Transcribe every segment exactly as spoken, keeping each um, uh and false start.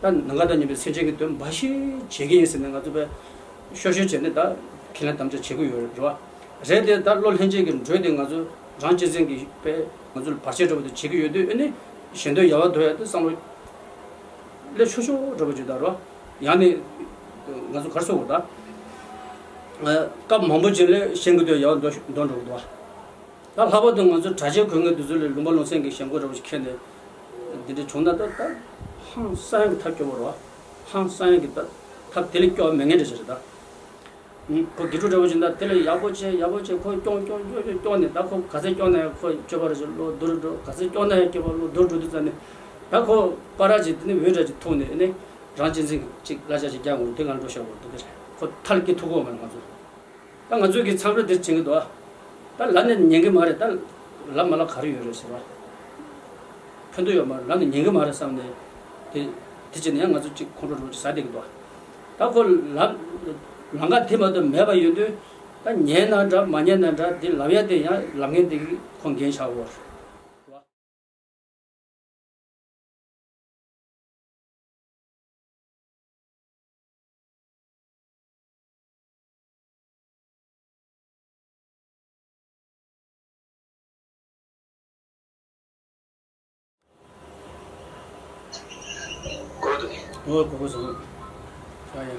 ད་ནམ་མཁའ་དང་མཉམ་པའི་སེམས་ཅན་གྱི་དོན་འབའ་ཞིག་བྱེད་ཀྱི་ཡིན་ཟེར་ནས་ང་ཚོ་དཔེ་ཤོད་ཤོད་བྱས་ནས་ད་ཁས་ལེན་དམ་བཅའ་བྱེད་ཀྱི་ཡོད་རེད་བ། རེད་དེ་ད་བློ་ལྷན་སྐྱེས་ཀྱི་འགྲོས་དེ་ང་ཚོ་རང་གཅེས་འཛིན་གྱི་དཔེ་ང་ཚོ་ལ་བར་ཆད་འདྲ་པོ་དེ་བྱེད་ཀྱི་ཡོད་དུས། ཨ་ནི་གཞན་དོན་ཡལ་བར་དོར་ཡ་དེ་བསམ་བློ་སླེབས་ཆོག་ཆོག་འདྲ་པོ་ཅིག་ད་རེད་བ། ཡང་ནི་ང་ཚོ་ག་རེ་ཟེར་དགོས་ད། སྐབས་མང་པོ་ཅིག་ལ་གཞན་གྱི་དོན་ཡལ་བར་དོར་འགྲོ་གི་འདུག་བ། ད་ལྷག་པར་དུ་ང་ཚོ་གྲྭ་ཆས་གོན་མཁན་དེ་ཚོ་ལ་ལུང་པ་ལུང་ཚན་གྱི་ཞེན་ཁོག་འདྲ་པོ་ཞིག་འཁྱེར་ནས་འདི་འདྲ་བྱུང་ན། ད་ད་ཧང་སང་ཡང་གི་ཐབས་སྐྱོ་པོ་རེད་བ། ཧང་སང་ཡང་གི་ད་ཐབས་དེ་ལས་སྐྱོ་བ་མེད་མཁན་འདྲ་ཞིག་རེད་ད། ཁོ་དགེ་ཕྲུག་འདྲ་པོ་ཞིག་ད་དེ་ལས་ཡག་པོ་བྱས་ཡག་པོ་བྱས་ཁོ་སྐྱོང་སྐྱོང་སྐྱོང་སྐྱོང་སྐྱོང་ནས། ད་ཁོ་ག་ཚད་སྐྱོང་ན་ཡང་ཁོ་སྐྱོ་པོ་རེད་ཞིག་བློ་བསྡུར་འགྲོ། ག་ཚད་སྐྱོང་ན་ཡང་སྐྱོ་པོ་བློ་བསྡུར་འགྲོ་དུས་ཙམ་ནས། ད་ཁོ་པ་ར་ཅིག་དེ་ནས་འོད་འདྲ་ཅིག་ཐུག་ནས། ཨ་ནི་རང་གཅེས་འཛིན་གྱི་ཅིག་གླ་ཆ་ཅིག་རྒྱག་འོང་དུས་ང་འགྲོ་ཤོག་འོང་དུས་དེ་རེད། ཁོ་མཐའ་ལ་སྐྱེལ་ཐུབ་ཀྱི་ཡོད་མ་རེད་ང་ཚོ། ད་ང་ཚོས་ཀྱི་མཚམས་རེ་འདིར་བྱེད་ཀྱི་འདུག་ཨ། ད་ལབ་ནས་ཉན་གྱི་མ་རེད། ད་ལབ་མ་ལབ་ག་རེ་ཡོད་རེད་ཟེར་བ། ཕན་ཐོགས་ཡོད་མ་རེད། ལབ་ནས་ཉན་གྱི་མ་རེད་བསམ་ནས། དེ་དེ་བྱས་ནས་ཡང་ང་ཚོ་གཅིག་ཁོང་ཁྲོ་རུ་ཟ་བསྡད་ཀྱི་འདུག་ཨ། ད་ཁོ་ལབ་ལམ་ཁ་དེ་མ་གཏོགས་མེད་པ་ཡོད་དུས། ད་ཉན་ན་འདྲ་མ་ཉན་ན་འདྲ། དེ་ལབ་ཡ་དེ་ཡང་ལབ་མཁན་དེ་གིས་ཁོ་འགན་ཆགས་ཡོད་རེད། ཨོ་གོ་གོ་སོང་། ཨ་ཡ།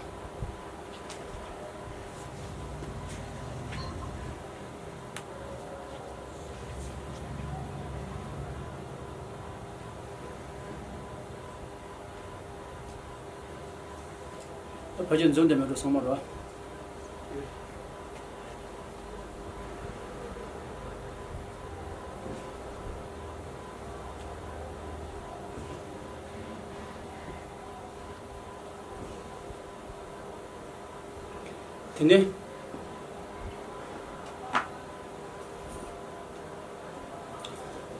ད་ཕལ་ཆེར་འཛོམས་བསྡད་མེད་འགྲོ་ཚང་མ་རོ། དེ་ནས་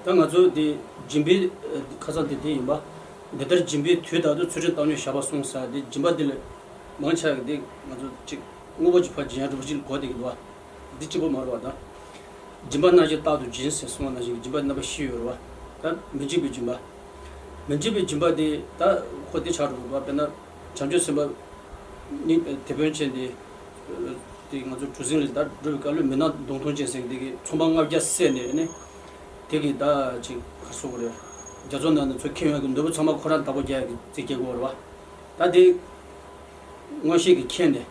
ད་ང་ཚོ་འདི་སྦྱིན་པའི་ཁ་སང་དེ་དེ་ཡིན་པ། འདི་ལྟར་སྦྱིན་པའི་དུས་དག་ཏུ། ཚུལ་ཁྲིམས་བཏང་སྙོམས་བཞག་པ་སྲུངས་ཟེར། འདི་སྦྱིན་པ་འདི་ལ་མང་ཆེ་བ་གིས་འདི་ང་ཚོ་ཅིག་དངོས་པོ་ཅིག་ཕར་སྦྱིན་ཡ་འདྲ་པོ་ཅིག་གོ་བསྡད་ཀྱི་འདུག་བ། འདི་གཅིག་པོ་མ་རེད་བ་ད། སྦྱིན་པ་རྣམ་བཞི་རྟག་ཏུ་སྦྱིན་ཟེར་གསུངས་པ་ནང་བཞིན་གྱི་སྦྱིན་པ་རྣམ་པ་བཞི་ཡོད་རེད་བ། ད་མི་འཇིགས་པའི་སྦྱིན་པ། མི་འཇིགས་པའི་སྦྱིན་པ་འདི་ད་ཁོ་འདི་ཆགས་འགྲོ་གི་འདུག་བ། དཔེར་ན་བྱང་ཆུབ་སེམས་དཔའ་ནི་དེད་དཔོན་ཅན་འདི། དེ་ང་ཚོ་གྲུ་གཟིངས་ལ་ད་འགྲོ་བའི་སྐབས་ལ་མི་ནག་མདུང་ཐུང་ཅན་ཟེར་གྱི་འདི་གིས་ཚོང་པ་ལྔ་བརྒྱ་བསད་ནས་ནི། དེ་གིས་ད་ཅིག་ག་རེ་ཟེར་དགོས་རེད། རྒྱ་མཚོ་ནང་ནས་མཚོ་ཁྱེར་ཡོང་གི་ནོར་བུ་ཚང་མ་ཁོ་རང་བདག་པོ་རྒྱག་ཡག་གི་རྩིས་སྐྱེལ་དགོས་རེད་བ། ད་དེ་མངོན་ཤེས་ཀྱིས་མཁྱེན་ནས།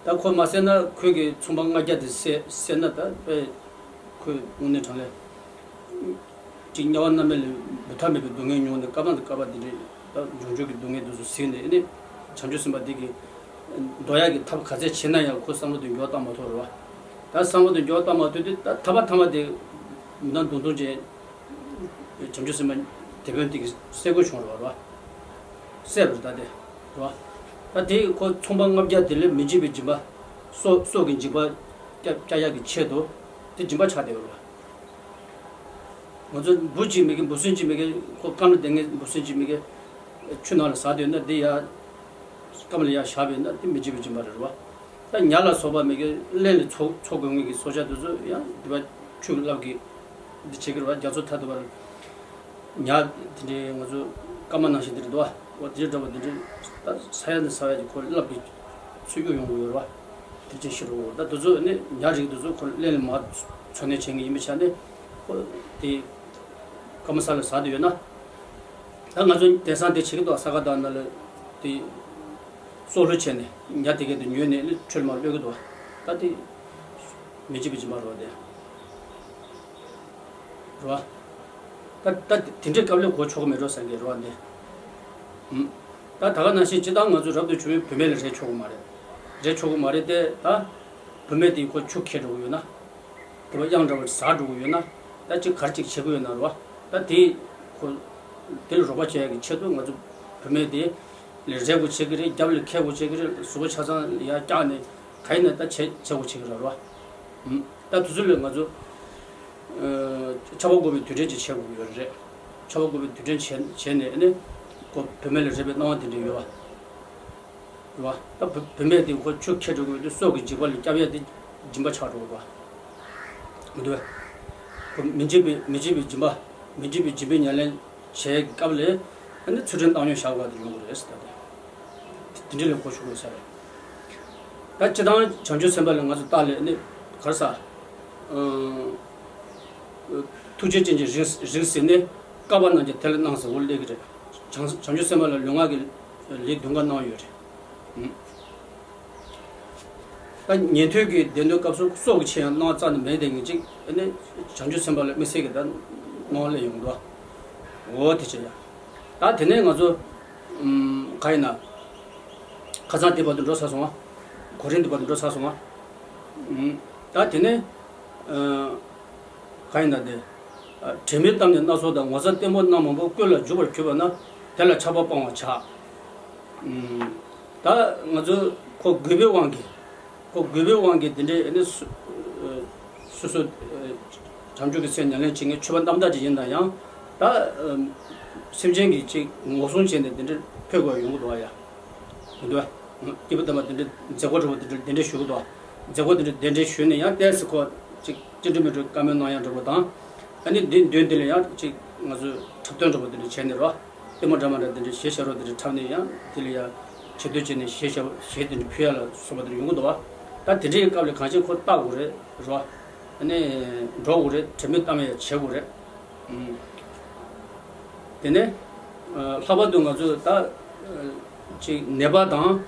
ད་ཁོ་མ་བསད་ན་ཁོས་ཀྱི་ཚོང་པ་ལྔ་བརྒྱ་དེ་བསད་བསད་ན་ད་དཔེ་ཁོས་དངོས་གནས་དྲང་ལས་ཅིག་དམྱལ་བ་རྣམ་སྨིན་ལས་འབུད་ཐབས་མེད་པའི་སྡུག་བསྔལ་མྱོང་ནས་སྐལ་བ་འདི་སྐལ་བ་འདི་འདྲའི་ད་འབྱུང་འགྱུར་གྱི་སྡུག་བསྔལ་འདི་ཚོ་གཟིགས་ནས། ཨ་ནི་བྱང་ཆུབ་སེམས་དཔའ་འདི་གིས་འདོར་ཡག་གི་ཐབས་ག་ཚད་བྱས་ན་ཡང་ཁོ་བསམ་བློ་དེ་མགྱོགས་བཏང་མ་ཐུབ་རེད་བ། ད་བསམ་བློ་དེ་མགྱོགས་བཏང་མ་ཐུབ་དུས་ད་ཐ་མ་ཐ་མ་དེ་མི་ནག་མདུང་ཐུང་ཅན། བྱང་ཆུབ་སེམས་དཔའ་དེད་དཔོན་དེ་གིས་བསད་དགོས་བྱུང་རེད་བ། བསད་པ་རེད་ད་དེ། རེད་བ། ད་དེ་ཁོ་ཚོང་པ་ལྔ་བརྒྱ་དེ་ལས་མི་འཇིགས་པའི་སྦྱིན་པ། སྲོག་སྲོག་གི་འཇིགས་པ་བསྐྱབ་བསྐྱབ་ཡག་གི་ཆེད་དུ་དེ་སྦྱིན་པ་ཆགས་བསྡད་ཡོད་རེད་བ། ང་ཚོ་འབུ་གཅིག་མི་དགེ་འབུ་སྲིན་གཅིག་མི་དགེ་ཁོ་སྐམ་ལ་བསྡད་མཁན་འབུ་སྲིན་གཅིག་མི་དགེ་ཆུ་ནང་ལ་ཟགས་བསྡད་ན་དེ་ཡ། སྐམ་ལ་ཡ་བཞག་པས་ན་དེ་མི་འཇིགས་པའི་སྦྱིན་པ་རེད་བ། ད་ཉ་ལ་སོགས་པ་མི་དགེ་རླན་ལ་འཚོ་འཚོ་དགོས་ངེས་ཀྱི་སྲོག་ཆགས་དེ་ཚོ་ཡང་དེ་བ་ཆུ་རླབས་ཀྱིས་འདི་བྱེད་ཀྱི་རེད་བ། རྒྱ་མཚོ་མཐའ་དེ་བར་ཉ་དེ་འདྲའི་ང་ཚོ་སྐར་མ་ནང་བཞིན་དེ་རེད་འདུག་བ། འོ་དེ་འདྲ་བ་དེ་འདྲའི་ད་ས་ཡ་ནས་ས་ཡ་གྱི་ཁོ་རླབས་ཀྱིས་ཚུར་གཡུག་ཡོང་གི་ཡོད་རེད་བ། དེ་ཅན་ཤི་རོ། ད་དེ་ཚོ་ནི་ཉ་རིགས་དེ་ཚོ་ཁོ་རླན་ལ་མར་འཚོ་གནས་བྱེད་མཁན་ཡིན་པའི་ཆ་ནས་ཁོ་དེ་སྐར་མ་ས་ལ་ཟགས་བསྡད་ཡོད་ན། ད་ང་ཚོ་དེང་སང་དེ་བྱེད་ཀྱི་འདུག་ས་ག་ཟླ་ནང་ལ་དེ་སྲོག་བླུ་བྱས་ནས་ཉ་དེ་གས་དེ་ཉོས་ནས་ཁྲོད་མར་གློད་ཀྱི་འདུག་ད་དེ་མི་འཇིགས་པའི་སྦྱིན་པ་རེད་བ། དེ་རེད་བ། ད་ད་དེ་འདྲའི་སྐབས་ལ་གོ་ཆོག་གི་མེད་འགྲོ་བསམ་གྱི་རེད་བ་འདི། ཨུམ། ད་ད་ག་ནང་བཞིན་སྤྱིར་བཏང་ང་ཚོ་རབ་ཏུ་བྱུང་བའི་བུད་མེད་ལ་རེད་ཆོག་གི་མ་རེད། རེད་ཆོག་གི་མ་རེད་དེ། ད་བུད་མེད་དེ་ཁོ་ཆུ་ཁྱེར་འགྲོ་གི་ཡོད་ན། དེ་བ་གཡང་འདྲ་བ་ཟགས་འགྲོ་གི་ཡོད་ན། ད་ཅིག་ག་རེ་ཅིག་བྱེད་དགོས་ཡོད་ན་རེད་བ། ད་དེ་ཁོ་དེ་ལ་རོགས་པ་བྱེད་ཡག་གི་ཆེད་དུ་ང་ཚོ་བུད་མེད་དེ་ལ་རེད་དགོས་བྱེད་ཀྱི་རེད། རྒྱབ་ལ་འཁྱེར་དགོས་བྱེད་ཀྱི་རེད། གཟུགས་པོ་ཆ་ཚང་ལ་ཡར་བཀྱགས་ནས་ག་ཡིན་ན་ད་བྱེད་བྱེད་དགོས་བྱེད་ཀྱི་རེད་བ། ཨུམ། ད་དུས་ཚོད་ལ་ང་ཚོ་ཨ་ཆར་པ་བབས་པའི་དུས་དྲན་ཅིག་བྱེད་དགོས་ཀྱི་ཡོད་རེད། ཆར་པ་བབས་པའི་དུས་དྲན་བྱས་བྱས་ནས་ཨ་ནི་ཁོ་བུད་མེད་ལ་རེད་པའི་སྣང་བ་དེ་འདྲ་ཡོད་བ། རེད་བ། ད་བུ་བུད་མེད་དེ་ཁོ་ཆུ་ཁྱེར་འགྲོ་གི་ཡོད་དུས་སྲོག་གི་འཇིགས་པ་ལས་སྐྱོབ་ཡ་དེ་སྦྱིན་པ་ཆགས་འགྲོ་གི་རེད་བ། མི་འདུག་བས། ཁོ་མི་འཇིགས་པའི་མི་འཇིགས་པའི་སྦྱིན་པ། མི་འཇིགས་པའི་སྦྱིན་པའི་ཉམས་ལེན་བྱེད་སྐབས་ལ་ ཨ་ནི་ཚུལ་ཁྲིམས་བཏང་སྙོམས་བཞག་དགོས་དེ་ཡོང་གི་རེད་ཟེར། ད་དེ་དེ་འདྲ་ལས་གོ་ཆོད་དགོས་ས་རེད། ད་སྤྱིར་བཏང་བྱང་ཆུབ་སེམས་དཔའ་ལ་ང་ཚོ་ལྟ་ལས་ནི་ག་རེ་ཟ། ཨ། ཐུགས་རྗེ་ཅན་གྱི་རིགས་རིགས་ཟེར་ནས་བསྐལ་པ་རྣམས་ཀྱིས་དེ་ལ་གནང་ཟེར་འོ་སླེབས་ཀྱི་རེད། བྱང་བྱང་ཆུབ་སེམས་དཔའ་ལ་ལུས་ངག་གི་ལས་བདུན་ཀ་གནང་ཡོད་རེད། ཨུམ། ད་ཉན་ཐོས་ཀྱི་སྡེ་སྣོད་སྐབས་སུ་སྲོག་གི་ཕྱིར་ཡང་གནང་རྩ་ནས་མེད་དེ་ངེས་ཅིག་ཨ་ནི་བྱང་ཆུབ་སེམས་དཔའ་ལ་དམིགས་བསལ་གྱི་ད་གནང་སླེབས་ཡོང་འདུག་འོ་དེ་བྱས་ཡ། ད་དེ་ནས་ང་ཚོ་ཨུམ། ག་ཡིན་ན། ཁ་སང་དེ་བར་དུ་འགྲོ་ཚར་སོང་ང་། གོ་རིམ་དེ་བར་དུ་འགྲོ་ཚར་སོང་ང་། ཨུམ། ད་དེ་ནས་ཨ། ག་ཡིན་ན་དེ། ཨ། དྲན་མེད་བཏབ་ནས་སྣ་ཚོགས་དང་ངོ་ཚ་ལྟད་མོ་རྣམ་མང་པོ་ཀུན་ལ་འཇུག་པར་གྱུར་པ་ན་དེ་ལ་ཆགས་པ་སྤང་བར་བྱ། ཨུམ། ད་ང་ཚོ་ཁོ་གུས་པའི་དབང་གིས། ཁོ་གུས་པའི་དབང་གིས་དེ་འདྲའི་ཨ་ནི་སོ་སོ་སོ་སོ་བྱང་ཆུབ་ཀྱི་སེམས་ཉམས་ལེན་བྱེད་མཁན་ཆོས་པ་རྣམ་དག་ཅིག་ཡིན་ན་ཡང་ད་སེམས་ཅན་གྱི་ཅིག་ངོ་སྲུང་བྱས་ནས་དེ་འདྲའི་ཕེབས་དགོས་ཡོང་གི་འདུག་ཨ་ཡ། མི་འདུག་ཨ། སྐྱེས་བུ་དམ་པ་དེ་འདྲའི་མཛད་སྒོ་འདྲ་པོ་དེ་འདྲའི་གདན་འདྲེན་ཞུ་གི་འདུག་མཛད་སྒོ་དེ་འདྲའི་གདན་འདྲེན་ཞུས་ནས་ཡང་ཏོག་ཙམ་ཁོ་ཅིག་ཅི་འདྲ་མི་འདྲ་བཀའ་མོལ་གནང་ཡག་འདྲ་པོ་དང་། ཨ་ནི་འདི་མདུན་དེ་ལ་ཡང་ཅིག་ང་ཚོས་འཁྲབ་སྟོན་འདྲ་པོ་དེ་འདྲ་བྱས་ནས་རོ། ལྟད་མོ་འདྲ་མ་འདྲ་དེ་འདྲ་གཞས་ཤ་རོགས་དེ་འདྲ་འཁྲབ་ནས་ཡང་དེ་ལ་ཡང་ཆེ་བསྟོད་བྱས་ནས་གཞས་ཤ་གཞས་དེ་འདྲ་ཕུལ་ཡ་ལ་སོགས་པ་དེ་འདྲ་ཡོང་གི་འདུག་བ། ད་དེ་འདྲའི་སྐབས་ལ་གང་ཅི་ཁོ་ལྟ་དགོས་རེད་རོ། ཨ་ནི་འགྲོ་དགོས་རེད། དྲན་མེད་གཏམ་ཡང་བྱེད་དགོས་རེད། ཨུམ། དེ་ནས་ལྷག་པར་དུ་ང་ཚོ་ད་ཅིག་ནད་པ་དང་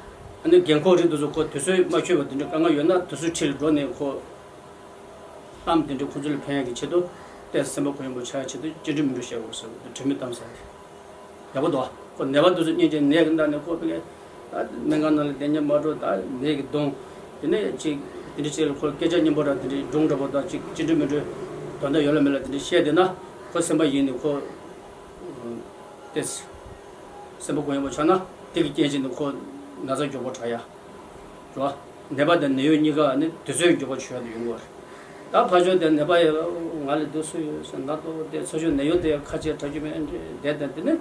ཨ་ནི་རྒན་འཁོགས་རིགས་དེ་ཚོ་ཁོ་དུས་ཚོད་མ་ཆོད་པ་དེ་འདྲ་དཀའ་ངལ་ཡོད་ན་དེ་ཚོའི་འཁྲིས་ལ་འགྲོ་ནས་ཁོ་གཏམ་དེ་འདྲ་ཁོ་ཚོ་ལ་ཕན་ཡག་གི་ཆེད་དུ་ཏོག་ཙམ་སེམས་པ་གུ་ཡངས་པོ་ཆགས་ཡག་ཆེད་དུ་ཅི་འདྲ་མི་འདྲ་བཤད་དགོས་ཟེར་བ་དེ་དྲན་མེད་གཏམ་ཟེར་ཡག་པོ་འདུག་ཁོ་ནད་པ་དེ་ཚོ་སྙིང་རྗེ་ནད་ཀྱི་མདའ་ནས་ཁོ་ཕ་གི་ད་སྨན་ཁང་ནང་ལ་བསྡད་ཉན་མ་འགྲོ། ད་ནད་ཀྱིས་གདུང་། དེ་ནས་ཅིག་དེ་འདྲ་ཅིག་ལ་ཁོ་སྐད་ཆ་སྙན་པོ་ར་དེ་འདྲ་སྒྲུང་འདྲ་པོ་དང་ཅིག་ཅི་འདྲ་མི་འདྲ་དོན་དག་ཡོད་ལ་མེད་ལ་དེ་འདྲ་བཤད་བསྡད་ན་ཁོ་སེམས་པ་ཡེངས་ནས་ཁོ་ཏེས། སེམས་པ་གུ་ཡངས་པོ་ཆགས་ན་དེ་གི་རྐྱེན་བྱས་ནས་ཁོ་ན་ཚ་མགྱོགས་པོ་དྲག་ཡ། རེད་བ། ནད་པ་དང་ནད་གཡོག་གཉིས་ཀ་ནི་དུས་ཚོད་མགྱོགས་པོ་ཆོད་ཡ་དེ་ཡོང་གི་རེད། ད་ཕར་ཕྱོགས་དེ་ནད་པ་ཡི་ང་ལ་དུས་སུ་ཡོད་ཟེར་ན་ཏོ་དེ་ཚོ་ཆོད་ནད་གཡོག་དེ་ཁ་ཆེ་དྲག་རྒྱུ་མེད་འདྲེ་བསྡད་དང་དེ་ནི།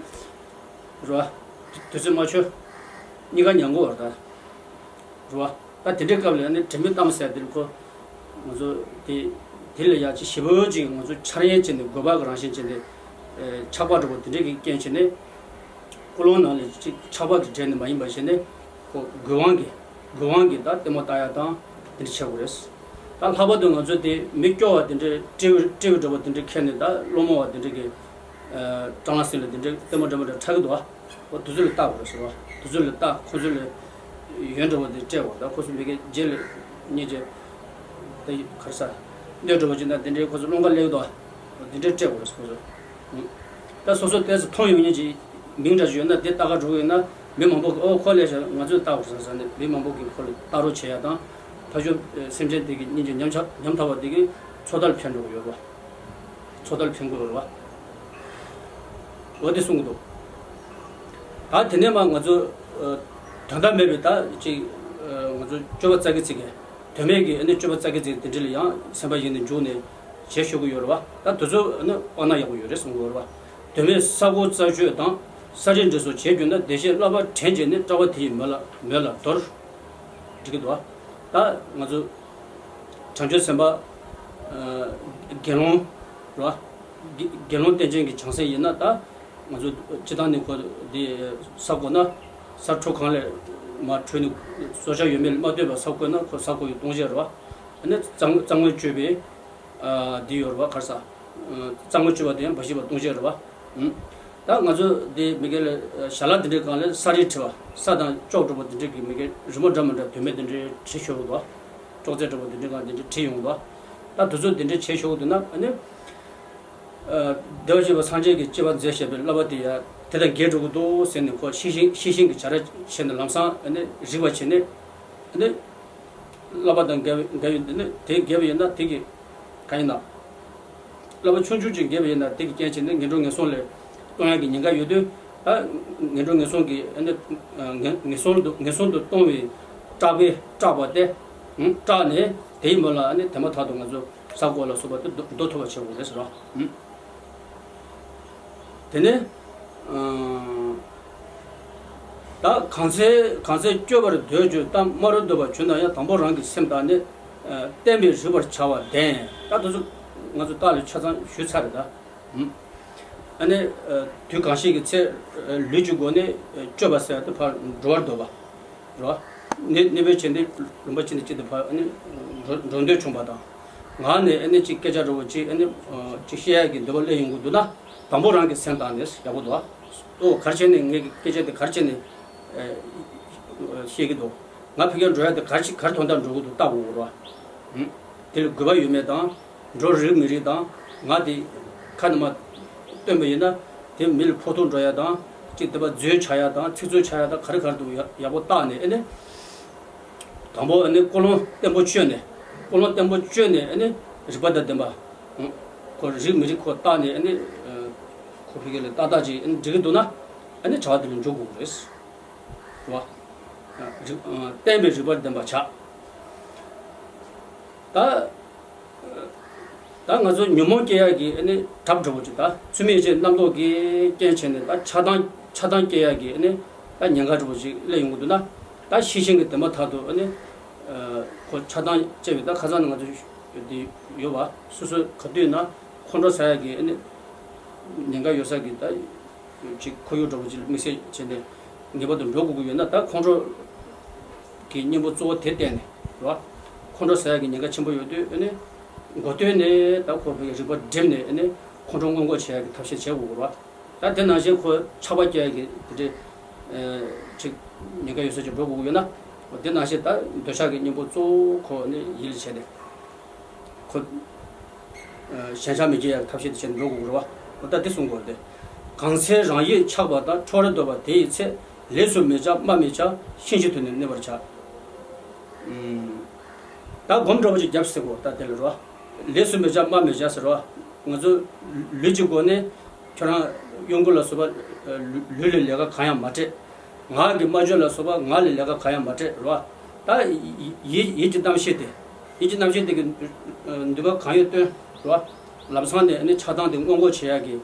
རེད་བ། དུས་ཚོད་མ་ཆོད། གཉིས་ཀ་ཉམས་གི་རེད་ད། རེད་བ། ད་དེ་འདྲའི་སྐབས་ལ་ནི་དྲན་མེད་གཏམ་ཟེར་དེ་ཁོ། ང་ཚོ་དེ་དེ་ལ་ཡ་ཅི་ཞེ་པོ་ཅིག་ང་ཚོ་འཆར་ཡན་བྱས་ནས་དགོས་པ་གི་རང་བཞིན་བྱས་ནས། ཆགས་པ་འདྲ་པོ་དེ་འདྲའི་གི་རྐྱེན་བྱས་ནས། ཀུན་སློང་ནང་ལ་ཅིག་ཆགས་པ་གི་འདྲེས་ནས་མ་ཡིན་པ་བྱས་ནས། ཁོ་དགོས་དབང་གིས་དགོས་དབང་གིས་ད་ལྟད་མོ་ལྟ་ཡ་དང་དེ་འདྲ་བྱེད་དགོས་རེད། ད་ལྷག་པར་དུ་ང་ཚོ་དེ་མི་སྐྱོ་བ་དེ་འདྲའི་སྤྲེའུ་སྤྲེའུ་འདྲ་པོ་དེ་འདྲའི་ཁྱེར་ནས་ད་སློང་མོ་བ་དེ་འདྲའི་གི་སྐྲག་སྣང་ཟེར་ལ་དེ་འདྲའི་ལྟད་མོ་འདྲ་མོ་འདྲ་འཁྲབ་ཀྱི་འདུག་ཨ། ཁོ་དེ་ཚོ་ལ་ལྟ་དགོས་རེད་ཟེར་བ། དེ་ཚོ་ལ་ལྟ་ཁོ་ཚོ་ལ་ཡོན་འདྲ་བོ་དེ་སྤྲད་དགོས། ད་ཁོ་ཚོ་མི་སྐད་རྗེས་ལ་སྙིང་རྗེ། ད་ག་རེ་ཟ། སྣོད་འདྲ་བོ་ཅིག་ན་དེ་འདྲའི་ཁོ་ཚོ་སློང་ག་སླེབས་འདུག་ཨ། དེ་འདྲའི་སྤྲད་དགོས་རེད་ཟེར་ཁོ་ཚོ། ད་སོ་སོ་ཏོག་ཙམ་མཐོང་ཡོང་མཁན་ཅིག་མིང་འདྲ་ཅིག་ཡོད་ན་དེ་ལྟ་ག་འགྲོ་གི་ཡོད་ན་མི་མང་པོ་གིས་ཨོ་ཁོ་སླེབས་ཤག་ང་ཚོས་ལྟ་དགོས་ཟེར་ཟེར་ནས་མི་མང་པོ་གིས་ཁོ་ལ་ལྟ་རོགས་བྱེད་ཡ་དང་། ཕར་ཕྱོགས་སེམས་ཅན་དེ་གི་སྙིང་རྗེ་ཉམས་ཆག་ཉམས་ཐག་པ་དེ་གི་ཚོགས་ལྟར་ཕན་འགྲོ་གི་ཡོད་པ། ཚོགས་ལྟར་ཕན་གྱི་ཡོད་རེད་བ། འོ་དེ་གསུང་གི་འདུག་ད་དེ་ནས་མ་ང་ཚོ་ཨ། དོན་དག་མེད་པའི་ད་ཅིག་ཨ། ང་ཚོ་སྤྱོད་པ་རྩ་གི་ཚིག་གི་དོན་མེད་ཀྱི་ཨ་ནི་སྤྱོད་པ་རྩ་གི་ཚིག་དེ་འདྲ་ལ་ཡང་སེམས་པ་ཡེངས་ནས་འཇུག་ནས་བྱེད་ཤོར་གི་ཡོད་རེད་བ། ད་དེ་ཚོ་ཨ་ནི་སྤང་ན་ཡག་པོ་ཡོད་རེད་གསུང་གི་ཡོད་རེད་བ། དོན་མེད་ས་རྐོ་རྩད་གཅོད་དང་ས་རིལ་འདྲེན་སོགས་བྱེད་གྱུར་ན་བདེ་གཤེགས་བསླབ་པ་དྲན་བྱས་ནས་སྐྲག་པ་དེ་ཡི་མོད་ལ་མོད་ལ་དོར། འགྲིག་གི་འདུག་བ། ད་ང་ཚོ་བྱང་ཆུབ་སེམས་དཔའ་ཨ། དགེ་སློང་རེད་བ། དགེ་དགེ་སློང་བསྟན་ཅན་གྱི་བྱང་སེམས་ཡིན་ན་ད་ང་ཚོ་སྤྱི་བཏང་ནས་ཁོ་འདི་ས་རྐོ་ན་ས་འཕྲོ་གང་ལས་མར་འཕྲོས་ནས་བཟོ་བྱ་ཡོད་མེད་ལ་མ་ལྟོས་པར་ས་རྐོས་ན་ཁོ་ས་རྐོ་ཡི་ལྟུང་བྱེད་རེད་བ། ཨ་ནི་རྩ་རྩ་དངོས་སྤྱོད་པའི་ཨ། འདི་ཡོད་རེད་བ། ག་རེ་ཟ། ཨ། རྩ་དངོས་སྤྱོད་པ་དེ་ཡང་འབའ་ཞིག་པ་ལྟུང་བྱེད་རེད་བ། ཨུམ། ད་ང་ཚོ་འདི་མི་སྒེར་ལ་ཞལ་ལག་འདི་འདྲའི་སྒང་ལ་ས་རིལ་བྲིས་པ་ས་དང་ཅོག་འདྲ་པོ་འདི་འདྲའི་གི་མི་སྒེར་རི་མོ་འདྲ་མི་འདྲ་དོན་མེད་འདི་འདྲའི་བྲིས་ཤོར་གི་འདུག་ཅོག་ཙེ་འདྲ་པོ་འདི་འདྲའི་སྒང་འདི་འདྲའི་བྲིས་ཡོང་གི་འདུག་ད་དེ་ཚོ་འདི་འདྲའི་བྱས་ཤོར་གི་འདུག་ན་ཨ་ནི། ཨ། བདེ་བར་གཤེགས་པ་སངས་རྒྱས་ཀྱིས་སྤྱད་པ་མཛད་བཞག་པའི་བསླབ་པ་དེ་ཡང་དེ་དང་འགལ་འགྲོ་གི་འདུག་ཟེར་ནས་ཁོ་ཤེས་བཞིན་ཤེས་བཞིན་གྱི་བྱ་ར་བྱས་ནས་ལམ་སང་ཨ་ནི་རིག་པ་བྱས་ནས་ཨ་ནི། བསླབ་པ་དང་འགལ་བའི་འགལ་བའི་འདི་ནི་དེ་འགལ་བ་ཡིན་ན་དེ་གི་གང་ཡིན་ན། བསླབ་པ་ཆུང་ཆུང་ཅིག་འགལ་བ་ཡིན་ན་དེ་གི་རྐྱེན་བྱས་ནས་ངན་འགྲོ་ངན་སོང་ལས་ལྟུང་ཡག་གི་ཉེན་ཁ་ཡོད་དུས་ད་ངན་འགྲོ་ངན་སོང་གི་ཨ་ནི་ངན་ངན་སོང་དུ་ངན་སོང་དུ་ལྟུང་བའི་སྐྲག་པས་སྐྲག་པ་སྟེ། སྐྲག་ནས་དེའི་མོད་ལ་ཨ་ནི་དེ་མ་ཐག་ཏུ་ང་ཚོ་ས་རྐོ་ལ་སོགས་པ་དེ་འདོར་ཐུབ་པ་བྱེད་དགོས་རེད་ཟེར་རོ། དེ་ནས། ཨ། ད་གང་ཚེ་གང་ཚེ་སྐྱོབ་པར་འདོད་གྱུར་ཏམ། སྨྲ་རུ་འདོད་པར་གྱུར་ན་ཡང་། དང་པོ་རང་གི་སེམས་དང་ནི། ཨ། བསྟན་པས་རིག་པར་བྱ་བ་བདེན། ད་དེ་ཚོ་ང་ཚོ་རྟགས་ལ་ཆ་ཚང་ཞུས་ཚར་རེད་ད། ཨུམ། ཨ་ནི་དུས་གང་ཞིག་གི་ཚེ་ལུས་ཀྱི་སྒོ་ནས་སྤྱོད་པ་ཟེར་ཡ་དེ་ཕར་འགྲོ་བར་འདོད་པ་རེད་བ། ནི་ནི་བོའི་ཆེན་དེ་ལུང་པ་ཆེན་དེ་གཅིག་དེ་ཕར་ཨ་ནི་འགྲོ་འགྲོ་འདོད་བྱུང་བ་དང་། ངག་ནས་ཨ་ནི་གཅིག་སྐད་ཆ་འདྲ་བོ་གཅིག་ཨ་ནི་གཅིག་བཤད་ཡ་གི་འདོད་པ་སླེབས་ཡོང་གི་འདུག་ན། དང་པོ་རང་གི་སེམས་བཏང་ནས་ཡག་པོ་འདུག་ཨ། ཨོ་ག་རེ་བྱས་ནས་ངས་སྐད་ཆ་དེ་ག་རེ་བྱས་ནས་བཤད་ཀྱི་འདུག་ང་ཕ་གིར་འགྲོ་ཡ་དེ་ག་རེ་ག་རེ་དོན་དག་འགྲོ་གི་འདུག་ལྟ་དགོས་རེད་བ། དེ་ལ་དགོས་པ་ཡོད་མེད་དང་། འགྲོ་རིགས་མི་རིགས་དང་། ང་དེ་ཁ་ནས་མར་སྟོན་པ་ཡིན་ན། དེ་མི་ལ་ཕོག་ཐུག་འགྲོ་ཡ་དང་། གཅིག་དེ་པ་འཛོལ་ཆགས་ཡ་དང་ཚིག་རྩུབ་ཆགས་ཡ་དང་ག་རེ་ག་རེ་འདུག་ཡག་ཡག་པོ་བརྟག་ནས་ཨ་ནི། དང་པོ་ཨ་ནི་ཀུན་སློང་བརྟན་པོ་བཅོས་ནས། ཀུན་སློང་བརྟན་པོ་བཅོས་ནས་ཨ་ནི་རིགས་པ་དང་ལྡན་པ། ཁོ་རིགས་མི་རིགས་ཁོ་བརྟག་ནས་ཨ་ནི། ཁོ་ཕ་གི་ལ་ཏག་ཏག་ཅིག་ཨ་ནི་འགྲིག་གི་འདུག་ན། ཨ་ནི་བྱ་བ་དེ་ལ་འཇུག་དགོས་ཀྱི་རེད། རེད་བ། རིག་བརྟན་པའི་རིགས་པ་ལྡན་པ་བྱ། ད། ད་ང་ཚོ་ཉོན་མོངས་སྐྱེ་ཡག་གི་ཨ་ནི་གྲབས་འདྲ་བོ་ཅིག་ད་ཚུལ་མིན་བྱས་རྣམ་རྟོག་གི་རྐྱེན་བྱས་ནས་ད་ཆགས་སྡང་ཆགས་སྡང་སྐྱེ་ཡག་གི་ཨ་ནི་ད་ཉེན་ཁ་འདྲ་བོ་ཅིག་སླེབས་ཡོང་གི་འདུག་ན། ད་ཤེས་བཞིན་གྱི་དེ་མ་ཐག་ཏུ་ཨ་ནི་ཁོ་ཆགས་སྡང་སྐྱེ་བའི་ད་ཁ་སང་ནས་ང་ཚོ་དེ་ཡོད་བ། སོ་སོ་ག་དུས་ན་ཁོང་ཁྲོ་ཟ་ཡག་གི་ཨ་ནི་ཉེན་ཁ་ཡོད་ས་གི་ད། ཅིག་ཁོར་ཡུག་འདྲ་བོ་ཅིག་ལ་དམིགས་བསལ་བྱས་ནས་ངེས་པར་དུ་འགྲོ་དགོས་ཀྱི་ཡོད་ན་ད་ཁོང་ཁྲོ་གི་གཉེན་པོ་གཙོ་བོ་དེ་བསྟེན་ནས་རེད་བ། ཁོང་ཁྲོ་ཟ་ཡག་གི་ཉེན་ཁ་ཆེན་པོ་ཡོད་དུས་ཨ་ནི་འགོ་སྟོད་ནས་ད་ཁོ་བོའི་རིག་པ་སྒྲིམ་ནས་ཨ་ནི་ཁོང་ཁྲོ་སྔོན་འགོག་བྱེད་ཡག་གི་ཐབས་ཤེས་བྱེད་དགོས་ཀྱི་རེད་བ། ད་དེ་ནང་བཞིན་ཁོ་ཆགས་པ་སྐྱེ་ཡག་གི་དེ་འདྲའི་ཅིག་ཉེན་ཁ་ཡོད་ས་ཅིག་འགྲོ་དགོས་ཀྱི་ཡོད་ན། དེ་ནང་བཞིན་ད་འདོད་ཆགས་ཀྱི་གཉེན་པོ་གཙོ་བོ་ཁོ་ཨ་ནི་ཡིད་ལ་བྱས་ནས། ཁོ། ཨ། ཞེན་ཆགས་མི་སྐྱེ་ཡག་ཐབས་ཤེས་དེ་བྱས་ནས་འགྲོ་དགོས་ཀྱི་རེད་བ། འོ་ད་དེ་གསུང་དགོས་རེད་དེ། གང་ཚེ་རང་ཡིད་ཆགས་པ་དང་། ཁྲོ་རེ་འདོད་པ་དེ་ཡི་ཚེ། ལས་སུ་མི་བྱ་སྨྲ་མི་བྱ། ཤིན་སྦྱིན་དུ་ནི་གནས་པར་བྱ། ཨུམ། ད་སྒོམ་འདྲ་བོ་ཅིག་རྒྱབ་ཟེར་གོ་ད་དེ་ལ་རེད་བ། ལས་སུ་མི་བྱ་སྨྲ་མི་བྱ་ཟེར་བ། ང་ཚོ་ལུས་ཀྱི་སྒོ་ནས། ཁྱོད་རང་གཡོ་འགུལ་ལ་སོགས་པ་ལུས་ལུས་ལ་ལས་ཀ་གང་ཡང་མ་སྤྲད། ངག་གི་སྨྲ་བརྗོད་ལ་སོགས་པ་ངག་ལ་ལས་ཀ་གང་ཡང་མ་སྤྲད་རེད་བ། ད་ཡིད་ཡིད་ཀྱི་རྣམ་ཤེས་དེ། ཡིད་ཀྱི་རྣམ་ཤེས་དེ་གི་འདུན་པ་གང་ཡོད་བཏོན་རེད་བ། ལམ་སང་ནས་ཨ་ནི་ཆགས་སྡང་དེ་སྔོན་འགོག་བྱེད་ཡག་གི་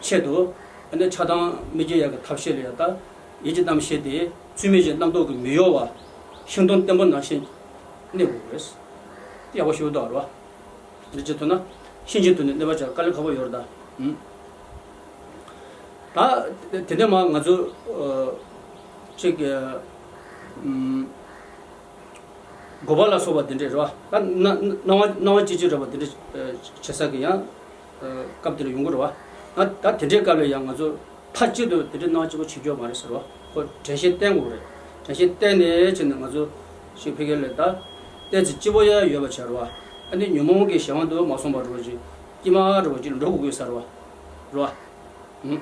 ཆེད་དུ། ཨ་ནི་ཆགས་སྡང་མི་སྐྱེ་ཡག་གི་ཐབས་ཤེས་ལ་ཡ་ད་ཡིད་ཀྱི་རྣམ་ཤེས་དེ་ཚུལ་མིན་གྱི་རྣམ་རྟོག་གིས་མི་གཡོ་བ། ཤིང་སྡོང་བརྟན་པོ་ནང་བཞིན་གནས་དགོས་རེད། ཡག་པོ་ཞུ་འདུག་རེད་བ། འདི་བྱེད་ཐུབ་ན། ཤིན་སྦྱིན་དུ་ནི་གནས་པར་བྱ། དཀའ་ལས་ཁག་པོ་ཡོད་རེད་ད། ཨུམ། ད་དེ་ནས་མ་ང་ཚོ་ཨ། ཅིག་ཨ། ཨུམ། དགོས་པ་ལ་སོགས་པ་དེ་འདྲས་རེད་བ། ད་སྣ་སྣང་བ་སྣང་བ་ཅིག་ཅིག་རེད་བ། དེ་འདྲས་ཨ། བྱེད་ས་གི་ཡང་ཨ། སྐབས་དེ་འདྲ་ཡོང་གི་རེད་བ། ད་ད་དེ་འདྲའི་སྐབས་ལ་ཡང་ང་ཚོ། མཐའ་གཅིག་ཏུ་དེ་འདྲའི་སྣང་བ་གཅིག་པོ་བྱེད་རྒྱུ་མ་རེད་ཟེར་བ། ཁོ་དྲན་ཤེས་བསྟེན་དགོས་རེད། དྲན་ཤེས་བསྟེན་ནས་བྱས་ནས་ང་ཚོ་ཞིག་ཕ་གི་ལ་ད་བསྟན་ཚིག་སྤྱི་བོ་ཡར་ཡོད་པ་བྱ་རེད་བ། ཨ་ནི་ཉོན་མོངས་ཀྱི་གཞན་དབང་དུ་མ་སོང་བ་འགྲོ་བ་ཅིག་དཀྱིལ་མ་འགྲོ་བ་ཅིག་འགྲོ་དགོས་ཀྱི་ཟེར་བ། རེད་བ།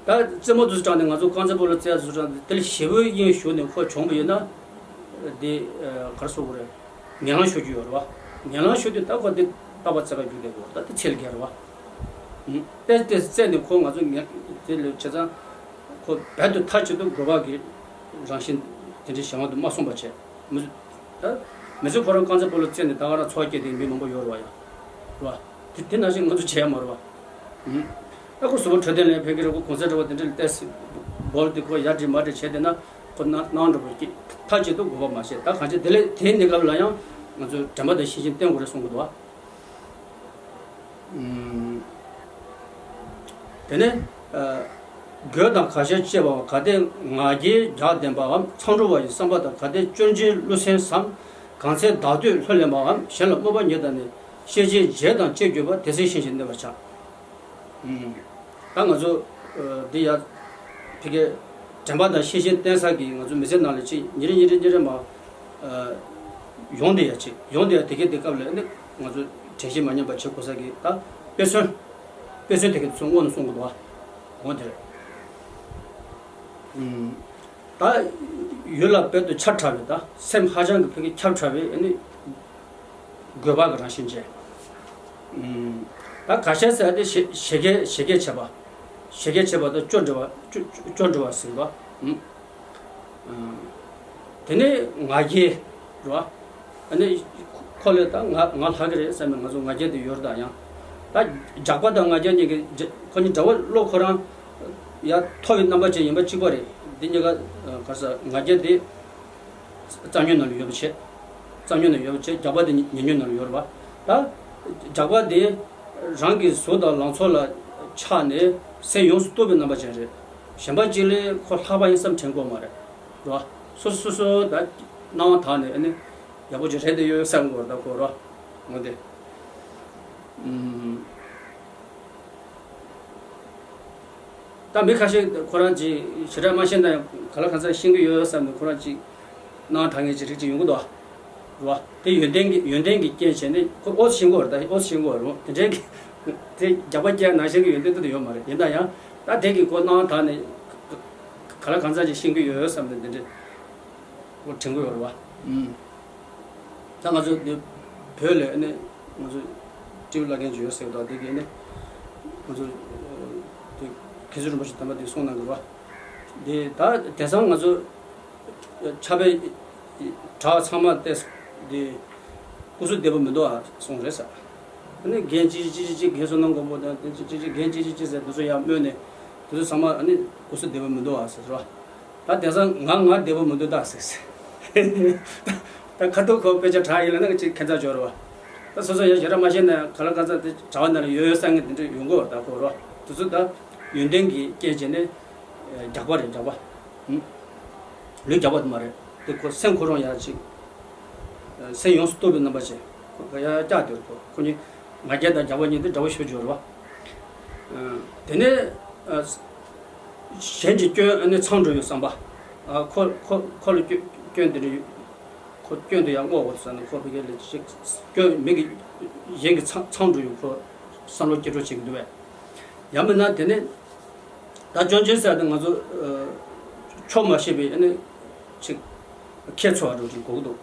ད་རྩེད་མོ་དུ་སུ་དྲངས་ནས་ང་ཚོ་རྐང་རྩེད་སྤོ་ལོ་རྩེ་ཡ་དུ་སུ་དྲངས་ནས་དེ་ལ་ཞེ་པོའི་དབྱིངས་ཞུགས་ནས་ཁོ་བྱུང་བ་ཡོད་ན། དེ་ག་རེ་ཟེར་དགོས་རེད། ངན་ལམ་ཤོར་རྒྱུ་ཡོད་རེད་བ། ངན་ལམ་ཤོར་དུས་ད་ཁོ་དེ་རྟག་པ་རྩེ་ག་རྒྱུག་བསྡད་དགོས་རེད། ད་དེ་ཚེ་ལས་བརྒལ་རེད་བ། ཏེ་ཏེ་རྩེ་ནས་ཁོ་ང་ཚོ་ངན་དེ་ལས་བྱས་ཙང་། ཁོ་རྦད་དུ་མཐའ་གཅིག་ཏུ་དགོས་པ་གི་རང་བཞིན་དེ་འདྲའི་གཞན་དབང་དུ་མ་སོང་བ་བྱས། མི་ཚོ་ད་མི་ཚོ་ཁོ་རང་རྐང་རྩེད་སྤོ་ལོ་རྩེ་ནས་ད་ག་རང་འཚོ་བ་སྐྱེལ་བསྡད་མི་མང་པོ་ཡོད་རེད་བ་ཡ། རེད་བ། དེ་དེ་ནང་བཞིན་ང་ཚོ་བྱས་ཡ་མ་རེད་བ། ཨ་ཁོ་གཟུ་བོ་འཕྲོད་བསྟེན་ལ་ཕན་གྱི་རེད། ཁོ་གོང་ཚད་འདྲ་བ་དེ་འདྲ་ལ་ཏོག་ཙམ་བོར་ཏེ་ཁོ་ཡར་འགྲིལ་མར་འགྲིལ་བྱས་བསྡད་ན་ཁོ་ན་ནང་འགྲོ་བ་སྐྱེ། མཐའ་གཅིག་ཏུ་དགོས་པ་མ་བྱས། ད་གང་ཅི་དེ་ལས་དེའི་གནས་སྐབས་ལ་ཡང་ང་ཚོས་དྲན་པ་དང་ཤེས་བཞིན་བསྟེན་དགོས་རེད་གསུང་གི་འདུག་བ། ཨུམ། དེ་ནས་ཨ། དགོད་དང་ཁ་ཤས་བཅས་པའམ། གལ་ཏེ་ང་རྒྱལ་རྒྱགས་ལྡན་པའམ། མཚང་འབྲུ་བ་ཡི་བསམ་པ་དང་། གལ་ཏེ་སྐྱོན་ཅན་བློ་སེམས་སམ། གང་ཚེ་བདག་བསྟོད་ལྷུར་ལེན་པའམ། གཞན་ལ་སྨོད་པ་ཉིད་དང་ནི། ཤེས་བྱའི་རྗེས་དང་བཅས་གྱུར་པ། དེ་ཚེ་ཤིན་ཏུ་གནས་པར་བྱ། ཨུམ། ད་ང་ཚོ་ཨ། འདི་ཡ་ཕ་གི་དྲན་པ་དང་ཤེས་བཞིན་བསྟེན་ས་གི་ང་ཚོ་མི་ཚེ་ནང་ལ་ཅིག་ཉིན་རེ་ཉིན་རེ་ཉིན་རེ་མ་ཨ། ཡོང་བསྡད་ཡ་ཅིག་ཡོང་བསྡད་ཡ་དེ་གའི་དེ་སྐབས་ལ་ནི་ང་ཚོ་དྲན་ཤེས་མ་ཉམས་པ་བྱེད་དགོས་ས་གི་ད་དཔེ་མཚོན། དཔེ་མཚོན་དེ་གའི་ཚོ་སྔོན་ནས་གསུང་གི་འདུག་བ། འོ་དེ་རེད། ཨུམ། ད་ཡུལ་ལ་རྦད་དུ་ཁྱབ་བྲལ་བའི་ད་སེམས་ཧ་ཅང་གི་ཕ་གི་ཁྱབ་བྲལ་བའི་ཨ་ནི་དགོས་པ་གི་རང་བཞིན་ཅན། ད་ཁ་ཤས་ཟེར་ཏེ་ཞེ་ཞེ་གས་ཞེ་གས་བྱེད་པ། ཞེ་གས་བྱེད་པ་དང་སྐྱོ་འདྲི་བ་སྐྱོ་སྐྱོ་འདྲི་བ་ཟེར་བ། དེ་ནས་ང་རྒྱལ་རེད་བ། ཨ་ནི་ཁོ་ལས་ད་ང་ང་ལྷག་གི་རེད་བསམ་ནས་ང་ཚོ་ང་རྒྱལ་དེ་ཡོད་རེད་ད། ཡང་ད་རྒྱགས་པ་དང་ང་རྒྱལ་གཉིས་ཀྱི་རྒྱ་ཁོ་གཉིས་འདྲ་བོ། བློ་ཁོ་རང་ཡང་མཐོ་བའི་རྣམ་པ་ཅན་ཡིན་པ་གཅིག་པ་རེད། འདི་གཉིས་ཀ་ག་རེ་ཟེར། ང་རྒྱལ་དེ་རྩ་ཉོན་ནང་ལ་ཡོད་པ་བྱས། རྩ་ཉོན་ནང་ཡོད་པ་བྱས། རྒྱགས་པ་དེ་ཉེ་ཉོན་ནང་ལ་ཡོད་རེད་བ། ད་རྒྱགས་པ་དེ་རང་གི་གཟུགས་དང་ལང་ཚོ་ལ་ ཆགས་ནས་སེམས་ཡོངས་སུ་རྟོག་པའི་རྣམ་པ་ཅན་རེད། གཞན་པ་གཅིག་ལ་ཁོ་ལྷག་པ་ཡིན་བསམ་དྲན་དགོས་མ་རེད། རེད་བ། སོ་སོ་སོ་སོ་ད་སྣང་བ་དག་ནས་ཨ་ནི་ཡག་པོ་ཅིག་རེད་དེ་ཡོད་བསམ་དགོས་རེད། ད་ཁོ་རེད་བ། འོ་དེ། ཨུམ། ད་མི་ཁ་ཤས་ཁོ་རང་ཅིག་ཞེ་དྲག་མ་ཤེས་ན་ཡང་ག་ལ་གང་ཟག་ཤེས་ཀྱི་ཡོད་བསམ་ནས་ཁོ་རང་ཅིག་སྣང་དག་ངེས་ཅིག་རིགས་ཅིག་ཡོང་གི་འདུག་བ། རེད་བ། དེ་ཡོན་ཏན་གྱི་ཡོན་ཏན་གྱི་རྐྱེན་བྱས་ནས་ཁོ་ཨོ་ཤེས་ཀྱི་ཡོད་རེད། ད་ཨོ་ཤེས་ཀྱི་ཡོད་རེད། དེ་འདྲའི་གི་དེ་རྒྱག་པ་རྒྱག་ན་ཤེས་ཀྱི་ཡོན་ཏན་དེ་ཡོད་མ་རེད། ཡིན་ན་ཡང་ད་དེ་གི་ཁོ་སྣང་དག་ནས་ག་ལ་གང་ཟག་ཅིག་ཤེས་ཀྱི་ཡོད་བསམ་ནས་དེ་འདྲའི་ཁོ་དྲན་གྱི་ཡོད་རེད་བ། ཨུམ། ད་ང་ཚོ་འདི་བོད་ལ་ནི་ང་ཚོ་སྤྲེའུ་བླ་རྒན་ཅིག་ཡོད་ཟེར་བ་དང་དེ་གས་ནི་ང་ཚོ་དེ་མཁན་ཟུར་རིན་པོ་ཆེ་དམ་པ་དེ་གསུང་གནང་གི་རེད་བ། དེ་ད་དེང་སང་ང་ཚོ་ཕྱག་དཔེ་གྲྭ་ཚང་མ་བལྟས་དེ་སྐུ་གཟུགས་བདེ་པོ་མི་འདུག་ཨ་གསུངས་རེད་ཟེར། ཨ་ནི་རྒན་གཅིག་གཅིག་གཅིག་གཅིག་རྒན་བསོད་ནམས་མགོན་པོ་དང་དེ་གཅིག་གཅིག་རྒན་གཅིག་གཅིག་གཅིག་ཟེར་དེ་ཚོ་ཡར་སྨོས་ནས་དེ་ཚོ་ཚང་མ་ཨ་ནི་སྐུ་གཟུགས་བདེ་པོ་མི་འདུག་ཨ་ཟེར་རེད་བ། ད་དེང་སང་ང་ང་བདེ་པོ་མི་འདུག་ད་ཟེར། ད་ཁ་ཐུག་ཁོ་དཔེ་ཆ་དྲག་ཡིན་ལ་ན་ཅིག་ཁྱད་མཚར་འབྱོར་བ། ད་སོ་སོ་ཡང་ཞེ་དྲག་མ་ཤེས་ན་ཡང་ག་ལ་ག་ཚ་དེ་གྲྭ་བ་ན་ལ་ཡོད་ཡོད་བསམ་ངེས་དེ་འདྲ་ཡོང་གི་བ། ད་ཁོ་རོ་དེ་ཚོ་ད་ཡོན་ཏན་གྱི་རྐྱེན་བྱས་ནས་རྒྱགས་པ་རེད། རྒྱགས་པ། ཧུམ། ལུས་རྒྱགས་པ་དེ་མ་རེད། དེ་ཁོ་སེམས་ཁོ་རང་ཡང་ཅིག་སེམས་ཡོངས་སུ་རྟོག་པའི་རྣམ་པ་ཅན་ཁོ་ཡང་བཀྱག་དེ་རེད། ཁོ་ཁོ་གཉིས་ང་རྒྱལ་དང་རྒྱགས་པ་གཉིས་དེ་འདྲ་བོ་ཞིག་འབྱོར་བ། དེ་ནས་གཞན་གྱི་སྐྱོན་ནི་ཚང་འགྲོ་ཡོད་བསམ་པ། ཁོ་ཁོ་ཁོ་ལ་སྐྱོན་སྐྱོན་དེ་འདྲ་ཡོད། ཁོ་སྐྱོན་དེ་ཡང་བསྔོ་བ་ཟེར་ན་ཁོ་ཕ་གི་ལ་ཅིག་སྐྱོན་མི་གི་གཞན་གྱི་ཚང་ཚང་འགྲོ་ཡོད། ཁོ་བསམ་བློ་སྐྱེ་འགྲོ་བྱེད་ཀྱི་འདུག་བས། ཡང་མིན་ན་དེ་ནས་ད་སྐྱོན་ཅན་ཟེར་ཏེ་ང་ཚོ་ཆོག་མ་ཤེས་པའི་ནི་ཅིག་ཁྱད་ཚོར་བ་འགྲོ་ཅིག་གོ་གི་འདུག་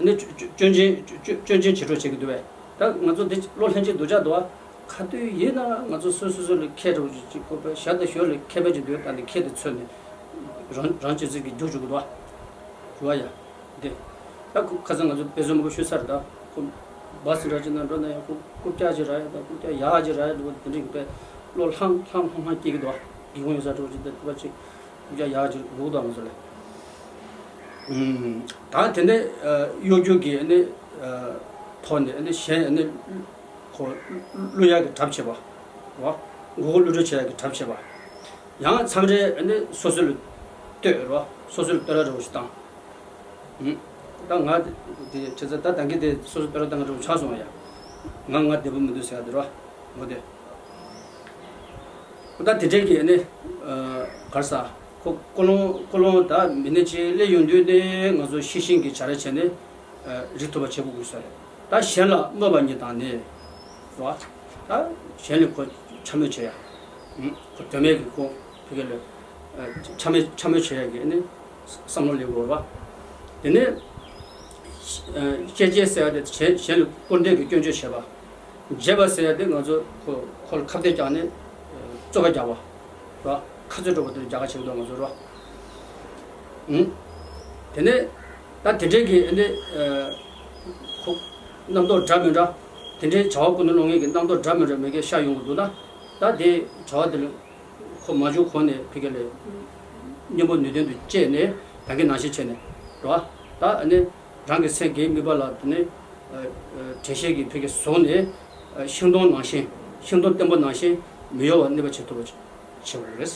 ནི་སྐྱོན་ཅན་སྐྱོན་ཅན་བྱེད་འགྲོ་བྱེད་ཀྱི་འདུག་བས། ད་ང་ཚོ་འདི་བློ་ལྷན་ཅིག་འདུག་ཅག་འདུག་ཨ། ག་དུས་ཡིན་ན་ང་ཚོ་སོ་སོ་སོ་ལ་ཁྱད་འགྲོ་ཅིག་ཅིག་ཁོ་པའི་ཞར་དང་ཞོར་ལ་ཁྱད་པར་ཅིག་འདུག་ད་འདི་ཁྱད་དེ་ཚོད་ནས་རང་རང་ཅི་ཟིག་གི་རྒྱུག་བཅུག་གི་འདུག་ཨ། རུ་བ་ཡ། འདི། ད་ཁོ་ཁ་སང་ང་ཚོ་དཔེ་མཛོད་མང་པོ་ཞུས་ཚར། ད་ཁོ་བ་སི་འདྲ་ཅིག་ན་འགྲོ་ན་ཡང་ཁོ་རྐུབ་བཀྱག་ཅིག་རག་ཡ་ད་རྐུབ་བཀྱག་ཡག་ཅིག་རག་ཡ་འདུག་དེ་འདྲ་གི་དཔེ་བློ་ལྷང་ལྷང་ལྷང་ལྷང་སྐྱེ་གི་འདུག་སྒེའུ་ཁུང་ཡོད་ས་འགྲོ་ཅིག་ད་ཁོ་ཅིག་རྐུབ་བཀྱག་ཡག་ཅིག་རུག་འདུག་ང་ཚོ་ལ། ད་དེ་ནས་གཡོ་སྒྱུ་གི་ནི་ཐོག་ནས་ནི་གཞན་ནི་ཁོ་བསླུ་ཡག་གི་གྲབས་བྱེད་པ། རོ། མགོ་སྐོར་བསླུ་བྲིད་བྱེད་ཡག་གི་གྲབས་བྱེད་པ། ཡང་མཚམས་རེ་ནི་སོ་སོ་ལ་ལྟོས་རོ། སོ་སོ་ལ་ལྟོས་ར་ར་བོ་ཞིག་བཏང་། ད་ང་དེ་བྱས་ཙང་ད་ད་གིན་དེ་སོ་སོ་ལྟོས་ར་བཏང་ར་བོ་ཆགས་སོང་བ་ཡ། ང་ང་བདེ་པོ་མི་འདུག་ཟེར་ཡ་དེ་རོ། འོ་དེ། ད་དེ་འདྲའི་གི་ནི་གར་ས་ཁོ་ཀོ་ལོང་ཀོ་ལོང་ད་མི་ནི་ཅིག་སླེབས་ཡོང་དུས་ནི་ང་ཚོ་ཤེས་བཞིན་གི་བྱ་ར་བྱས་ནས་རིག་ཐུབ་པ་བྱེད་དགོས་དགོས་ས་རེད། ད་གཞན་ལ་སྨོད་པ་གཉིས་དང་ནི་རོ། ད་གཞན་ལ་ཁོ་འཕྱ་སྨོད་བྱེད་ཡ། ཁོ་དོན་མེད་ཀྱི་ཁོ་ཕ་གི་ལ་འཕྱ་སྨོད་འཕྱ་སྨོད་བྱེད་ཡ་གི་ནི་བསམ་བློ་སླེབས་དགོས་རེད་བ། དེ་ནས་གཤེ་གཤེ་ཟེར་ཡ་དེ་གཞན་གཞན་ལ་སྐུར་འདེབས་ཀྱི་སྐྱོན་བརྗོད་བྱེད་པ། འབྱེད་པ་ཟེར་ཡ་དེ་ང་ཚོ་ཁོ་ཁོ་ལ་ཁ་གཏད་བཀྱག་ནས་རྩོད་པ་རྒྱག་པ་རེད་བ། ཁ་རྩོད་འགྲོ་བ་དེ་རྒྱག་ཁ་བྱེད་ཀྱི་འདུག་ང་ཚོ་རེད་བ། དེ་ནས་ད་དེ་འདྲའི་གི་ནི་ཁོ་རྣམ་རྟོག་འདྲ་མི་འདྲ། དེ་འདྲའི་བྱ་བ་ཀུན་ཏུ་སློང་མཁན་གྱི་རྣམ་རྟོག་འདྲ་མི་འདྲ་མི་འགའ་ཤར་ཡོང་གི་འདུག་ན། ད་དེ་བྱ་བ་དེ་ལ་ཁོ་མ་བྱུང་གོང་ནས་ཕ་གི་ལ་གཉེན་པོ་ནུས་ལྡན་དུ་བཅས་ནས་ད་གིན་ནང་བཞིན་བྱས་ནས་རེད་བ། ད་ནི་རང་གི་སེམས་དགེ་མི་པ་ལ་དེ་ནི་དྲན་ཤེས་ཀྱི་ཕ་གི་བཟུང་ནས་ཤིང་སྡོང་ནང་བཞིན་ཤིང་སྡོང་བརྟན་པོ་ནང་བཞིན་མི་གཡོ་བར་གནས་པ་བྱེད་ཐུབ་པ་བྱེད་པ་རེད།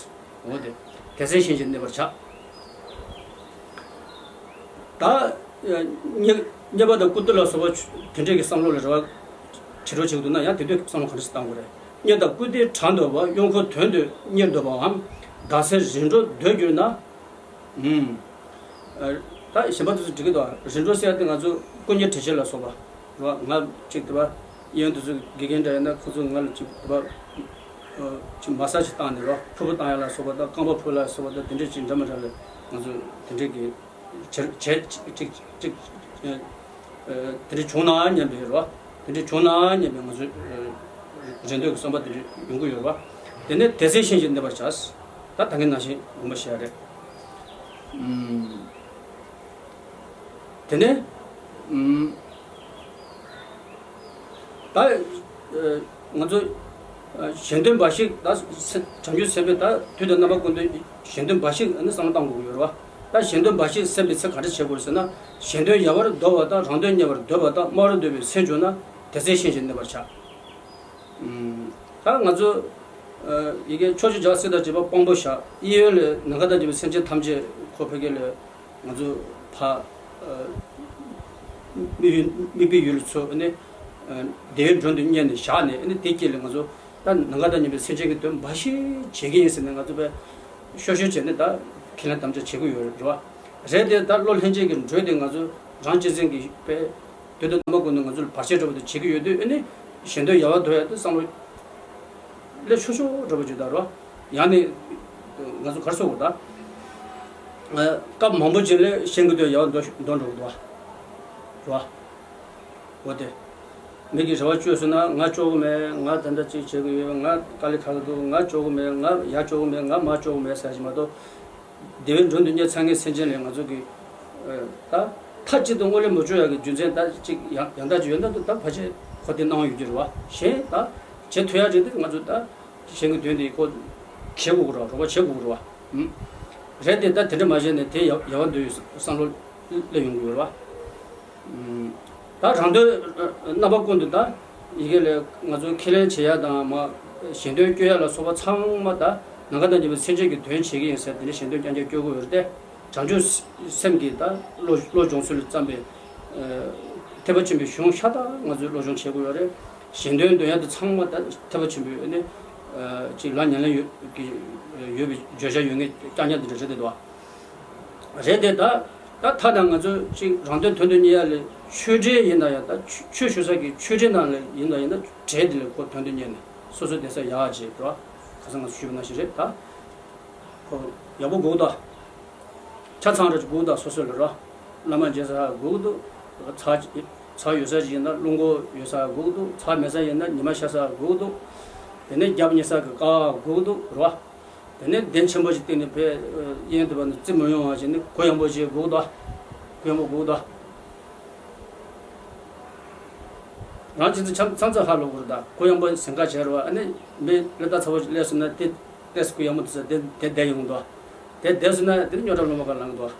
འོ་དེ། དེ་ཚེ་གཞན་གྱིས་གནོད་པར་བྱ། ད་རྙེད་རྙེད་པ་དང་བཀུར་སྟི་ལ་སོགས་པ་དེ་འདྲས་ཀྱི་བསམ་བློ་ལ་རེ་བ་བྱེད་རོགས་བྱེད་ཀྱི་འདུག་ན་ཡང་དེ་དུས་བསམ་བློ་ག་འདྲ་ཞིག་བཏང་དགོས་རེད། རྙེད་དང་བཀུར་སྟིའི་གྲངས་འདོད་པ། གཡོ་འཁོར་དོན་དུ་གཉེར་འདོད་པའམ། བདག་སེམས་རིམ་གྲོར་འདོད་གྱུར་ན། ཨུམ། ད་གཞན་པ་དེ་ཚོ་འགྲིག་གི་འདུག་རིམ་གྲོ་ཟེར་ཡ་དེ་ང་ཚོ་སྐུ་གཉེར་དྲིན་ཆེན་ལ་སོགས་པ་རེད་བ། ང་ཅིག་དེ་བ་གཡས་གཡོན་དེ་ཚོ་དགེ་རྒན་འདྲ་ཡིན་ན་ཁོ་ཚོ་ང་ལ་ཅིག་དེ་བ་ཅིག་མ་སཱ་ཇི་བཏང་ནས་རེད་བ། ཕུར་བུ་བཏང་ཡ་ལ་སོགས་པ་དང་རྐང་པ་ཕུ་ལ་སོགས་པ་དང་དེ་འདྲས་ཅིག་འདྲ་མི་འདྲ་ལ་ང་ཚོ་དེ་འདྲས་ཀྱི་བྱེད་བྱེད་ཅིག་ཅིག་ཅིག་དེ་འདྲས་བྱུང་ན་སྙམ་པའི་རེད་བ། དེ་འདྲས་བྱུང་ན་སྙམ་པའི་ང་ཚོ་རེ་འདོད་ཀྱི་བསམ་པ་དེ་འདྲས་ཡོང་གི་ཡོད་རེད་བ། དེ་ནས་དེ་ཚེ་གཞན་གྱིས་གནོད་པར་བྱ། ད་ད་གིན་ནང་བཞིན་དགོངས་པ་བཞེས་ཡ་རེད། ཨུམ། དེ་ནས་ཨུམ། ད་ཨ་ང་ཚོ་ཨ་གཞན་དོན་འབའ་ཞིག་ད་སེ་བྱང་ཆུབ་སེམས་དཔས་ད་དུས་དང་རྣམ་པ་ཀུན་ཏུ་གཞན་དོན་འབའ་ཞིག་ཨ་ནི་བསམ་བློ་བཏང་དགོས་ཀྱི་ཡོད་རེད་བ། ད་གཞན་དོན་འབའ་ཞིག་སེམས་དཔས་ཚེ་ག་འདྲ་བྱེད་དགོས་ཟེར་ན། གཞན་དོན་ཡལ་བར་འདོད་པ་དང་རང་དོན་གཉེར་བར་འདོད་པ་དང་སྨྲ་བར་འདོད་པའི་སེམས་བྱུང་ན་དེ་ཚེ་གཞན་གྱིས་གནོད་པར་བྱ། ཨུམ། ད་ང་ཚོ་ ཡི་གེ་ཕྱོགས་བཅུ་རྒྱལ་སྲིད་དང་བཅས་པ་དཔང་པོ་བཞག་གཡས་གཡོན་ལས་ནམ་མཁའ་དང་བཅས་པའི་སེམས་ཅན་ཐམས་ཅད་ཁོ་ཕ་གི་ལས་ང་ཚོ་ཕ་དམིགས་ཡུལ་དམིགས་པའི་ཡུལ་ལ་ཚུར་ཨ་ནི་བདེ་བའི་མགྲོན་དུ་གཉེར་ནས་བཞག་ནས་ཨ་ནི་དེ་དཀྱིལ་ལས་ང་ཚོ་ད་ནམ་མཁའ་དང་མཉམ་པའི་སེམས་ཅན་གྱི་དོན་འབའ་ཞིག་བྱེད་ཀྱི་ཡིན་ཟེར་ནས་ང་ཚོ་དཔེ་ཤོད་ཤོད་བྱས་ནས་ད་ཁས་ལེན་དམ་བཅའ་བྱེད་ཀྱི་ཡོད་རེད་བ། རེད་དེ་ད་བློ་ལྷན་སྐྱེས་ཀྱི་འགྲོས་དེ་ང་ཚོ་རང་གཅེས་འཛིན་གྱི་དཔེ་དོན་དུ་རྣམ་པ་ཀུན་ཏུ་ང་ཚོ་ལ་བར་ཆད་འགྲོ་བ་དེ་བྱེད་ཀྱི་ཡོད་དུས་ཨ་ནི་གཞན་དོན་ཡལ་བར་དོར་ཡ་དེ་བསམ་བློ་ལས་ཆོག་ཆོག་འགྲོ་བ་བརྗོད་ད་རོ། ཡང་ནི་ང་ཚོ་གར་སོགས་ད་སྐབས་མང་པོ་ཅིག་ལས་གཞན་གྱི་དོན་ཡལ་བར་འདོར་འགྲོ་གི་འདུག་བ། རོ། འོ་དེ། མི་གིས་རེ་བ་བཅོལ་སོང་ན་ང་ལྕོགས་གི་མེད། ང་ད་ལྟ་ཅིག་བྱེད་ཀྱི་ཡོད། ང་དཀའ་ལས་ཁག་གི་འདུག་ང་ལྕོགས་གི་མེད། ང་ཡར་ལྕོགས་གི་མེད། ང་མར་ལྕོགས་གི་མེད་ཟེར་གྱི་མ་གཏོགས། བདེ་བའི་མགྲོན་དུ་གཉེར་ཚར་མཁན་སེམས་ཅན་ལས་ང་ཚོ་གི་ད་མཐའ་གཅིག་ཏུ་སྔོན་ལས་མ་བཅོལ་ཡག་གི་རྒྱུ་མཚན་ད་ཅིག་ཡང་ཡང་དག་ཅིག་ཡོད་ན་ད་ཕལ་ཆེར་ཁོ་དེ་གནང་ཡོད་ཀྱི་རེད་བ། གཞན་ད་བྱེད་ཐུབ་ཡག་རེད་དེ་ང་ཚོ་ད་གཞན་གྱི་དོན་དེ་ཁོ་བྱེད་དགོས་ཀྱི་རེད་བ། རོགས་པ་བྱེད་དགོས་ཀྱི་རེད་བ། རེད་དེ་ད་དེ་འདྲ་མ་བྱས་ནས་དེ་ཡལ་ཡལ་བར་འདོར་ཡོད་བསམ་བློ་སླེབས་ཡོང་གི་ཡོད་རེད་བ། ད་རང་དོན་རྣམ་པ་ཀུན་ཏུ་ད་ཡི་གེ་ལས་ང་ཚོ་ཁས་ལེན་བྱེད་ཡ་དང་མ་གཞན་དོན་སྐྱོལ་ཡ་ལ་སོགས་པ་ཚང་མ་ད་ནམ་མཁའ་དང་མཉམ་པའི་སེམས་ཅན་གྱི་དོན་བྱེད་ཀྱི་ཡིན་ཟེར་དེ་འདྲའི་གཞན་དོན་རྐྱང་རྐྱང་སྐྱོལ་དགོས་ཡོད་རེད་དེ། བྱང་ཆུབ་སེམས་ཀྱི་ད་བློ་བློ་སྦྱོང་ཚུལ་ལ་བརྩམས་པའི་ཐེག་པ་ཆེན་པོའི་གཞུང་ཤ་སྟག་ང་ཚོས་བློ་སྦྱོང་བྱེད་དགོས་ཡོད་རེད། གཞན་དོན་འདོན་ཡ་དེ་ཚང་མ་ད་ཐེག་པ་ཆེན་པོའི་ནི་ཅིག་ལ་ཉམས་ལེན་ཡོད་ཀྱི་ཡོད་པའི་བརྗོད་བྱ་ཡོད་ངེས་རྐྱང་རྐྱང་དེ་འདྲ་རེད་དེ་འདུག་བ། རེད་དེ་ད་ད་ཐ་ན་ང་ཚོ་ཅིག་རང་དོན་དོན་དུ་གཉེར་ཡ་ལས་ཆོས་འབྲེལ་ཡིན་ན་ཡང་ད་ཆོས་ཆོས་ཞུ་ས་གི་ཆོས་འབྲེལ་ནང་ལ་ཡིན་ན་ཡིན་ན་གྲལ་དེ་ལས་ཁོ་དོན་དུ་གཉེར་ནས་སོ་སོ་བསྡད་ས་ཡག་བྱེད་འགྲོ། ཁ་སང་ང་ཚོ་ཞུས་པ་ནང་བཞིན་རེད་ད། ཁོ་ཡག་པོ་དགོས་ད། ཆ་ཚང་རེ་དགོས་ད་སོ་སོ་ལ་རོ། བླ་མ་མཇལ་ས་དགོས་འདུག་ཚ་ཚ་ཡོད་ས་ཞིག་ཡིན་ན་རླུང་འཁོར་ཡོད་ས་དགོས་འདུག་ཚ་མེད་ས་ཡིན་ན་ཉི་མ་ཤར་ས་དགོས་འདུག་དེ་ནས་རྒྱབ་ཉེ་ས་གི་ཀ་བ་དགོས་འདུག་རོ། དེ་ནས་གདན་ཆེན་པོ་ཞིག་བཏིང་ནས་ཕེ་གཡས་འདི་བ་ནས་རྩིབ་མ་ཡོང་བ་ཞིག་ནི་གུ་ཡངས་པོ་ཞིག་དགོས་འདུག་གུ་ཡངས་པོ་དགོས་འདུག་རང་ཁྱེད་ཚོ་ཆམ་ཚང་ཚང་ཧ་ལོ་གུར་དང་གུ་ཡངས་པོ་ཟིན་ཁ་བྱེད་རོགས། ཨ་ནི་མི་ལ་ད་ཚ་བོ་སླེབས་སོང་ན་དེ་ལྟས་གུ་ཡངས་པོ་དེ་ཚོ་དེ་དེ་བསྡད་ཡོང་དོ། དེ་བསྡད་སོང་ན་དེ་ནི་རྙོག་དྲ་ལོ་མ་ག་ལང་དོ།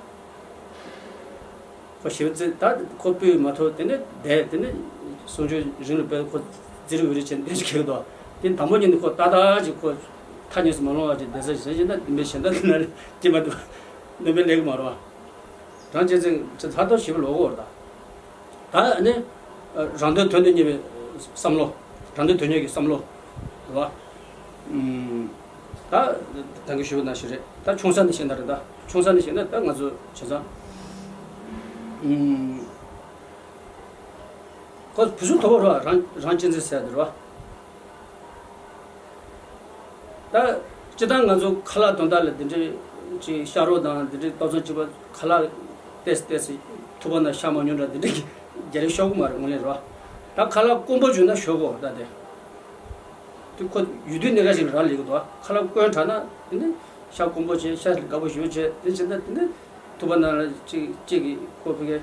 ཁོ་ཞེ་པོ་ཙི་ད་ཁོ་སྤུས་མ་ཐོབ་དེ་ནི་བསྡད་དེ་ནི་གསུང་ཆོས་རིང་ལ་བས་ཁོ་ཙི་རི་འུ་རི་བྱས་འདི་ཞིག་གེ་དོ། དེ་དང་པོ་ཉིད་ནི་ཁོ་ཏག་ཏག་ཅིག་ཁོ་ཐག་ཉེ་སུ་མ་ལོང་བ་ཅིག་བསྡད་ས་ཞིག་ཟེར་བཞིན་ད་མི་གཞན་དག་དེ་ན་རེ་ཀྱེ་མ་དུ་ནི་མི་ལེགས་མ་རོ། རང་གཅེས་འཛིན་ཅི་ཐ་ཐོ་ཞིབ་ལོག་གོ་ར། ད་ནི་རང་དོན་དོན་དུ་གཉེར་བའི་བསམ་བློ། རང་དོན་དོན་གཉེར་གྱི་བསམ་བློ་རེད་བ། ད་ད་གི་ཞུ་བ་ན་ཞིག་རེད། ད་ཆུང་ས་ནས་བཤད་ན་རེད། ད་ཆུང་ས་ནས་བཤད་ན་ད་ང་ཚོ་བྱས་ཙང་ཁོ་བུ་ཟུར་ཐོབ་པ་རེད་བ། རང་རང་གཅེས་འཛིན་ཟེར་དེ་རེད་བ། ད་སྤྱིར་བཏང་ང་ཚོ་ཁ་ལག་དོན་དག་ལ་འདི་འདྲའི་ཅིག་ཤ་རོགས་དང་འདི་འདྲའི་ལྟ་ཚང་གཅིག་པ་ཁ་ལག་ཏེས་ཏེས་ཐུབ་པ་ན་ཤ་མ་ཉོ་འདྲ་འདི་འདྲའི་རྒྱ་རིགས་ཤོག་གི་མ་རེད་ངོ་ལེ་རོ། ད་ཁ་ལག་དཀོན་པོ་བྱུང་ན་ཤོག་གོ་ད་དེ། དེ་ཁོ་ཡུལ་དུས་གནས་ཀ་ཞིག་རག་ལས་གི་འདུག་ཁ་ལག་དཀོན་དྲགས་ན་དེ་ནི་ཤ་དཀོན་པོ་བྱས་ཤ་དགའ་པོ་ཞུ་བྱས་དེ་བྱས་ན་དེ་ནི་ཐུབ་པ་ན་ཅིག་ཅིག་གི་ཁོ་ཕི་གེ་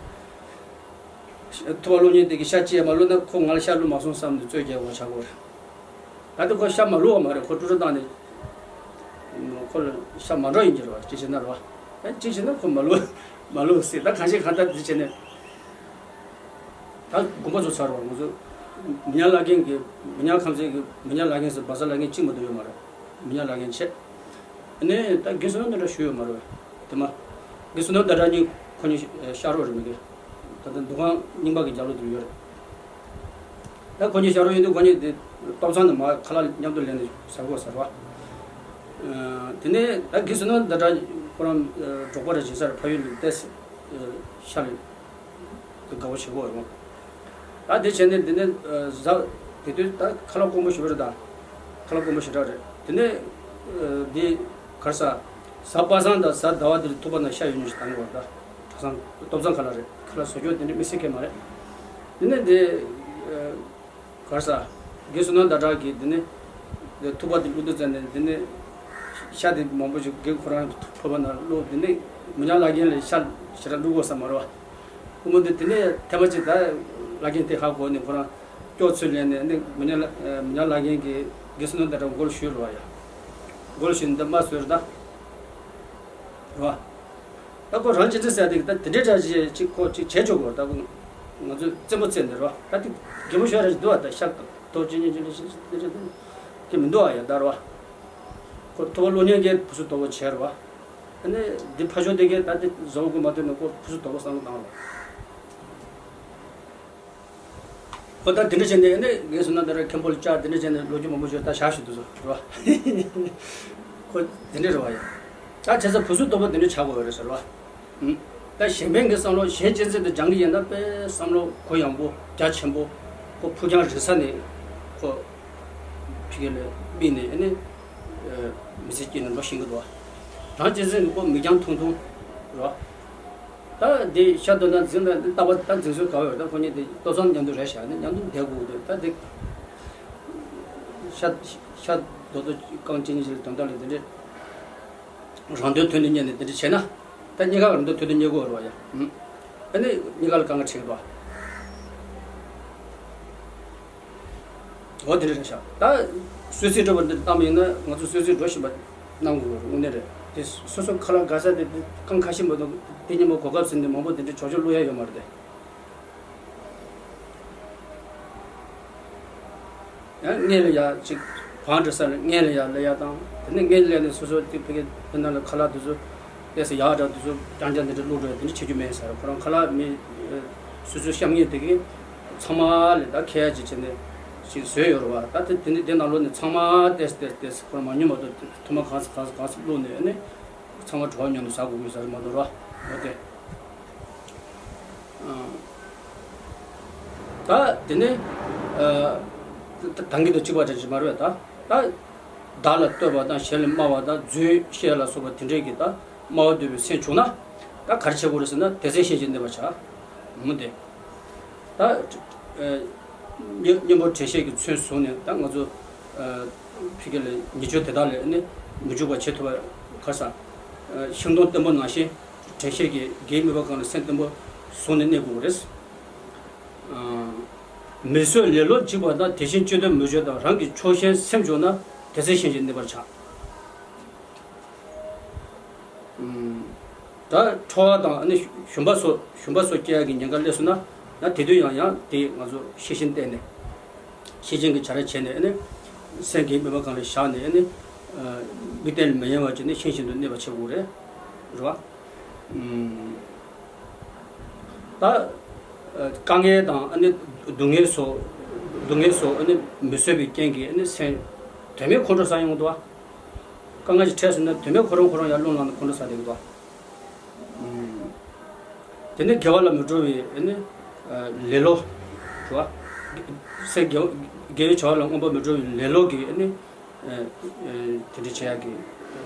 ཐུབ་པ་སློབ་གཉེར་དེ་གི་ཤ་ཅིག་མ་ལོ་ན་ཁོ་ང་ལ་ཤ་ལུ་མ་སོང་བསམ་ནས་རྩོད་རྒྱག་དགོས་ཆགས་གོ་རེད། ད་དེ་ཁོ་ཤ་མ་ལུ་བ་མ་རེད། ཁོ་ཀྲུ་ཀྲུ་བཏང་ནས་ཁོ་ལ་ཤ་མ་འགྲོ་ཡིན་གྱི་རེད་བ། ཅི་བྱེད་ན་རེད་བ། ཨ་ཅི་བྱེད་ན་ཁོ་མ་ལུ་མ་ལུ་ཟེར། ད་གང་ཞིག་གང་ལྟར་འདི་བྱས་ནས་ད་དགོངས་པ་ཚོ་ཚར་བ་ང་ཚོ་མི་ཉག་བླ་རྒན་གྱི་མི་ཉག་ཁམས་ཚན་གྱི་མི་ཉག་བླ་རྒན་ཟེར་བ་ས་བླ་རྒན་གཅིག་མ་གཏོགས་ཡོད་མ་རེད། མི་ཉག་བླ་རྒན་བྱས། ཨ་ནི་ད་དགེ་བསོད་ནམས་དེ་འདྲ་ཞུ་ཡོད་མ་རེད་བ། དེ་མ་དགེ་བསོད་ནམས་ཟླ་གྲགས་གཉིས་ཁོ་གཉིས་ཤ་རོགས་རེད་མི་དགེ། ད་ལྟ་འདུ་ཁང་རྙིང་པ་གི་རྒྱབ་ལོགས་དེར་ཡོད་རེད། ད་ཁོ་གཉིས་ཤ་རོགས་ཡིན་དུས་ཁོ་གཉིས་དེ་ཏོག་ཚང་ནས་མར་ཁ་ལག་མཉམ་དུ་ལེན་ནས་ཟ་གོ་ཟེར་བ། དེ་ནས་ད་དགེ་བསོད་ནམས་ཟླ་གྲགས་ཁོ་རང་འབྲོག་པ་རེད་བྱེད་ས་རེད། ཕ་ཡུལ་ལ་བལྟས་ཤ་ལས་དགའ་བོ་བྱེད་གོ་རེད་མོ། ད་དེ་བྱས་ནས་དེ་ནས་གཟའ་དེ་དུས་ད་ཁ་ལག་དཀོན་པོ་ཞེ་པོ་རེད། ད་ཁ་ལག་དཀོན་པོ་ཞེ་དྲག་རེད། དེ་ནས་འདི་གར་ས་གཟའ་པ་སངས་དང་གཟའ་ཟླ་བ་དེར་ཐུག་པ་ན་ཤ་ཡོད་ཉོ་ཞིག་བཏང་གི་བར་ད་གྲྭ་ཚང་སྟོབས་ཚང་ཁ་ལག་རེད། ཁ་ལག་བཟོ་སྐྱོར་དེ་འདྲ་དམིགས་བསལ་གང་མ་རེད། དེ་ནས་འདི་གར་ས་དགེ་བསོད་ནམས་ཟླ་གྲགས་ཀྱིས་དེ་ནས་ཐུག་པ་དེ་བླུགས་དུས་ཙམ་ནས་དེ་ནས་ཤ་དེ་མང་པོ་ཞིག་དགེ་ཁོ་རང་ཕོར་པ་ནང་བླུགས། དེ་ནས་མི་ཉག་བླ་རྒན་ལ་ཤ་ཞེ་དྲག་བླུགས་དགོས་ས་མ་རེད་བ། ཁོ་མོ་དེ་དེ་ནས་ཐེངས་མ་གཅིག་ད་བླ་རྒན་དེ་ཧ་གོ་ནས་ཁོ་རང་སྐྱོགས་ཚུར་ལེན་ནས་ནི་མི་ཉག་བླ་མི་ཉག་བླ་རྒན་གྱིས་དགེ་བསོད་ནམས་ཟླ་གྲགས་མགོ་ལ་གཞུས་རེད་བ་ཡ། མགོ་ལ་གཞུས་ནས་འདི་མ་བཟོས་རེད་ད། རེད་བ། ད་ཁོ་རང་གཅེས་འཛིན་ཟེར་དེ་ད་དེ་འདྲའི་འདྲ་ཞིག་ཅིག་ཁོ་ཅིག་བྱེད་ཆོག་གོ། ད་ཁོ་ང་ཚོ་རྩེད་མོ་རྩེད་འདི་རེད་བ། ད་དེ་གད་མོ་ཤོར་ར་ཞིག་འདུག་བ། ད་ཤ་ཐོག་ཅི་ཉིན་ཅི་ལ་ཞིག་དེ་འདྲ་དེ་མི་འདུག་བ་ཡ། ད་རེད་བ། ཁོ་ཐོག་སློབ་གཉེར་གྱི་བུ་སུ་དོ་བོ་བྱས་ར་བ། ཨ་ནི་འདི་ཕ་ཤོག་དེ་གས་ད་དེ་བཟོ་དགོས་མ་ཐུབ་ན་ཁོ་བུ་སུ་དོ་བོ་བསམ་བློ་བཏང་ར་བ། ཁོ་ད་དེ་འདྲ་བྱས་ནས་ཨ་ནི་ངས་སོང་ན་ད་ར་མཁན་པོ་ལ་བཅར་དེ་འདྲ་བྱས་ནས་ལོ་རྒྱུས་མང་པོ་ཞིག་ད་བཞག་ཞུ་འདུག་ཟེར་ར་བ། ཁོ་དེ་འདྲ་ར་བ་ཡ། ད་བྱས་ཙང་བུ་སུ་དོ་བོ་དེ་འདྲ་བྱ་དགོས་རེད་ཟེར་ར་བ། ད་གཞན་ཕན་གྱི་བསམ་བློ་གཞན་གཅེས་འཛིན་དུ་སྦྱང་གི་ཡིན་ན་དཔེ་བསམ་བློ་གུ་ཡངས་པོ་རྒྱ་ཆེན་པོ་ཁོ་ཕུགས་རྒྱང་རིང་ས་ནས་ཁོ་ཕི་གེ་ལ་དམིགས་ནས་ཨ་ནི་མི་ཚེ་སྐྱེལ་ནས་འགྲོ་ཤེས་ཀྱི་འདུག་རང་གཅེས་འཛིན་གྱི་ཁོ་མིག་རྒྱང་ཐུང་ཐུང་རོ། ད་འདི་ཤ་དོན་དང་འཛིན་ལ་འདི་ལྟ་བ་ད་འཛིན་སྲོལ་ག་བ་ཡོད་ད་ཁོ་གཉིས་འདི་ལྟོ་ཚང་མཉམ་དུ་རེད་བཞག་ནས་མཉམ་དུ་བསྡད་དགོས་འདུག་ད་འདི་ཤ་ཤ་རྡོ་རྡོ་རྐང་གཅིག་གཉིས་ལ་དོན་དག་ལ་འདི་འདྲས། རང་དོན་དོན་དུ་གཉེར་ནས་དེ་འདྲ་བྱས་ན། ད་གཉིས་ཀ་རང་དོན་དོན་དུ་གཉེར་དགོས་རེད་བ་ཡ། ཨ་ནི་གཉིས་ཀ་ལ་དཀའ་ངལ་འཕྲད་ཀྱི་འདུག་འོ་དེ་འདྲ་རེད་ཤག་ད་སུད་སི་འགྲོ་བ་འདི་བཏང་བ་ཡིན་ན་ང་ཚོ་སུད་སི་འགྲོ་བཞིན་པ་གནང་དགོས་རེད་དངོས་གནས་རེད་དེ་སོ་སོ་ཁ་ལག་དགའ་ས་དེ་དེ་རྐང་ཁ་ཤས་མ་གཏོགས་དེ་ཉིན་མོ་གོ་སྐབས་ཟིན་ནས་མང་པོ་དེ་འདྲ་ཆོག་ཆོག་བླུག་ཡ་ཡོད་མ་རེད་དེ། ཡང་སྔས་ལ་ཡ་ཅིག་བང་འདྲ་ས་ལ་སྔས་ལ་ཡ་ལ་ཡ་དང་དེ་ནས་སྔས་ལ་ནས་སོ་སོ་ཅིག་ཕ་གི་དེ་ན་ལ་ཁ་ལག་དེ་ཚོ་ལས་སུ་ཡག་འདྲ་དེ་ཚོ་རྐྱང་རྐྱང་དེ་འདྲ་བླུག་འགྲོ་ཡ་དེ་འདྲ་བྱེད་རྒྱུ་མེད་ཟེར་ཁོ་རང་ཁ་ལག་མི་སོ་སོའི་བཤམས་མཁན་དེ་གི་ཚང་མ་ལ་ད་ཁྱད་ཅིག་བྱས་ནས་ཅིག་བཟོས་ཡོད་རེད་བ་ད་དེ་དེ་ནས་དེ་ནང་ལོགས་ནས་ཚང་མ་ཏེས་ཏེས་ཏེས་ཁོ་རང་མ་ཉོ་མ་གཏོགས་ཐུར་མ་གང་ས་གང་ས་གང་ས་བླུགས་ནས་ཨ་ནི། ཚང་མ་བྲོ་བ་མྱོང་ནས་ཟ་དགོས་ཀྱི་ཟ་རེད་མ་གཏོགས་ར། འོ་དེ། ད་དེ་ནས་ད་གིན་དང་གཅིག་པ་འདྲ་ཞིག་མ་རེད་ད། ད་བདག་ལ་བསྟོད་པ་དང་གཞན་ལ་སྨྲ་བ་དང་རྫུན་བཤད་ལ་སོགས་པ་དེ་འདྲས་ཀྱི་ད་སྨྲ་བ་འདོད་པའི་སེམས་བྱུང་ན་ད་ག་རེ་བྱེད་དགོས་རེད་ཟེར་ན་དེ་ཚེ་ཤེས་བཞིན་གནས་པར་བྱ། འོ་དེ། ད། གཉེན་པོ་འགྲེལ་བཤད་ཀྱི་ཚུལ་བཟུང་ནས་ད་ང་ཚོ་ཕི་གེ་ལ་ཉེས་སྤྱོད་དེ་དག་ལས་ནི་མི་འཇུག་པ་བྱེད་ཐུབ་པ་ག་ས་ཤིང་སྡོང་བརྟན་པོ་ནང་བཞིན་འགྲེལ་བཤད་ཀྱི་གེགས་མེད་པ་གང་ལ་སེམས་བརྟན་པོ་བཟུང་ནས་གནས་དགོས་རེད། མི་བཟོད་ལེ་ལོ་འཇིགས་པ་དང་དེ་བཞིན་སྤྱོད་འདོད་མི་འཇོད་དང་རང་གི་ཕྱོགས་ཞེན་སེམས་བྱུང་ན་དེ་ཚེ་ཤེས་བཞིན་གནས་པར་བྱ། ད་ཁྲོ་བ་དང་ཨ་ནི་ཞུམ་པ་སོགས་ཞུམ་པ་སོགས་སྐྱེ་ཡག་གི་ཉེན་ཁ་སླེབས་སོང་ན་ཡང་དེ་དུས་ཡང་ཡང་དེ་ང་ཚོ་ཤེས་བཞིན་བསྟེན་ནས་ཤེས་བཞིན་གྱི་བྱ་ར་བྱས་ནས་ཨ་ནི་སེམས་ཀྱི་དམིགས་པ་གང་ལ་བཞག་ནས་ཨ་ནི་དམིགས་གཏད་ལ་མི་གཡེང་བ་བྱས་ནས་ཤེས་བཞིན་དུ་གནས་པ་བྱེད་དགོས་རེད། རེད་བ། ད་དཀའ་ངལ་དང་ཨ་ནི་སྡུག་བསྔལ་སོགས་སྡུག་བསྔལ་སོགས་ཨ་ནི་མི་བཟོད་པའི་རྐྱེན་གྱིས་ཨ་ནི་སེམས་དོན་མེད་ཁོང་ཁྲོ་ཟ་ཡོང་གི་འདུག་བ། དཀའ་ངལ་ཞིག་འཕྲད་སོང་ན་དོན་མེད་ཁོ་རང་ཁོ་རང་ཡར་རླུང་ལངས་ནས་ཁོང་ཁྲོ་ཟ་བསྡད་ཀྱི་འདུག་དེ་ནས་དགེ་བ་ལ་མི་སྤྲོ་བའི་ཨ་ནི་ལེ་ལོ་རེད་བ། སེམས་དགེ་དགེ་བའི་བྱ་བ་ལ་མངོན་པར་མི་སྤྲོ་བའི་ལེ་ལོ་གིས་ཨ་ནི་དེ་འདྲ་བྱེད་ཡག་གི་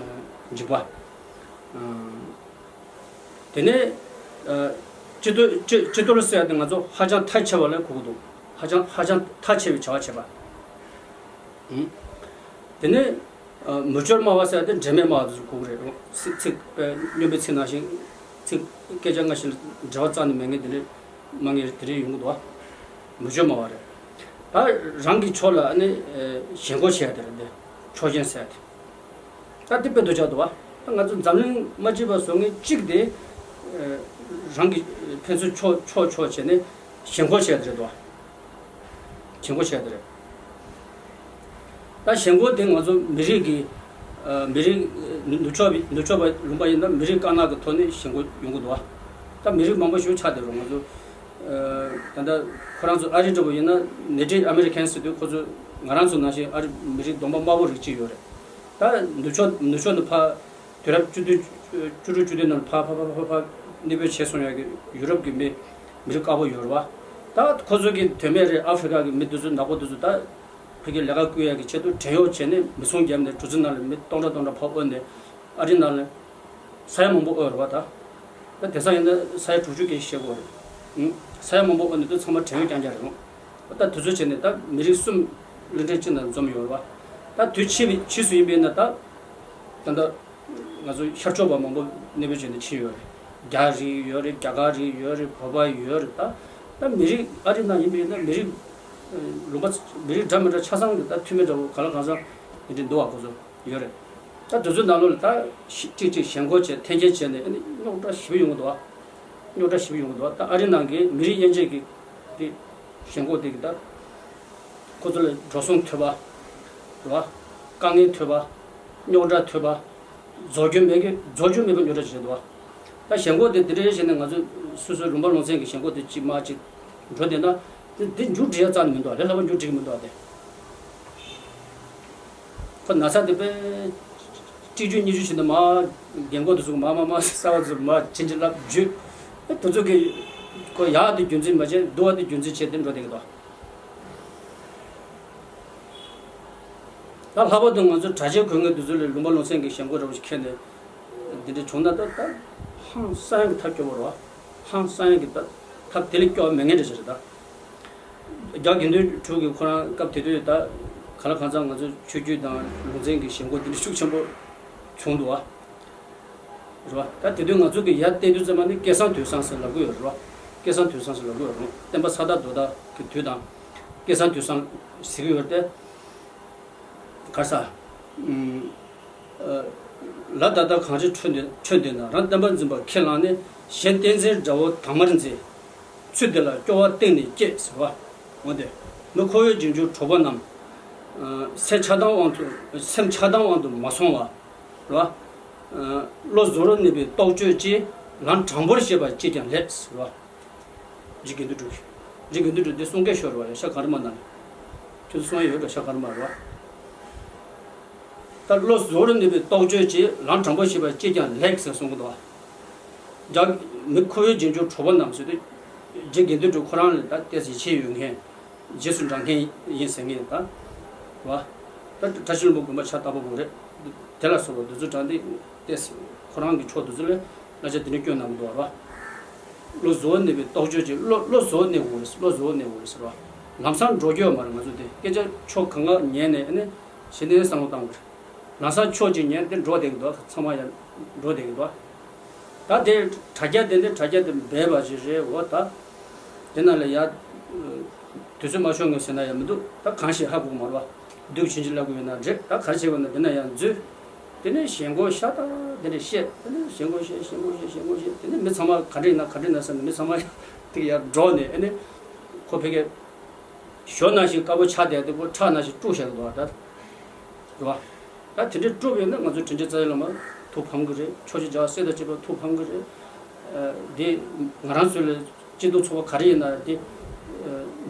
འཇིགས་པ། དེ་ནས་སྤྱི་ཏོ་སྤྱི་སྤྱི་ཏོ་ལ་ཟེར་ཡག་དེ་ང་ཚོ་ཧ་ཅང་ཐག་ཆེ་བ་ལ་གོ་གི་འདུག་ཧ་ཅང་ཧ་ཅང་ཐག་ཆེ་བའི་བྱ་བ་བྱེད་པ། དེ་ནས། མི་སྐྱོར་སྨྲ་བ་ཟེར་ཏེ་འབྲེལ་མེད་སྨྲ་བ་དེ་ཚོ་གོ་གི་རེད། ཚིག་ཚིག་སྨྱོན་པའི་ཚིག་ནང་བཞིན་ཚིག་སྐད་ཆ་སྔ་ཕྱི་ལ་འབྲེལ་བ་རྩ་ནས་མེད་མཁན་དེ་འདྲ་སྨྲ་མཁན་དེ་འདྲ་ཡོང་གི་འདུག་མི་སྐྱོར་སྨྲ་བ་རེད། ད་རང་གི་ཕྱོགས་ལ་ནི་ཞེན་ཁོག་བྱས་དེ་རེད་དེ་ཕྱོགས་ཞེན་ཟེར་ཏེ། ད་དེ་དཔེ་འདོད་ཆགས་འདུག་བ། ད་ང་ཚོ་འཛམ་གླིང་མ་སྐྱིད་པ་བཟོ་མཁན་གཅིག་དེ་རང་གི་ཕན་ཚུན་ཕྱོགས་ཕྱོགས་ཕྱོགས་བྱས་ནས་ཞེན་ཁོག་བྱས་དེ་རེད་འདུག་བ། ཞེན་ཁོག་བྱས་དེ་རེད། ད་ཞེན་ཁོག་དེ་ང་ཚོ་མི་རིགས་ཀྱི་མི་རིགས་ནུ་ཕྱོགས་པའི་ནུ་ཕྱོགས་པ་ལུང་པ་ཡིན་ན་མི་རིགས་དཀར་ནག་གི་ཐོག་ནས་ཞེན་ཁོག་ཡོང་གི་འདུག་བ། ད་མི་རིགས་མང་པོ་ཞིག་ཆགས་བསྡད་རུང་ང་ཚོ་ད་ལྟ་ཁོ་རང་ཚོ་ཨ་རི་འདྲ་པོ་ཡིན་ན་Native Americans་ཟེར་དུས་ཁོ་ཚོ་ང་རང་ཚོ་ནང་བཞིན་ཨ་རི་མི་རིགས་གདོང་པ་དམར་པོ་རིགས་གཅིག་ཡོད་རེད། ད་ནུ་ཕྱོགས་ནུ་ཕྱོགས་ནས་ཕར། དུས་རབས་བཅུ་བདུན་བཅུ་དྲུག་བཅུ་བདུན་ནང་ཕར་ཕར་ཕར་ཕར་ཕར་གནས་སྤོས་བྱས་སོང་ཡག་གི་ཡུ་རོབ་ཀྱི་མི་མི་རིགས་དཀར་པོ་ཡོད་རེད་བ། ད་ཁོ་ཚོ་གི་དོན་མེད་རེད། ཨ་ཧྥི་རི་ཀ་གི་མི་དེ་ཚོ་ནག་པོ་དེ་ཚོ་ད་ཕ་གིར་ལས་ཀ་བསྐུལ་ཡག་གི་ཆེད་དུ་བྲན་གཡོག་བྱས་ནས་མི་ཚང་བརྒྱབ་ནས་གྲུ་གཟིངས་ནང་ལ་མི་སྟོང་ཕྲག་སྟོང་ཕྲག་ཕར་དབོར་ནས་ཨ་རི་ནང་ལ་ས་ཡ་མང་པོ་དབོར་རེད་བ། ད་ད་དེང་སང་ཡིན་ན་ས་ཡ་དྲུག་ཅུ་སྐད་ཤེས་དགོས་རེད། ཨང་། ས་ཡ་མང་པོ་དབོར་ནས་དེ་ཚང་མ་བྲན་གཡོག་རྐྱང་རྐྱང་རེད། ད་དེ་ཚོ་བྱས་ནས་ད་མི་རིགས་གསུམ་གླིང་ཕྲན་གཅིག་ནང་འཛོམས་ཡོད་རེད་བ། ད་དུས་ཕྱིས་ཕྱིས་སུ་ཡིན་པས་ན་ད་ད་ད། ང་ཚོ་ཤར་ཕྱོགས་པ་མང་པོ་གནས་སྤོས་བྱས་ནས་ཕྱིན་ཡོད་རེད། རྒྱ་རིགས་ཡོད་རེད། རྒྱ་གར་རིགས་ཡོད་རེད། བོད་པ་ཡོད་རེད། ད་ད་མི་རིགས་ཨ་རི་ནང་ཡིན་པ་ཡིན་ན་མི་རིགས་ལུང་པ་མི་རིགས་འདྲ་མི་འདྲ་ཆ་ཚང་གི་ད་འཐུས་མི་འདྲ་བོ་ག་ལ་གང་ཟག་དེ་འདྲ་འདུག་བ། ཁོ་ཚོ་ཡོད་རེད། ད་དེ་ཚོའི་ནང་ལོགས་ལ་ད་གཅིག་གཅིག་ཞེན་ཁོག་བྱས་འཐེན་འཁྱེར་བྱས་ནས་ཨ་ནི་རྙོག་དྲ་ཞེ་པོ་ཡོང་གི་འདུག་བ། རྙོག་དྲ་ཞེ་པོ་ཡོང་གི་འདུག་བ། ད་ཨ་རི་ནང་གི་མི་རིགས་དབྱེ་འབྱེད་ཀྱི་དེ་ཞེན་ཁོག་དེ་གི་ད་ཁོ་ཚོ་ལ་འགྲོ་སོང་ཐོབ་པ་རེད་བ། དཀའ་ངལ་ཐོབ་པ། རྙོག་དྲ་ཐོན་པ། རྫོགས་རྒྱུ་མེད་ཀི་རྫོགས་རྒྱུ་མེད་པ་རྙོག་དྲ་ཅིག་རེད་འདུག་བ། ད་ཞེན་ཁོག་དེ་དེ་འདྲ་བྱས་ནས་ང་ཚོ་སོ་སོའི་ལུང་པ་ལུང་ཚན་གྱི་ཞེན་ཁོག་དེ་ཅིག་མར་ཅིག་འགྲོ་བསྡད་ན། དེ་དེ་མཇུག་སྒྲིལ་ཡ་རྩ་ནས་མི་འདུག་བ། ལས་སླ་པོ་མཇུག་སྒྲིལ་གི་མི་འདུག་བ་དེ། ཁོ་ན་ཚ་དེ་དཔེ་གཅིག་བརྗོད་གཉིས་བརྗོད་བྱས་ནས་མར་རྒན་གོག་དེ་ཚོ་མར་མར་མར་གསར་པ་ཚོ་མར་ཕྱིན་ཅི་ལབ་བརྗོད། ཨེ་དེ་ཚོ་གི་ཁོ་ཡག་དེ་རྒྱུན་འཛིན་མ་བྱས། སྡུག་པ་དེ་རྒྱུན་འཛིན་བྱས་དེ་འགྲོ་བསྡད་ཀྱི་འདུག་ད་ལྷག་པར་དུ་ང་ཚོ་གྲྭ་ཆས་གོན་མཁན་དེ་ཚོ་ལ་ལུང་པ་ལུང་ཚན་གྱི་ཞེན་ཁོག་འདྲ་པོ་ཞིག་འཁྱེར་ནས་འདི་འདྲ་བྱུང་ན། ད་ད་ཧང་སང་གི་ཐབས་སྐྱོ་པོ་རེད་བ། ཧང་སང་གི་ད་ཐབས་དེ་ལས་སྐྱོ་བ་མེད་མཁན་འདྲ་ཞིག་རེད་ད། རྒྱ་དགེ་འདུན་གྲུབ་ཀྱིས་ཁོ་རང་སྐབས་དེ་དུས་ད་ག་ལ་གང་འཚམ་ང་ཚོ་ཆོས་བརྒྱུད་དང་ལུང་ཚན་གྱི་ཞེན་ཁོག་འདི་འདྲ་ཤུགས་ཆེན་པོ་བྱུང་འདུག་བ། རེད་བ། ད་དེ་དུས་ང་ཚོ་གི་ཡར་བལྟས་དུས་ཙམ་པ་ནི་སྐལ་བཟང་དུས་བཟང་ཟེར་ལབ་ཀྱི་ཡོད་རེད་བ། སྐལ་བཟང་དུས་བཟང་ཟེར་ལབ་ཀྱི་ཡོད་རེད། བསྟན་པ་ས་དར་རྡོ་དར་གྱི་དུས་དང་། སྐལ་བཟང་དུས་བཟང་ཟེར་གྱི་ཡོད་རེད་དེ། ག་རེ་ཟ། ཨུམ། ཨ། ལ་ད་ལྟ་གངས་རི་ཁྲོད་འདི་ཁྲོད་འདི་ན། རང་བསྟན་པ་འཛིན་པ་ཁས་བླངས་ནས། གཞན་བསྟན་འཛིན་དགྲ་བོ་དྭངས་མར་མཛད། ཚུལ་འདི་ལ་སྐྱོ་བ་གཏིང་ནས་སྐྱེས་ཟེར་བ། འོ་དེ། མི་ཁོ་བོས་འཇིགས་འཇུག་གྲོགས་པོ་རྣམས། ཨ། སེམས་ཆགས་སྡང་དབང་དུ་སེམས་ཆགས་སྡང་དབང་དུ་མ་སོང་བ། རེད་བ། ཨ། བློ་གཟུ་བོར་གནས་པའི་རྟོག་དཔྱོད་ཀྱིས། ལམ་དྲང་པོར་བྱེད་པ་ཅིས་ཀྱང་ལེགས་ཟེར་བ། རྗེ་དགེ་འདུན་གྲུབ། རྗེ་དགེ་འདུན་གྲུབ་འདི་གསུང་སྐད་ཤོར་བ་རེད། ཤ་ག་རེ་མ་ན་ནི། ཁྱོད་ཚོ་གསུང་ཡ་ཡོད་འགྲོ། ཤ་ག་རེ་མ་རེད་བ། ད་བློ་གཟུ་བོར་གནས་པའི་རྟོག་དཔྱོད་ཀྱིས། ལམ་དྲང་པོར་བྱེད་པ་ཅིས་ཀྱང་ལེགས་ཟེར་གསུང་གི་འདུག་བ། རྒྱ། མི་ཁོ་བོས་འཇིགས་འཇུག་གྲོགས་པོ་རྣམས་ཟེར་དུས། རྗེ་དགེ་འདུན་གྲུབ་ཁོ་རང་ལ་ད་ཏོག་ཙམ་ཡིད་ཆེས་ཡོད་མཁན། རྗེས་སུ་འབྲང་མཁན་ཡིན་ཟེར་མཁན་ད། བ། ད་བཀྲ་ཤིས་ལྷུན་པོ་དགོན་པ་ཕྱག་བཏབ་པ་བོ་རེད། དེ་ལ་སོགས་པ་འདི་ཚོ་དྲངས་ཏེ་ཏོག་ཙམ་ཁོ་རང་གི་ཕྱོགས་འདི་ཚོ་ལ་གླ་ཆ་དེ་འདྲ་སྐྱོན་གནང་གི་འདུག་བ། བློ་གཟུ་བོར་གནས་པའི་རྟོག་དཔྱོད་ཀྱིས། བློ་བློ་གཟུ་བོར་གནས་དགོས་རེད། བློ་གཟུ་བོར་གནས་དགོས་རེད་ཟེར་བ། ལམ་སང་འགྲོ་རྒྱུ་ཡོད་མ་རེད། ང་ཚོ་དེ་སྐད་ཆ་ཕྱོགས་གང་ག་ཉན་ནས་ཨ་ནི་གཞི་ནས་བསམ་བློ་བཏང་དགོས་རེད། ལམ་སང་ཕྱོགས་གཅིག་ཉན་དེ་འགྲོ་བསྡད་ཀྱི་འདུག་ཚང་མ་ཡང་འགྲོ་བསྡད་ཀྱི་འདུག་ད་དེ་དྲ་རྒྱ་དེ་འདྲ་དྲ་རྒྱ་དེ་འབེལ་བ་ཞིག་རེད། འོ་ད། དེ་ན་ལ་ཡ། དུས་ཚོད་མ་ཤོར་ངེས་ཟེར་ན་ཡང་མི་འདུག་ད་གང་ཞིག་ཧ་གོ་གི་མ་རེད་བ། སྡུག་ཕྱིན་ཅི་ལབ་དགོས་ཡོད་ན་རེད། ད་ག་རེ་བྱེད་དགོས་ན་དེ་ན་ཡང་འཛུལ། དེ་ནས་ཞེན་ཁོག་ཤ་སྟག་དེ་འདྲ་བཤད། དེ་ནས་ཞེན་ཁོག་བཤད། ཞེན་ཁོག་བཤད། ཞེན་ཁོག་བཤད། དེ་ནས་མི་ཚང་མ་ག་འདྲ་ཡིན་ན་ག་འདྲ་ཡིན་ན་བསམ་ནས་མི་ཚང་མ་ཡང་དེ་ག་ཡར་འགྲོ་ནས་ཨ་ནི། ཁོ་ཕ་གི་ཞོ་ནང་བཞིན་དཀར་པོ་ཆགས་བསྡད་དེ་ཁོ་ཁྲག་ནང་བཞིན་དཀྲུགས་བཞག་གི་འདུག་བ་ད། རེད་བ། ད་དེ་འདྲའི་དཀྲུག་ཡོད་ན་ང་ཚོ་དྲིན་ཅན་རྩ་བའི་བླ་མ་ཐུགས་ཕམ་གི་རེད། ཆོས་རྗེ་རྒྱལ་བ་སྲས་དང་བཅས་པ་ཐུགས་ཕམ་གི་རེད། ཨ། དེ་ང་རང་ཚོ་ལ་སྤྱི་མཐུན་ཚོགས་པ་ག་རེ་ཡིན་ན་དེ། ཨ།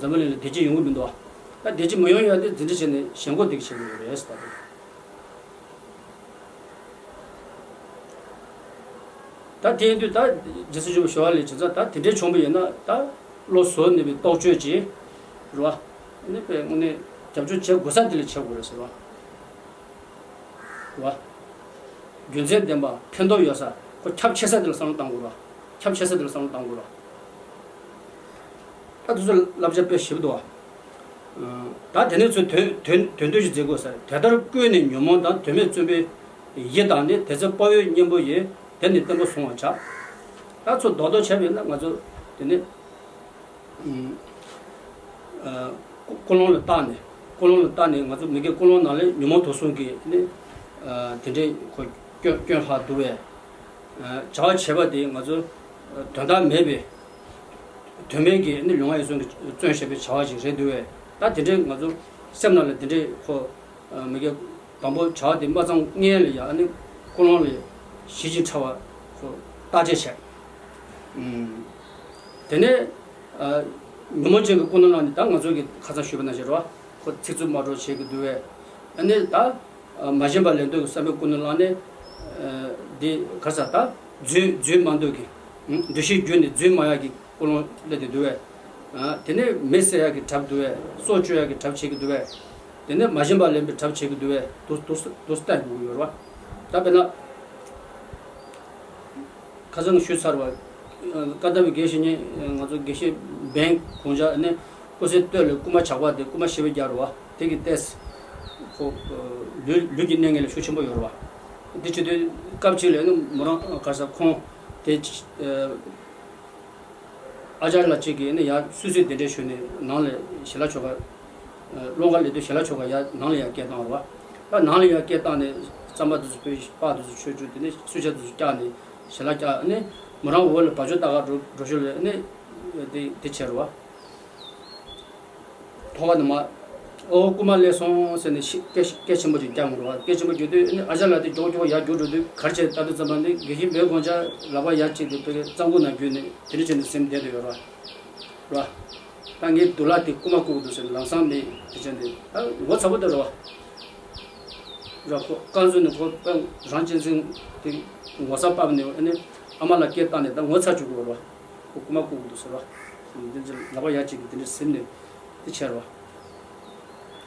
འཛམ་བུ་གླིང་ལ་བདེ་སྐྱིད་ཡོང་གི་མི་འདུག་བ། ད་བདེ་སྐྱིད་མ་ཡོང་ཡ་དེ་འཛིན་གྲྭ་བྱས་ནས་ཞེན་ཁོག་དེ་གི་བྱེད་དགོས་ཡོད་རེད་ཟེར་ད་དེ། ད་དེ་ཡིན་དུས་ད་རྗེ་བཙུན་མཆོག་ཞུ་བ་ལས་བྱས་ཙང་ད་དེ་འདྲའི་བྱུང་བ་ཡིན་ན་ད་བློ་གཟུ་བོར་གནས་པའི་རྟོག་དཔྱོད་ཀྱིས། རེད་བ། ཨ་ནི་དཔེ་དངོས་གནས་རྒྱབ་སྐྱོར་བྱེད་དགོས་ས་དེ་ལ་བྱེད་དགོས་རེད་ཟེར་བ། རེད་བ། རྒྱུ་མཚན་ལྡན་པ་ཕན་ཐོགས་ཡོད་ས་ཁོ་ཁྱབ་ཆེ་ས་དེ་ལ་བསམ་བློ་བཏང་དགོས་རེད་བ། ཁྱབ་ཆེ་ས་དེ་ལ་བསམ་བློ་བཏང་དགོས་རེད་བ། ད་དེ་ཚོ་བསླབ་བྱ་དཔེ་ཞིབ་འདུག་བ། ད་དེ་ནས་ཚུར་དོན་དོན་དོན་སྟོན་ཞིག་མཛད་དགོས་ས་རེད། དེ་ལྟར་བསྐུལ་ནས་ཉོན་མོངས་དང་། དོན་མེད་བརྩོན་པས་ཡིད་བདག་ནས། དེ་ཚེ་དཔའ་བོའི་གཉེན་པོ་ཡིས། དེ་ནི་བརྟན་པོ་བཟུང་བར་བྱ། ད་ཚུར་རྡོག་རྡོག་བྱས་པ་ཡིན་ན་ང་ཚོ་དེ་ནི། ཨ། ཀུན་སློང་ལ་བརྟགས་ནས། ཀུན་སློང་ལ་བརྟགས་ནས་ང་ཚོ་མི་དགེ་ཀུན་སློང་ནང་ལས་ཉོན་མོངས་དུག་གསུམ་གྱི་ནི། ཨ། དེ་འདྲའི་ཁོ་སྐྱོན་སྐྱོན་ལྷག་འདུག་བས། ཨ། བྱ་བ་བྱས་པ་དེ་ང་ཚོ་དོན་དག་མེད་པའི་དོན་མེད་ཀྱི་ནི་ལུས་ངག་ཡིད་གསུམ་གྱི་བརྩོན་བྱས་པའི་བྱ་བ་ཞིག་རེད་འདུག་བས། ད་དེ་འདྲའི་ང་ཚོ་སེམས་ནང་ལ་དེ་འདྲའི་ཁོ། ཨ། མི་དགེ་དང་པོ་བྱ་བ་དེ་མ་ཚང་སྔོན་ལ་ཡང་ནི་ཀུན་སློང་ལ་ཞི་ཞིང་ཕྲ་བ་ཁོ་བརྟག་དཔྱད་བྱས། ཨུམ། དེ་ནས། ཨ། ཉོན་མོངས་ཅན་གྱི་ཀུན་སློང་ལ་ནི་ད་ང་ཚོ་གི་ཁ་སང་ཞུས་པ་ནང་བཞིན་རེད་བ། ཁོ་ཚིག་རྩུབ་སྨྲ་སྒྲོག་བྱེད་ཀྱི་འདུག་བས། ཨ་ནི་ད། ཨ། མ་བྱིན་པ་ལེན་འདོད་ཀྱི་བསམ་པའི་ཀུན་སློང་ལ་ནི། ཨ། འདི་ག་རེ་ཟ། ད་རྫུན་རྫུན་སྨྲ་འདོད་ཀྱི། ཨུམ། འདུ་ཤེས་བསྒྱུར་ནས་རྫུན་སྨྲ་ཡག་གི་ཀུན་སློང་སླེབས་བསྡད་འདུག་བས། ཨ། དེ་ནས་མི་བསད་ཡག་གི་གྲབས་འདུག་བས། སྲོག་གཅོད་ཡག་གི་གྲབས་བྱེད་ཀྱི་འདུག་བས། དེ་ནས་མ་བྱིན་པ་ལེན་པའི་གྲབས་བྱེད་ཀྱི་འདུག་བས། དུ་དུ་དུ་བལྟ་དགོས་ཀྱི་ཡོད་རེད་བ། ད་དཔེར་ན། ཁ་སང་ཞུས་ཚར་བ། ཨ། བཀའ་གདམས་པའི་དགེ་བཤེས་གཉེན། ང་ཚོ་དགེ་བཤེས་འབན་གོང་ཆ་ནས་སྐུ་ཚེ་སྟོད་ལ་རྐུན་མ་ཇག་པ་དེ་རྐུན་མ་ཤི་བའི་རྒྱག་རེད་བ། དེ་གི་ཏེས། ཁོ། ཨ། ལུས་ལུས་ཀྱི་གནས་ངན་ལ་ཤུགས་ཆེན་པོ་ཡོད་རེད་བ། དེ་བྱེད་དུས་སྐབས་གཅིག་ལ་ནི་མོ་རང་ག་རེ་ཟ་ཁོང་དེ། ཨ། ཨ་ཅག་ལགས་གཅིག་གིས་ནི་ཡར་སུད་སི་གདན་འདྲེན་ཞུས་ནས་ནང་ལ་ཞལ་ལག་མཆོད་གར། ཨ། སློབ་གར་སླེབས་དུས་ཞལ་ལག་མཆོད་གར་ཡར་ནང་ལ་ཡར་སྐད་བཏང་རེད་བ། ད་ནང་ལ་ཡར་སྐད་བཏང་ནས་རྩམ་པ་དེ་ཚོ་ཕུལ། སྤགས་དེ་ཚོ་མཆོད་བཅུག་དེ་ནས་སུས་ཇ་དེ་ཚོ་བཀྱགས་ནས་ཞལ་ལག་བཀྱགས་ནས་མོ་རང་འོག་ལ་བ་ཅོ་ལྟ་གར་འགྲོ་འགྲོ་ཞོར་ལ་ནི་དེ་དེ་བྱས་རེད་བ། ཐོག་ཁ་ནས་མར་ ཨོ་རྐུན་མ་སླེབས་སོང་ཟེར་ནས་ཤི་སྐད་སྐད་ཆེན་པོ་ཅིག་རྒྱག་འོང་རེད་བ། སྐད་ཆེན་པོ་རྒྱག་དུས་ཨ་ནི་ཨ་ཅག་ལགས་དེ་མགྱོགས་མགྱོགས་ཡར་རྒྱུགས་འགྲོ་དུས་ག་རེ་བྱས་ལྟ་དུས་ཙམ་པ་ནི་དགེ་བཤེས་མའི་དགོངས་འཆར་ལག་པ་ཡར་བཅིངས་ཏེ་ཕ་གི་རྩམ་ཁུག་ནང་བརྒྱུད་ནས་དེ་འདྲ་བྱས་ནས་ཟིན་བསྡད་འདུག་ཡོད་རེད་བ། རེད་བ། ད་ངའི་འདུག་ལགས་དེ་རྐུན་མ་རྐུ་གི་འདུག་ཟེར་ནས་ལམ་སང་མི་དེ་བྱས་ནས་ད་ངོ་ཚ་པོ་དེ་རེད་བ། རེད་བ། ཁོ་རྐང་བཙུགས་ནས་ཁོ་རང་གཅེས་འཛིན་དེ་ངོ་ཚ་དཔག་ནས་ཨ་ནི་ཨ་མ་ལགས་སྐད་བཏང་ནས་ད་ངོ་ཚ་བཅུག་གི་ཡོད་རེད་བ། ཁོ་རྐུན་མ་རྐུ་གི་འདུག་ཟེར་བ། འདི་ཚོ་ལག་པ་ཡར་བཅིངས་ཀྱི་དེ་འདྲ་ཟིན་ནས་དེ་བྱས་རེད་བ།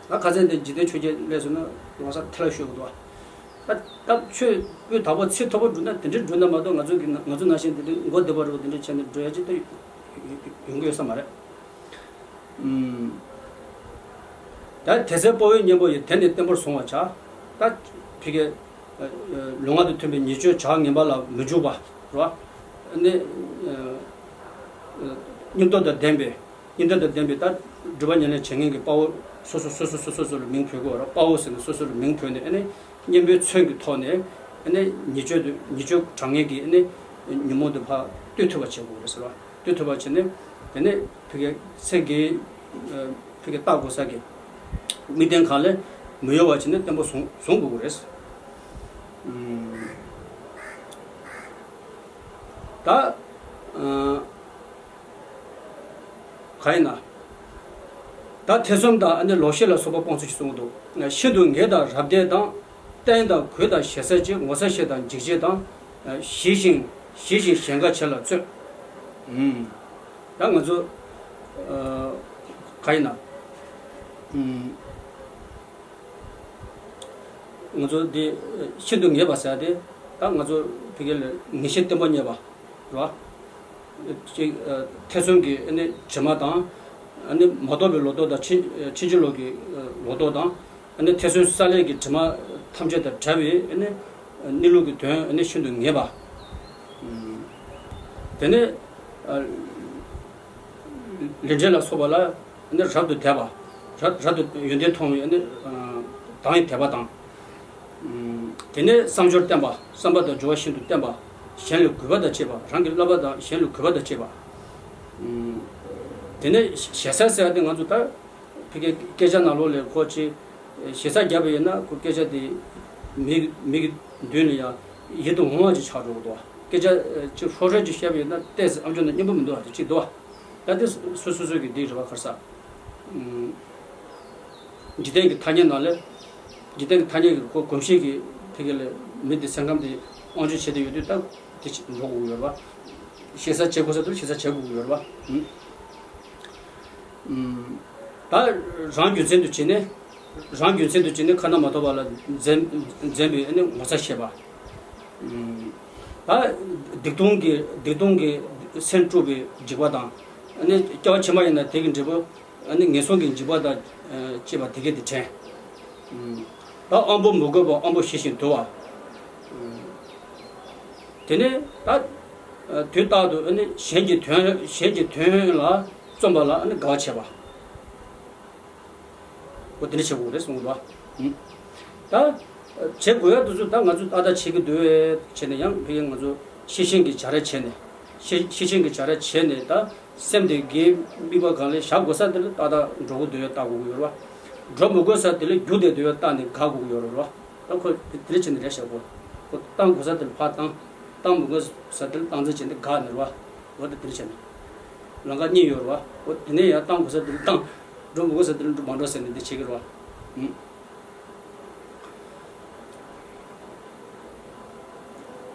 ད་ཁ་སང་དེ་འཇིག་རྟེན་ཆོས་རྒྱལ་སླེབས་སོང་ན་ལོ་གསར་ཐལ་ཤོར་གི་འདུག་བ། ད་ད་ཆོས་སྤུས་དག་པོ་ཚིག་མཐོ་པོ་བསྒྲུབས་ན་དེ་འདྲ་བསྒྲུབས་ན་མ་གཏོགས་ང་ཚོ་གི་ང་ཚོ་ནང་བཞིན་དེ་འདྲ་མགོ་བདེ་བ་རུ་དེ་འདྲ་བྱས་ནས་འགྲོ་ཡ་ཅིག་ད་ཡོང་གི་ཡོད་ས་མ་རེད། ཨུམ། ད་དེ་ཚེ་དཔའ་བོའི་གཉེན་པོ་ཡིས་དེ་ནི་བརྟན་པོར་བཟུང་བར་བྱ། ད་ཕ་གི་ཨ་ཨ་ལུས་ངག་དང་མཐུན་པའི་ཉེས་སྤྱོད་བྱ་ངན་པ་ལ་མི་འཇུག་པ་རེད་བ། ཨ་ནི་ཨ་ཨ་སྙིང་སྟོབས་དང་ལྡན་པའི་སྙིང་སྟོབས་དང་ལྡན་པའི་ད་སྒྲུབ་པ་ཉམས་ལེན་བྱེད་མཁན་གྱི་དཔའ་བོ་སོ་སོ་སོ་སོ་སོ་སོ་སོ་ལ་མིང་བོས་དགོས་རེད། དཔའ་བོ་ཟེར་ནས་སོ་སོ་ལ་མིང་བོས་ནས་ཨ་ནི་གཉེན་པོའི་མཚོན་གྱི་ཐོག་ནས་ཨ་ནི་ཉེས་སྤྱོད་དུ་ཉེས་སྤྱོད་དྲག་ངན་གྱི་ཨ་ནི་ཉོན་མོངས་དུ་ཕར་གཏོད་ཐུབ་པ་བྱེད་དགོས་རེད་ཟེར་བ། གཏོད་ཐུབ་པ་བྱས་ནས་དེ་ནས་ཕ་གི་སེམས་ཀྱི་ཨ་ཕ་གི་བརྟག་དགོས་ས་གི་དམིགས་རྟེན་གང་ལས་མི་གཡོ་བ་བྱས་ནས་བརྟན་པོ་བཟུང་བཟུང་དགོས་ཀྱི་རེད། ཨུམ། ད་ཨ་ག་ཡིན་ན། ད་ཐེ་ཚོམ་དང་ཨ་ནི་ལོག་ཤེས་ལ་སོགས་པ་སྤོང་ཚུལ་གྱིས་གསུངས་འདུག་ཤིན་ཏུ་ངལ་དང་རབ་བརྡེག་དང་། བརྟན་དང་གུས་དང་ཞེ་ས་བྱེད། ངོ་ཚ་ཤེས་དང་འཇིགས་བྱེད་དང་། ཞི་ཞིང་ཞི་ཞིང་ཞེན་ཁ་བྱེད་ལ་བརྩོན། ཨུམ། ད་ང་ཚོ་ཨ་ག་ཡིན་ན། ཨུམ། ང་ཚོ་འདི་ཤིན་ཏུ་ངེས་པ་ཟེར་ཏེ་ད་ང་ཚོ་ཕ་གི་ལ་ངེས་ཤེས་བརྟན་པོ་རྙེད་པ་རེད་བ། གཅིག་ཨ་ཐེ་ཚོམ་གྱི་ཨ་ནི་དྲི་མ་དང་། ཨ་ནི་མ་རྟོགས་པའི་ལོག་རྟོག་དང་ཕྱིན་ཕྱིན་ཅི་ལོག་གི་ཨ་ལོག་རྟོག་དང་། ཨ་ནི་ཐེ་ཚོམ་བསལ་སླད་ཀྱི་དྲི་མ་ཐམས་ཅད་དང་བྲལ་བའི་ཨ་ནི་གནས་ལུགས་ཀྱི་དོན་ཨ་ནི་ཤིན་ཏུ་ངེས་པ། ཨུམ། དེ་ནས་ཨ་ལས་འབྲས་ལ་སོགས་པ་ལ་ཨ་ནི་རབ་ཏུ་དད་པ། རབ་རབ་ཏུ་ཡོན་ཏན་མཐོང་བའི་ཨ་ནི་ཨ་དང་བའི་དད་པ་དང་། ཨུམ། དེ་ནས་བསམ་སྦྱོར་བརྟན་པ། བསམ་པ་དང་སྦྱོར་བ་ཤིན་ཏུ་བརྟན་པ། གཞན་ལ་གུས་པ་དང་བཅས་པ། རང་གི་བསླབ་པ་དང་གཞན་ལ་གུས་པ་དང་བཅས་པ། ཨུམ། དེ་ནས་ཞེ་ས་ཟེར་བ་དེ་ང་ཚོ་ད་ཕ་གི་སྐད་ཆ་ནང་ལོགས་ལ་ཁོ་ཅིག་ཞེ་ས་བརྒྱབ་པ་ཡིན་ན་ཁོ་སྐད་ཆ་དེ་མི་མི་གི་མདུན་ལ་ཡང་ཡིད་དུ་འོང་བ་ཅིག་ཆགས་འགྲོ་གི་འདུག་སྐད་ཆ་ཅིག་ཧྲོ་ཧྲོ་ཅིག་བཤད་པ་ཡིན་ན་ཏོག་ཙམ་ཨམ་ཅོག་ནང་སྙན་པོ་མི་འདུག་བ། དེ་གཅིག་འདུག་བ། ད་དེ་སོ་སོ་སོ་གི་འདི་རེད་བ། ཁར་ས། ཨུམ། འཇིག་རྟེན་གྱི་ཐ་སྙད་ནང་ལས། འཇིག་རྟེན་གྱི་ཐ་སྙད་ཀྱི་གོ་གོམས་གཤིས་ཀྱི་ཕ་གི་ལ་མི་དེ་སེམས་ཁམས་དེ་དབང་སྒྱུར་བྱེད་དུ་ཡོད་དུས་ད་དེ་འགྲོ་དགོས་ཀྱི་ཡོད་རེད་བ། ཞེ་ས་བྱེད་དགོས་ས་དེར་ཞེ་ས་བྱེད་དགོས་ཀྱི་ཡོད་རེད་བ། ཨུམ། ད་རང་རྒྱུ་མཚན་དུ་བྱས་ནས། རང་རྒྱུ་མཚན་དུ་བྱས་ནས་ཁ་ན་མ་ཐོ་བ་ལ་འཛེམ་འཛེམ་པའི་ཨ་ནི་ངོ་ཚ་ཤེས་པ། ཨུམ། ད་སྡིག་ལྟུང་གི་སྡིག་ལྟུང་གི་སེམས་སྐྲུག་པའི་འཇིགས་པ་དང་། ཨ་ནི་སྐྱེ་བ་ཕྱི་མ་ཡིན་ན་དེ་གི་འབྲས་བུ། ཨ་ནི་ངན་སོང་གི་འཇིགས་པ་དང་ཨ་བཅས་པ་དེ་གས་དེ་དྲན། ཨུམ། ད་དབང་པོ་མི་དགོས་པ་དབང་པོ་ཞི་ཞིང་དུལ་བ། ཨུམ། དེ་ནས་ད་ཨ་དུས་རྟག་ཏུ་ཨ་ནི་གཞན་གྱི་དོན་གཞན་གྱི་དོན་ལ་བརྩོན་པ་ལ་ཨ་ནི་དགའ་བ་བྱེད་པ། འོ་དེ་འདྲ་བྱེད་དགོས་རེད་གསུངས་འདུག་བ། ད་བྱེད་དགོས་ཡ་དེ་ཚོ་ད་ང་ཚོ་ཏག་ཏག་བྱེད་ཀྱི་འདུག་བྱས་ནས་ཡང་ཕ་གི་ང་ཚོ་ཤེས་བཞིན་གྱི་བྱ་ར་བྱས་ནས་ཤེས་ཤེས་བཞིན་གྱི་བྱ་ར་བྱས་ནས་ད་སེམས་དེ་དགེ་དམིགས་པ་གང་ལས་བཞག་དགོས་ས་དེ་ལ་ཏག་ཏག་འགྲོ་གི་འདུག་བ་ལྟ་དགོས་ཀྱི་ཡོད་རེད་བ། འགྲོ་མི་དགོས་ས་དེ་ལ་རྒྱུག་བསྡད་འདུག་བ་ལྟ་ནས་དགའ་དགོས་ཀྱི་ཡོད་རེད་བ། ད་ཁོ་དེ་འདྲ་བྱས་ནས་རེད་བྱ་དགོས། ཁོ་བཏང་དགོས་ས་དེ་ལ་ཕར་བཏང་། བཏང་མི་དགོས་ས་དེ་ལ་བཏང་ཚར་བྱས་ནས་དགའ་ནས་རེད་བ། འོ་ད་དེ་འདྲ་བྱས་ནས་ལམ་ཁ་གཉིས་ཡོད་རེད་བ། འོ་དེ་ནས་ཡང་བཏང་དགོས་ས་དེ་ལ་བཏང་། འགྲོ་མི་དགོས་ས་དེ་ལ་འགྲོ་མ་འགྲོ་ཟེར་ནས་འདི་བྱེད་ཀྱི་རེད་བ། ཨུམ།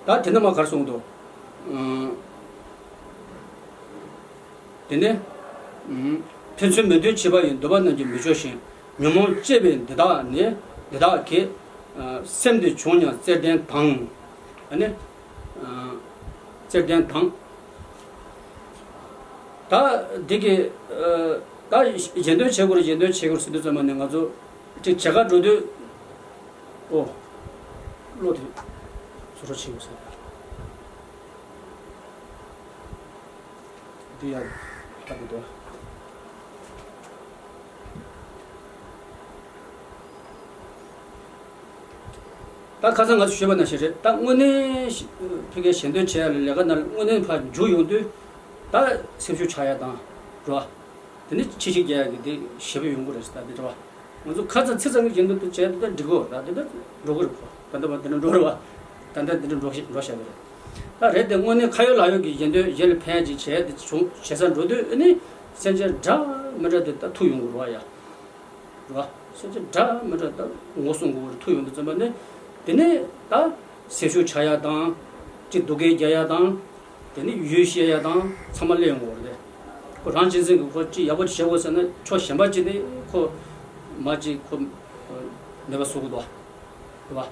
ད་དེ་ནས་མར་ག་རེ་གསུངས་འདུག་ཨུམ། དེ་ནས། ཨུམ། ཕན་ཚུན་མོས་མཐུན་བྱེད་པ་ཡི། འདོད་པ་རྣམས་ཀྱིས་མི་ལྕོགས་ཤིང་། ཉོན་མོངས་སྐྱེས་པས་འདི་དག་ནི། འདི་དག་གིས། ཨ་སེམས་འདི་བྱུང་ཡང་བརྩེར་ལྡན་དང་། ཨ་ནི། ཨ་བརྩེར་ལྡན་དང་། ད་འདི་གི་ཨ་ད་གཞན་དོན་བྱེད་དགོས་རེད། གཞན་དོན་བྱེད་དགོས་རེད་ཟེར་དུས་ཙམ་པ་ནས་ང་ཚོ་ཅིག་བྱེད་གར་འགྲོ་དུས། ཨོ། བློ་དེ་བཟོ་འདྲ་བྱེད་དགོས་ཟེར། འདི་ཡང་ལྟ་དགོས་འདུག་ད་ཁ་སང་ང་ཚོ་ཞུས་པ་ནང་བཞིན་རེད། ད་དངོས་གནས་ཕ་གིའི་ཞལ་འདོན་བྱེད་ཡ་ལ་ལས་ཀ་ནང་ལ་དངོས་གནས་ཕར་འཇུག་ཡོང་དུས་ད་སེམས་ཤུགས་ཆག་ཡ་དང་རེད་བ། དེ་ནི་ཕྱི་བཤིག་རྒྱག་ཡ་གི་དེ་ཞེ་པོ་ཡོང་གི་རེད་ཟེར། ད་དེ་རེད་བ། ང་ཚོ་ཁ་ཙམ་ཚིག་ཙམ་གྱི་ཞེ་འདོད་དེ་བྱས་དེ་འགྲིག་གོ། ད་དེ་འདྲ་འགྲོ་གི་རེད་གོ། ད་ལྟ་བར་དེ་འདྲ་འགྲོ་རེད་བ། ད་ལྟ་དེ་འདྲ་འགྲོ་ཤ- འགྲོ་བཞག་གི་རེད། ད་རེད་དེ་དངོས་གནས་ཁ་ཡོད་ལག་ཡོད་ཀྱི་ཞེ་འདོད་ཞེ་ལ་ཕན་ཅིག་བྱས་དེ་བྱུང་བྱེད་ས་འགྲོ་དུས་ཨ་ནི་སེམས་ཅན་འདྲ་མི་འདྲ་དེ་ད་ཐུག་ཡོང་གི་རེད་བ་ཡ། རེད་བ། སེམས་ཅན་འདྲ་མི་འདྲ་ད་ངོ་སྲུང་དགོས་པར་ཐུག་ཡོང་དུས་ཙམ་པ་ནི། དེ་ནས་ད་སེམས་ཤུགས་ཆག་ཡ་དང་། གཅིག་སྡུག་སྐད་རྒྱག་ཡ་དང་། དེ་ནས་ཡུལ་བཤད་ཡ་དང་ཚང་མ་སླེབས་ཡོང་གི་རེད། ཁོ་རང་གཅེས་འཛིན་གྱི་ཁོ་གཅིག་ཡག་པོ་བྱེད་དགོས་ཟེར་ན་ཕྱོགས་གཞན་པ་གཅིག་ནས་ཁོ་མ་གཅིག་ཁོ་ནད་པ་བཟོ་གི་འདུག་བ། རེད་བ།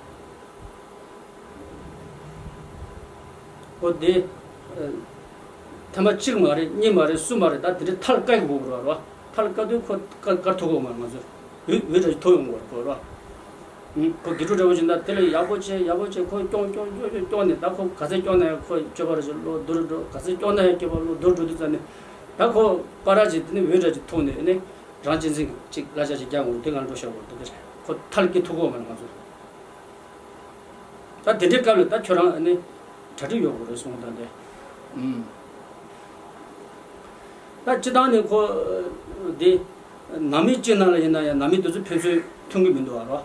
ཁོ་དེ་ཐེངས་མ་གཅིག་མ་རེད། གཉིས་མ་རེད། གསུམ་མ་རེད། ད་དེ་འདྲའི་ཐལ་བཀག་དགོས་གི་རེད་བ། ཐལ་བཀག་དུས་ཁོ་བཀག་བཀག་ཐུབ་གི་མ་རེད། ང་ཚོས་འོས་འོས་འདྲ་ཞིག་ཐོབ་ཡོང་གི་རེད་ཁོ་རེད་བ། ཁོ་དགེ་ཕྲུག་འདྲ་བོ་ཅིག་ད་དེ་ལ་ཡག་པོ་བྱས་ཡག་པོ་བྱས་ཁོ་སྐྱོང་སྐྱོང་སྐྱོང་སྐྱོང་སྐྱོང་ནས། ད་ཁོ་ག་ཚད་སྐྱོང་ན་ཡང་ཁོ་སྤྱོད་པ་ར་ཅིག་བློ་བསྡུར་འགྲོ། ག་ཚད་སྐྱོང་ན་ཡང་སྤྱོད་པ་བློ་བསྡུར་འགྲོ་དུས་ཙམ་ནས་ད་ཁོ་པ་ར་ཅིག་དེ་ནས་འོས་འདྲ་ཅིག་ཐུག་ནས་ཨ་ནི་རང་གཅེས་འཛིན་གྱི་ཅིག་གླ་ཆ་ཅིག་རྒྱག་དགོས་རེད། དེ་ང་འགྲོ་བཞག་དགོས་རེད། དེ་ག་རེད། ཁོ་ཐལ་སྐྱེ་ཐུབ་གོ་མ་རེད་ང་ཚོ། ད་དེ་འདྲའི་སྐབས་ལ་ད་ཁྱོད་རང་ཨ་ནི་གྲ་སྒྲིག་ཡོད་དགོས་རེད་གསུངས་ད་དེ། ཨུམ། ད་སྤྱི་བཏང་ནས་ཁོ་དེ་ནང་མི་སྤྱི་ནང་ལ་ཡིན་ན་ཡང་ནང་མི་དེ་ཚོ་ཕན་ཚུན་མཐུན་གྱི་མི་འདུག་བ་རོ།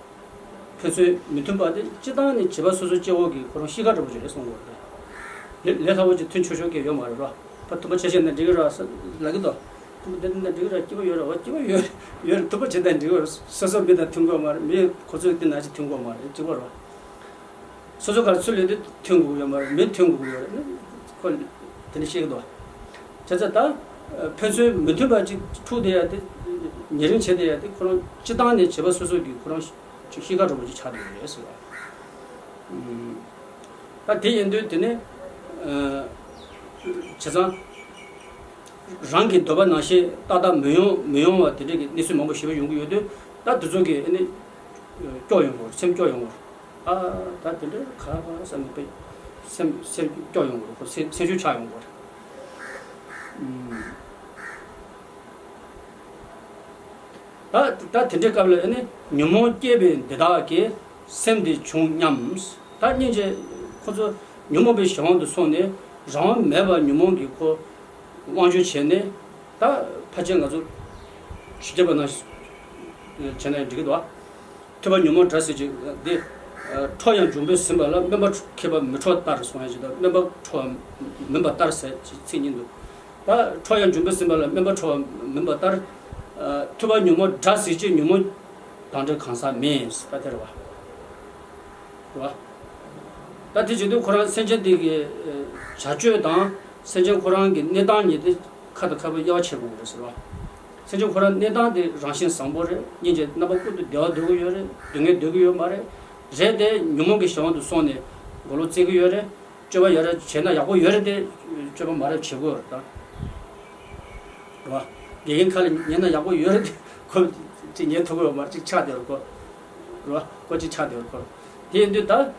ཕན་ཚུན་མི་མཐུན་པ་དེ་སྤྱི་བཏང་ནས་བྱིས་པ་སོ་སོ་སྐྱེ་བོ་གི་ཁོ་རང་གཤིས་ཀ་འདྲ་པོ་ཅིག་རེད་གསུངས་དགོས་རེད། ལས་ལས་སླ་པོ་ཅིག་མཐུན་ཆོག་ཆོག་གི་ཡོད་མ་རེད་རོ། ཕ་མཐུན་པ་བྱས་བྱས་ན་འགྲིག་གི་རེད་ལབ་ཀྱི་འདུག་མཐུན་པ་དེ་འདྲ་འགྲིག་གི་རེད། སྐྱིད་པོ་ཡོད་རེད་བ། སྐྱིད་པོ་ཡོད་ཡོད་རེད། མཐུན་པ་བྱས་ན་འགྲིག་གི་རེད། སོ་སོ་མི་དང་མཐུན་དགོས་མ་རེད། མི་ཁོ་ཚོས་དེ་ནང་བཞིན་མཐུན་དགོས་མ་རེད། གཅིག་པ་རེད་བ། སོ་སོ་ག་རེ་ཚུར་ལས་དུས་མཐུན་དགོས་ཡོད་མ་རེད། མི་མཐུན་དགོས་ཡོད་རེད། ཁོ་དེ་འདྲ་བཤད་ཀྱི་འདུག་བྱས་ཙང་ད་ཕན་ཚུན་མི་མཐུན་པ་ཅིག་འཁྲུག་བསྡད་ཡ་དེ་ཉེ་རིང་བྱས་བསྡད་ཡ་དེ་ཁོ་རང་སྤྱི་བཏང་ནས་བྱིས་པ་སོ་སོ་གི་ཁོ་རང་ཅིག་གཤིས་ཀ་འདྲ་པོ་ཅིག་ཆགས་བསྡད་ཡོད་རེད་ཟེར་བ། ད་དེ་ཡིན་དུས་དེ་ནས་བྱས་ཙང་རང་གི་འདོད་པ་ནང་བཞིན་ཏག་ཏག་མི་ཡོང་མི་ཡོང་བ་དེ་འདྲ་གི་གནས་ཚུལ་མང་པོ་ཞེ་པོ་ཡོང་གི་ཡོད་དུས། ད་དེ་ཚོ་གི་ཨ་ནི་སྐྱོ་ཡོང་གི་རེད། སེམས་སྐྱོ་ཡོང་གི་རེད། ཨ་ད་དེ་འདྲ་ཁ་ཁ་བསམ་ནས་པས་སེམས་སེམས་སྐྱོ་ཡོང་གི་རེད། ཁོ་སེམས་སེམས་ཤུགས་ཆག་ཡོང་གི་རེད། ཨུམ། ད་ད་དེ་འདྲའི་སྐབས་ལ་ཨ་ནི་ཉོན་མོངས་སྐྱེས་པའི་འདི་དག་གིས་སེམས་འདི་བྱུང་སྙམ། ད་སྙིང་རྗེ་ཁོ་ཚོ་ཉོན་མོངས་པའི་གཞན་དབང་དུ་སོང་ནས་རང་དབང་མེད་པར་ཉོན་མོངས་ཀྱིས་ཁོ་དབང་སྒྱུར་བྱས་ནས། ད་ཕལ་ཆེར་ང་ཚོ་ཞི་བདེ་བ་ནང་བྱས་ན་ཡང་འགྲིག་གི་འདུག་ཐོས་པ་ཉོན་མོངས་དགྲ་ཟེར་གྱི་འདི། ཁྲོ་ཡང་འབྱུང་པོས་ཟིན་པ་ལ། སྨན་པ་མཁས་པ་མི་ཁྲོ་ལྟར་གསུང་ཡ་ཅིག་དང་། སྨན་པ་ཁྲོ་བ་མིན་པ་ལྟར་ཟེར་ཅིག་ཚིག་གཉིས་འདུག་ད་ཁྲོ་ཡང་འབྱུང་པོས་ཟིན་པ་ལ། སྨན་པ་ཁྲོ་བ་མིན་པ་ལྟར། ཐོས་པ་ཉོན་མོངས་དགྲ་ཟེར་གྱི་ཉོན་མོངས་དང་འདྲ་གང་ཟག་མེད། ད་དེ་རེད་བ། རེད་བ། ད་དེ་བྱེད་དུས་ཁོ་རང་སེམས་ཅན་དེ་གི་བྱ་སྤྱོད་དང་སེམས་ཅན་ཁོ་རང་གི་གནས་སྟངས་གཉིས་དེ་ཁ་དང་ཁ་བའི་དབྱེ་བ་ཕྱེ་དགོས་རེད་ཟེར་བ། སེམས་ཅན་ཁོ་རང་གནས་སྟངས་དེ་རང་བཞིན་བཟང་པོ་རེད། སྙིང་རྗེ་རྣམ་པ་ཀུན་ཏུ་བདེ་བ་འདོད་ཀྱི་ཡོད་རེད། སྡུག་བསྔལ་འདོད་ཀྱི་ཡོད་མ་རེད། རེད་དེ་ཉོན་མོངས་ཀྱི་གཞན་དབང་དུ་སོང་ནས་མགོ་ལོག་རྩེད་ཀྱི་ཡོད་རེད། སྤྱོད་པ་ཡག་རབས་བྱས་ན་ཡག་པོ་ཡོད་རེད་དེ། སྤྱོད་པ་མ་རབས་བྱེད་དགོས་རེད་ད། རེད་བ། དགེ་རྒན་ཁ་ལ་ཉན་ན་ཡག་པོ་ཡོད་རེད་དེ། ཁོ་ཅིག་ཉན་ཐུབ་ཀྱི་ཡོད་མ་རེད། ཅིག་ཆགས་བསྡད་ཡོད་ཁོ། རེད་བ། ཁོ་ཅིག་ཆགས་བསྡད་ཡོད་ཁོ། དེ་ཡིན་དུས་ད།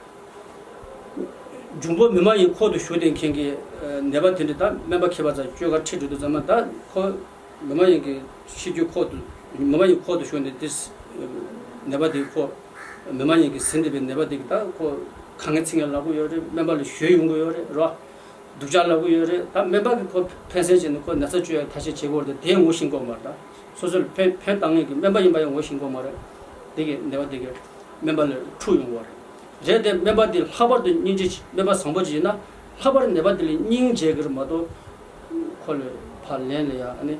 འབྱུང་པོ་མི་མ་ཡིན་ཁོག་ཏུ་ཞུགས་བསྡད་མཁན་གྱི་ནད་པ་དེ་འདྲ་ད་སྨན་པ་མཁས་པ་ཚོ་བཅོས་ཁ་ཁྲིད་འགྲོ་དུས་ཙམ་པ་ད་ཁོ་མི་མ་ཡིན་གྱི་ཤི་རྒྱུ་ཁོག་ཏུ་མི་མ་ཡིན་ཁོག་ཏུ་ཞུགས་ནས་དེ་ནད་པ་དེ་ཁོ་མི་མ་ཡིན་གྱི་ཟིན་བསྡད་པའི་ནད་པ་དེ་གི་ད་ཁོ་ཁ་ངན་ཚིག་ངན་ལབ་ཀྱི་ཡོད་རེད། སྨན་པ་ལ་ཞུ་ཡོང་གི་ཡོད་རེད། རེད་བ། སྡུག་ཅག་ལབ་ཀྱི་ཡོད་རེད། ད་སྨན་པ་གིས་ཁོ་ཕན་སེམས་བྱས་ནས་ཁོ་ན་ཚ་བཅོས་ཡ་ཐབས་ཤེས་བྱེད་ཀྱི་ཡོད་རེད། དེ་ངོ་ཤེས་ཀྱི་ཡོད་མ་རེད། ད་སོ་སོ་ལ་ཕན་ཕན་བཏང་མཁན་གྱི་སྨན་པ་ཡིན་པ་ཡང་ངོ་ཤེས་ཀྱི་ཡོད་མ་རེད། དེ་གི་ནད་པ་དེ་གི་སྨན་པ་ལ་འཁྲུག་ཡོང་གི་ཡོད་རེད། རེད་དེ་སྨན་པ་དེ་ལྷག་པར་དུ་སྙིང་རྗེ་ཅིག་སྨན་པ་བཟང་པོ་ཅིག་ཡིན་ན་ལྷག་པར་ནད་པ་དེ་ལ་སྙིང་རྗེ་གི་རེད་མ་གཏོགས་ཁོ་ལ་ཕར་ལན་ལ་ཡ་ཨ་ནི་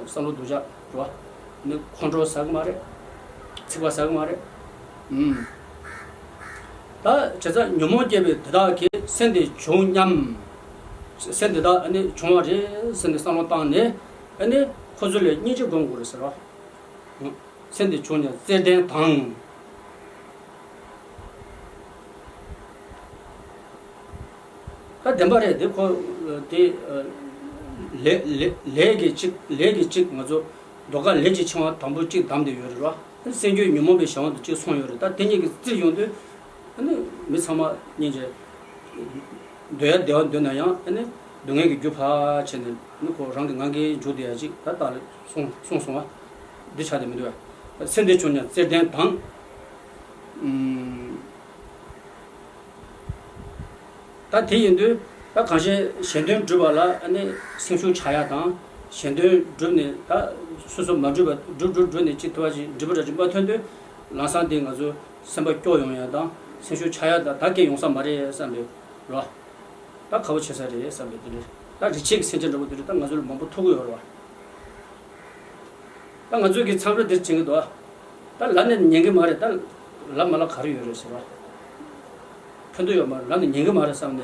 བསམ་བློ་སྡུག་ཅག་རེད་བ། ནི་ཁོང་ཁྲོ་ཟ་གི་མ་རེད། ཚིག་པ་ཟ་གི་མ་རེད། ཨུམ། ད་བྱས་ཙང་ཉོན་མོངས་སྐྱེས་པའི་དེ་དག་གིས་སེམས་དེ་བྱུང་སྙམ། སེམས་དེ་དག་ཨ་ནི་བྱུང་བ་རེད་ཟེར་ནས་བསམ་བློ་བཏང་ནས་ཨ་ནི་ཁོ་ཚོ་ལ་སྙིང་རྗེ་སྒོམ་དགོས་རེད་ཟེར་བ། སེམས་དེ་བྱུང་ནས་བརྩེ་ལྡན་དང་། ད་བདེན་པ་རེད་དེ་ཁོ། དེ་ལས་ལས་ལས་ཀྱི་གཅིག་ལས་ཀྱི་གཅིག་ང་ཚོ་ཟློས་གར་ལས་ཀྱི་འཆིང་བ་དང་པོ་གཅིག་བསྡམས་ཏེ་ཡོད་རེད་བ། སེམས་རྒྱུད་ཉོན་མོངས་པའི་གཞན་དབང་དུ་གཅིག་སོང་ཡོད་རེད། ད་དེ་གཉིས་ཀྱི་རྩིས་ཡོང་དུས་ཨ་ནི་མི་ཚང་མ་སྙིང་རྗེ། འདོད་ཡ་བདེ་བ་འདོད་ན་ཡང་ཨ་ནི་སྡུག་བསྔལ་གྱི་རྒྱུ་ཕར་བྱས་ནས་ནི་ཁོ་རང་གི་ངང་གིས་འཇུག་བསྡད་ཡ་གཅིག་ད་ལྟ་ལ་སོང་སོང་སོང་བ་འདི་ཆགས་བསྡད་མི་འདུག་བ། སེམས་དེ་བྱུང་ནས་བརྩེ་ལྡན་དང་། ཨུམ། ད་དེ་ཡིན་དུས་ད་གང་ཞིག་གཞན་དོན་སྒྲུབ་པ་ལ་ཨ་ནི་སེམས་ཤུགས་ཆག་ཡ་དང་ གཞན་དོན་བསྒྲུབས་ནས་ད་སོ་སོ་མ་འགྲུབ་པ་བསྒྲུབ་བསྒྲུབ་བསྒྲུབས་ནས་ཅིག་ཐུབ་པ་ཅིག་འགྲིག་པ་འདྲ་ཅིག་མ་ཐོན་དུས་ལམ་སང་དེ་ང་ཚོ་སེམས་པ་སྐྱོ་ཡོང་ཡ་དང་སེམས་ཤུགས་ཆག་ཡ་དང་ད་སྐད་ཡོང་ས་མ་རེད་བསམ་པའི་རོ། ད་ཁག་པོ་ཆེ་ས་རེད་བསམ་པའི་དེ་རེད། ད་རིག་བྱེད་ཀྱི་སེམས་ཅན་འདྲ་པོ་དེ་རེད། ད་ང་ཚོ་ལ་མང་པོ་ཐུག་གི་ཡོད་རེད་བ། ད་ང་ཚོས་ཀྱི་མཚམས་རེ་འདིར་བྱེད་ཀྱི་འདུག་ད་ལབ་ནས་ཉན་གྱི་མ་རེད། ད་ལབ་མ་ལབ་ག་རེ་ཡོད་རེད་ཟེར་བ། ཕན་ཐོགས་ཡོད་མ་རེད། ལབ་ནས་ཉན་གྱི་མ་རེད་བསམ་ནས་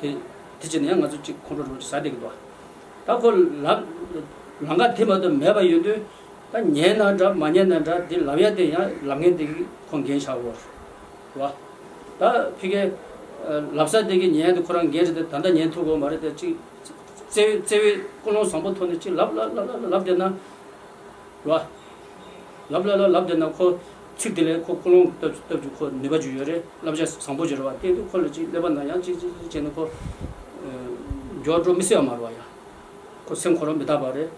དེ་དེ་བྱས་ནས་ཡང་ང་ཚོ་གཅིག་ཁོང་ཁྲོ་རུ་ཟ་བསྡད་ཀྱི་འདུག་ད་ཁོ་ལབ་ལམ་ཁ་དེ་མ་གཏོགས་མེད་པ་ཡོད་དུས་ད་ཉན་ན་འདྲ་མ་ཉན་ན་འདྲ་དེ་ལབ་ཡ་དེ་ཡང་ལབ་མཁན་དེ་གི་ཁོ་འགན་ཆགས་ཡོད་རེད་བ། ད་ཕི་གེ་ལབ་ས་དེ་གི་ཉན་ཡ་དེ་ཁོ་རང་འགན་རེད་དེ་ད་ལྟ་ཉན་ཐུབ་ཀྱི་ཡོད་མ་རེད་དེ་གཅིག་བརྩེ་བའི་བརྩེ་བའི་ཀུན་སློང་བཟང་པོ་ཐོག་ནས་ཅིག་ལབ་ལབ་ལབ་ལབ་ལབ་བསྡད་ན་རེད་བ། ལབ་ལབ་ལབ་ལབ་བསྡད་ན་ཁོ་ཚིག་དེ་ལས་ཁོ་ཀུན་སློང་སྟབས་སྟབས་ཀྱིས་ཁོ་ནུས་པ་ཅིག་ཡོད་རེད། བསླབ་བྱ་བཟང་པོ་ཅིག་རེད་བ། དེ་དུས་ཁོ་ལ་ཅིག་ཀླད་པ་ནང་ཡང་ཅིག་ཅིག་ཅིག་བྱས་ནས་ཁོ་མགྱོགས་འགྲོ་མི་སྲིད་པ་མ་རེད་བ། ཡང་ཁོ་སེམས་ཁོ་རང་མི་རྟག་པ་རེད་རེད་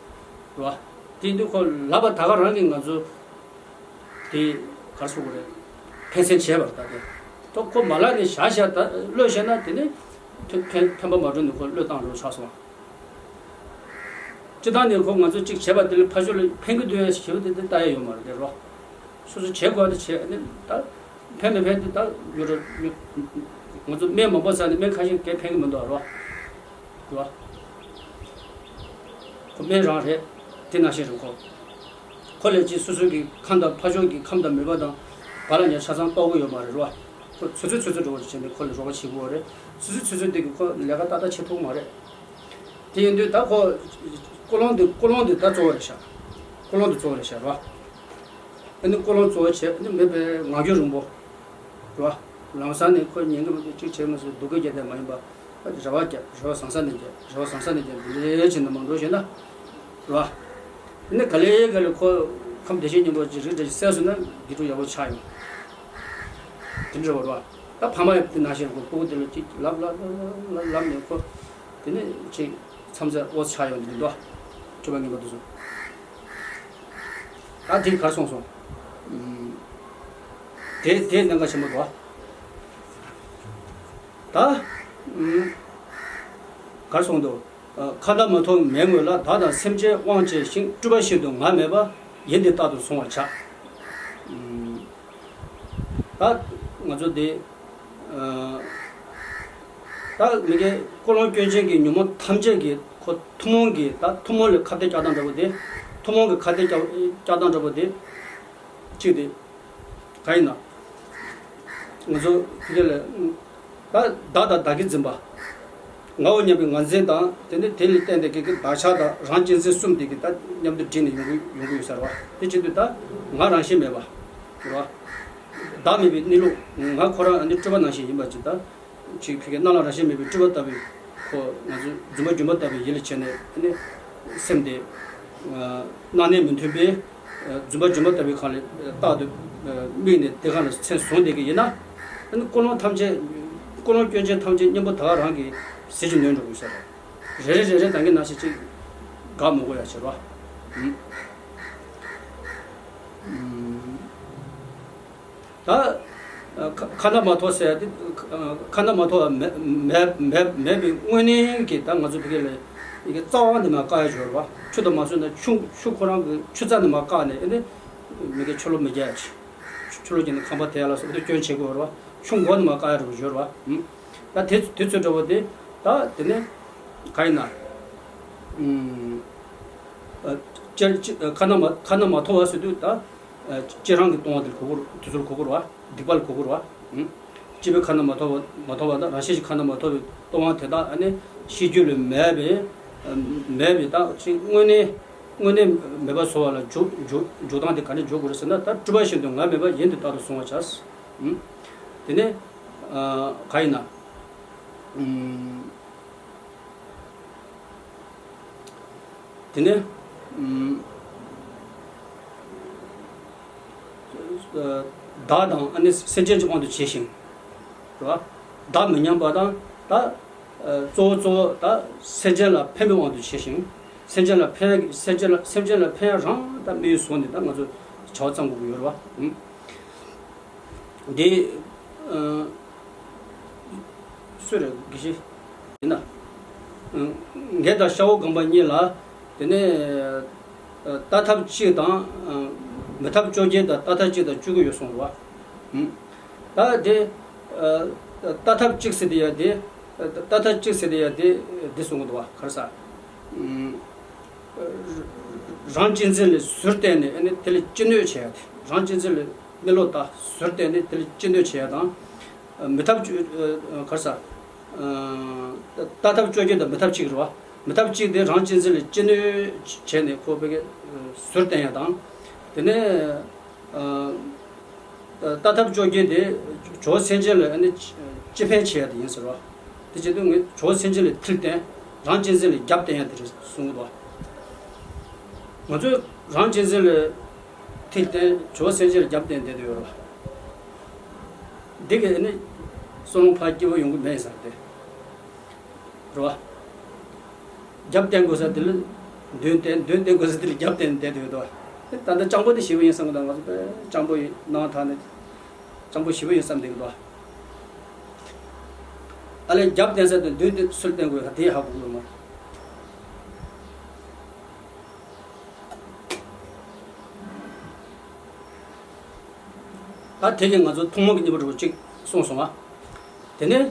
བ། དེ་དུས་ཁོ་ལབ་པ་ད་ག་རང་གིས་ང་ཚོ་དེ་ག་རེ་ཟེར་དགོས་རེད། ཕན་སེམས་བྱས་པ་རེད། ད་དེ་ཐོག་ཁོ་མ་ལབ་ནས་བཞག་བཞག་ད་གློད་བཞག་ན་དེ་ནས་ཐོན་ཐོན་ཐོན་པ་མ་འགྲོ་ནས་ཁོ་གློད་བཏང་འགྲོ་ཆགས་སོང་། སྤྱིར་བཏང་ནས་ཁོ་ང་ཚོ་གཅིག་བྱས་པ་དེ་ལ་ཕར་ཕྱོགས་ལ་ཕན་གི་འདུག་ཡ་ཞེ་པོ་དེ་དེ་ལྟ་ཡ་ཡོད་མ་རེད་དེ་རོ། སོ་སོ་བྱེད་དགོས་དེ་བྱེད་ནི་ད་ཕན་མི་ཕན་དེ་ད་ཡོད་རེད། ང་ཚོ་སྨན་མང་པོ་ཟ་ནས་སྨན་ཁ་ཤས་གས་ཕན་གི་མི་འདུག་རོ། རོ། ཁོ་སྨན་རང་རེད། དེ་ནང་བཞིན་རེད་ཁོ། ཁོ་ལས་ཀྱིས་སོ་སོའི་གི་ཁམས་དང་ཕ་ཆུང་གི་ཁམས་དང་མོས་པ་དང་བ་ལ་ཉ་ཆ་ཚང་རྟོགས་གི་ཡོད་མ་རེད་རོ། ཁོ་ཚོད་ཚོད་ཚོད་ཚོད་འགྲོ་བ་བྱས་ནས་ཁོ་ལ་རོགས་པ་བྱེད་དགོས་རེད། སོ་སོའི་ཚོད་ཚོད་དེ་གི་ཁོ་ལས་ཀ་ཏག་ཏག་བྱེད་ཐུབ་མ་རེད། དེ་ཡིན་དུས་ད་ཁོ་ཀོ་ལོང་དེ་ཀོ་ལོང་དེ་ད་གཙོ་བོ་རེད་ཤག་ཀོ་ལོང་དེ་གཙོ་བོ་རེད་ཤག་རོ། ཨ་ནི་ཀོ་ལོང་གཙོ་བོ་བྱས་ཨ་ནི་མེད་པའི་ངང་རྒྱུད་རིང་པོ། རེད་བ། ལམ་སང་ནས་ཁོ་ཉན་གི་མི་འདུག་གཅིག་བྱས་མ་སོང་སྡུག་གི་རྒྱ་དེ་མ་ཡིན་པ། རེ་བ་རྒྱ་རེ་བ་བཟང་ས་ནས་རྒྱ་རེ་བ་བཟང་ས་ནས་རྒྱ་འདི་ལས་བྱེད་ན་མང་འགྲོ་བྱས་ན། རེད་བ། ནི་ག་ལེ་ག་ལེ་ཁོ་ཁམས་བདེ་ཆེན་སྙིང་པོ་ཅིག་རིགས་འདྲ་ཞིག་བསད་སོང་ན་དགེ་ཕྲུག་ཡག་པོ་ཆགས་ཡོང་། དེ་འདྲ་བ་རེད་བ། ད་ཕ་མ་ཡང་དེ་ནང་བཞིན་ཁོ་སྤུ་གུ་དེ་ལ་ཅིག་ལབ་ལབ་ལབ་ལབ་ལབ་ནས་ཁོ། དེ་ནས་ཅིག་མཚམས་ཚད་ཨོ་ཆགས་ཡོང་དེ་འདུག་སྤྱོད་པ་ངན་པ་དེ་ཚོ། ད་དེ་གར་སོང་སོང་། ཨུམ། དེ་དེ་གནད་འགག་ཆེན་པོ་འདུག་ད་ཨུམ། གར་སོང་འདུག་ཁ་ན་མ་ཐོ་མའི་ངོས་ལ་བདག་དང་སེམས་ཅན་དབང་བྱས་ཤིང་། སྤྲུལ་པ་བཞིན་དུ་ང་མེད་པ། ཡིན་ཏེ་རྟག་ཏུ་གཟུང་བར་བྱ། ཨུམ། ད་ང་ཚོ་འདི། ད་མི་དགེ་ཀོ་ལོང་སྐྱོན་ཅན་གྱི་ཉོན་མོངས་ཐམས་ཅད་ཀྱི་ཁོ་ཐུན་མོང་གི་ད་ཐུན་མོང་ལ་ཁ་གཏད་བཅག་སྟངས་འདྲ་པོ་དེ། ཐུན་མོང་གི་ཁ་གཏད་བཅག་བཅག་སྟངས་འདྲ་པོ་དེ། གཅིག་དེ། ག་ཡིན་ན། ང་ཚོ་དེ་ལ་ད་བདག་དང་བདག་གིར་འཛིན་པ། ངའོ་སྙམ་པའི་ངར་འཛིན་དང་དེ་ནི་དེ་ལ་བརྟེན་ཏེ་ཀྱི་བདག་ཆགས་དང་རང་གཅེས་འཛིན་གསུམ་དེ་གི་ད་མཉམ་དུ་བསྒྲིལ་ནས་ཡོང་གི་ཡོང་གི་ཡོད་ས་རེད་བ། དེ་བྱེད་དུས་ད་ང་རང་བཞིན་མེད་པ། རེད་བ། བདག་མེད་པའི་གནས་ལུགས། ང་ཁོ་རང་ནི་སྤྲུལ་པ་ནང་བཞིན་ཡིན་པ་ཅིག་ད། ཅིག་ཕ་གི་སྣང་ལ་རང་བཞིན་མེད་པའི་སྤྲུལ་པ་ལྟ་བུའི་ཁོ་ང་ཚོ་རྫུན་པ་སྒྱུ་མ་ལྟ་བུའི་ཡིད་ལ་བྱས་ནས་ནི་སེམས་དེ་སྣང་གནས་མི་མཐུན་པའི་རྫུན་པ་སྒྱུ་མ་ལྟ་བུའི་སྒང་ལ་རྟག་ཏུ་དམིགས་ནས་དེ་སྒང་ལ་མཚན་བཟུང་བསྡད་ཀྱི་ཡིན་ན། ནི་ཀུན་སློང་ཐམས་ཅད་ཀུན་སློང་སྐྱོན་ཅན་ཐམས་ཅད་གཉེན་པོ་ད་ག་རང་གི་ཟིལ་གྱིས་གནོན་འགྲོ་དགོས་ས་རེད། རེ་རེ་རེ་རེ་ད་གིན་ནང་བཞིན་ཅིག་དགག་མི་དགོས་ཡ་བྱེད་རོགས། ད་ཁ་ན་མ་ཐོ་ཟེར་ཡ་དེ་ཁ་ན་མ་ཐོ་བ་མེད་མེད་མེད་མེད་པའི་དངོས་གནས་ཀྱི་ད་ང་ཚོ་དེ་ག་ལ་ཡི་གེ་རྩ་བ་ནས་མར་བཀག་ཡ་སྦྱོར་བ། ཆུ་དང་མ་སོན་ན་ཆུ་ཆུ་ཁོ་རང་གི་ཆུ་རྩ་ནས་མར་བཀག་ནས་ཨེ་ནི་མི་གི་ཆུ་ལོག་མི་རྒྱག་ཡ་ཆུ་ཆུ་ལོག་རྒྱག་ནས་ཁང་པ་དེ་ཡ་ལ་སོགས་དེ་སྐྱོན་བྱེད་དགོས་རེད་བ། ཆུ་མགོ་ནས་མར་བཀག་ཡ་རེད་བ་སྦྱོར་བ། ད་དེ་དེ་ཚོའི་འདྲ་བོ་དེ་ད་དེ་ནས་ག་ཡིན་ན། ཁ་ན་མ་ཁ་ན་མ་ཐོ་བ་ཟེར་དུས་ད། ཨ་ཅེ་རང་གི་ལྟུང་བ་དེ་ལ་གོ་དགོས་རེད། དེ་ཚོ་ལ་གོ་དགོས་རེད་བ། སྡིག་པ་ལ་གོ་དགོས་རེད་བ། ཨུམ། སྤྱི་བོའི་ཁ་ན་མ་ཐོ་བ་མ་ཐོ་བ་དང་རང་བཞིན་གྱི་ཁ་ན་མ་ཐོ་བའི་ལྟུང་བ་དེ་དག་ཨ་ནི་ཤེས་རྒྱུད་ལ་མེད་པའི་ཨ་མེད་པའི་དག་ཅིག་དངོས་གནས་དངོས་གནས་མེད་པ་བཟོ་བ་ལ་འཇུག་འཇུག་འཇུག་སྟངས་དེ་ག་ནས་འཇུག་དགོས་རེད་ཟེར་ན། ད་སྤྲུལ་པ་བཞིན་དུ་ང་མེད་པ་ཡིན་དེ་རྟག་ཏུ་གཟུང་བར་བྱ། ཨུམ། དེ་ནས་ཨ་ག་ཡིན་ན། ཨུམ། དེ་ནས་ཨུམ། བདག་དང་ཨ་ནི་སེམས་ཅན་གྱི་དབང་དུ་བྱས་ཤིང་། རེད་བ། བདག་མི་མཉམ་པ་དང་ད་གཙོ་བོ་གཙོ་བོ་ད་སེམས་ཅན་ལ་ཕན་པའི་དབང་དུ་བྱས་ཤིང་། སེམས་ཅན་ལ་ཕན་སེམས་ཅན་ལ་སེམས་ཅན་ལ་ཕན་ཡ་རང་ད་དམིགས་ཡུལ་བཟུང་ནས་ད་ང་ཚོ་བྱ་བ་བརྩམ་དགོས་ཀྱི་ཡོད་རེད་བ། ཨུམ། འདི། ཨ། སུ་རེད་དགེ་བཤེས། ཡིན་ན། ཨ། འགས་དང་ཤ་བོ་སྒང་པ་གཉིས་ལ། དེ་ནས་ལྟ་ཐབས་གཅིག་དང་མི་ཐབས་བཅོ་བརྒྱད་དང་ལྟ་ཐབས་གཅིག་དང་བཅུ་དགུ་ཡོད་གསུངས་རེད་བ། ད་དེ་ལྟ་ཐབས་གཅིག་ཟེར་དེ་ཡ་དེ་ལྟ་ཐབས་གཅིག་ཟེར་དེ་ཡ་དེ་འདི་གསུང་གི་འདུག་བ། ག་རེ་ཟེར། རང་གཅེས་འཛིན་ལ་ཟུར་བསྟན་ནས་ཨ་ནི་དེ་ལ་ཅི་ནུས་བྱེད་ཡ་དེ། རང་གཅེས་འཛིན་ལ་གནས་ལུགས་ལྟ་ཟུར་བསྟན་ནས་དེ་ལ་ཅི་ནུས་བྱེད་ཡ་དང་། མི་ཐབས་གཅིག་ག་རེ་ཟེར། ལྟ་ཐབས་བཅོ་བརྒྱད་དང་མི་ཐབས་གཅིག་རེད་བ། མི་ཐབས་གཅིག་དེ་རང་གཅེས་འཛིན་ལ་ཅི་ནུས་བྱས་ནས་ཁོ་ཕ་གི་ཟུར་བསྟན་ཡ་དང་། དེ་ནས་ལྟ་ཐབས་བཅོ་བརྒྱད་དེ་ཇོ་བོ་སེང་ཆེན་ལ་ཨ་ནི་ཅི་ཕན་བྱེད་ཡ་དེ་ཡིན་ཟེར་བ། དེ་བྱེད་དུས་ངས་ཇོ་བོ་སེང་ཆེན་ལ་ཐིག་བསྟན། རང་གཅེས་འཛིན་ལ་རྒྱབ་བསྟན་ཡ་དེ་རེད་གསུང་གི་འདུག་ང་ཚོས་རང་གཅེས་འཛིན་ལ་ཐིག་བསྟན། ཇོ་བོ་སེང་ཆེན་ལ་རྒྱབ་བསྟན་བསྡད་དུ་ཡོད་རེད་བ། འདི་གས་ནི་བསམ་བློ་ཕར་སྐྱིད་པོ་ཡོང་གི་མེད་ཟེར་ཏེ། རེད་བ། རྒྱབ་བསྟན་དགོས་ས་དེ་ལ་མདུན་བསྟན། མདུན་བསྟན་དགོས་ས་དེ་ལ་རྒྱབ་བསྟན་བསྡད་དུ་ཡོད་དོ། ད་ལྟ་སྤྱང་པོ་དེ་ཞེ་པོ་ཡིན་བསམ་གི་འདུག་ང་ཚོ་དཔེ་སྤྱང་པོ་ཡིན་སྣང་བ་དག་ནས་སྤྱང་པོ་ཞེ་པོ་ཡིན་བསམ་བསྡད་གི་འདུག་ཨ་ལས་རྒྱབ་བསྟན་ས་དེ་མདུན་དེ་སུ་ལ་བསྟན་དགོས་ས་དེ་ཧ་གོ་གི་ཡོད་མ་རེད། ད་དེ་གིན་ང་ཚོ་ཐུན་མོང་གི་སྙིང་པོ་འདྲ་པོ་གཅིག་གསུངས་སོང་ང་། དེ་ནས་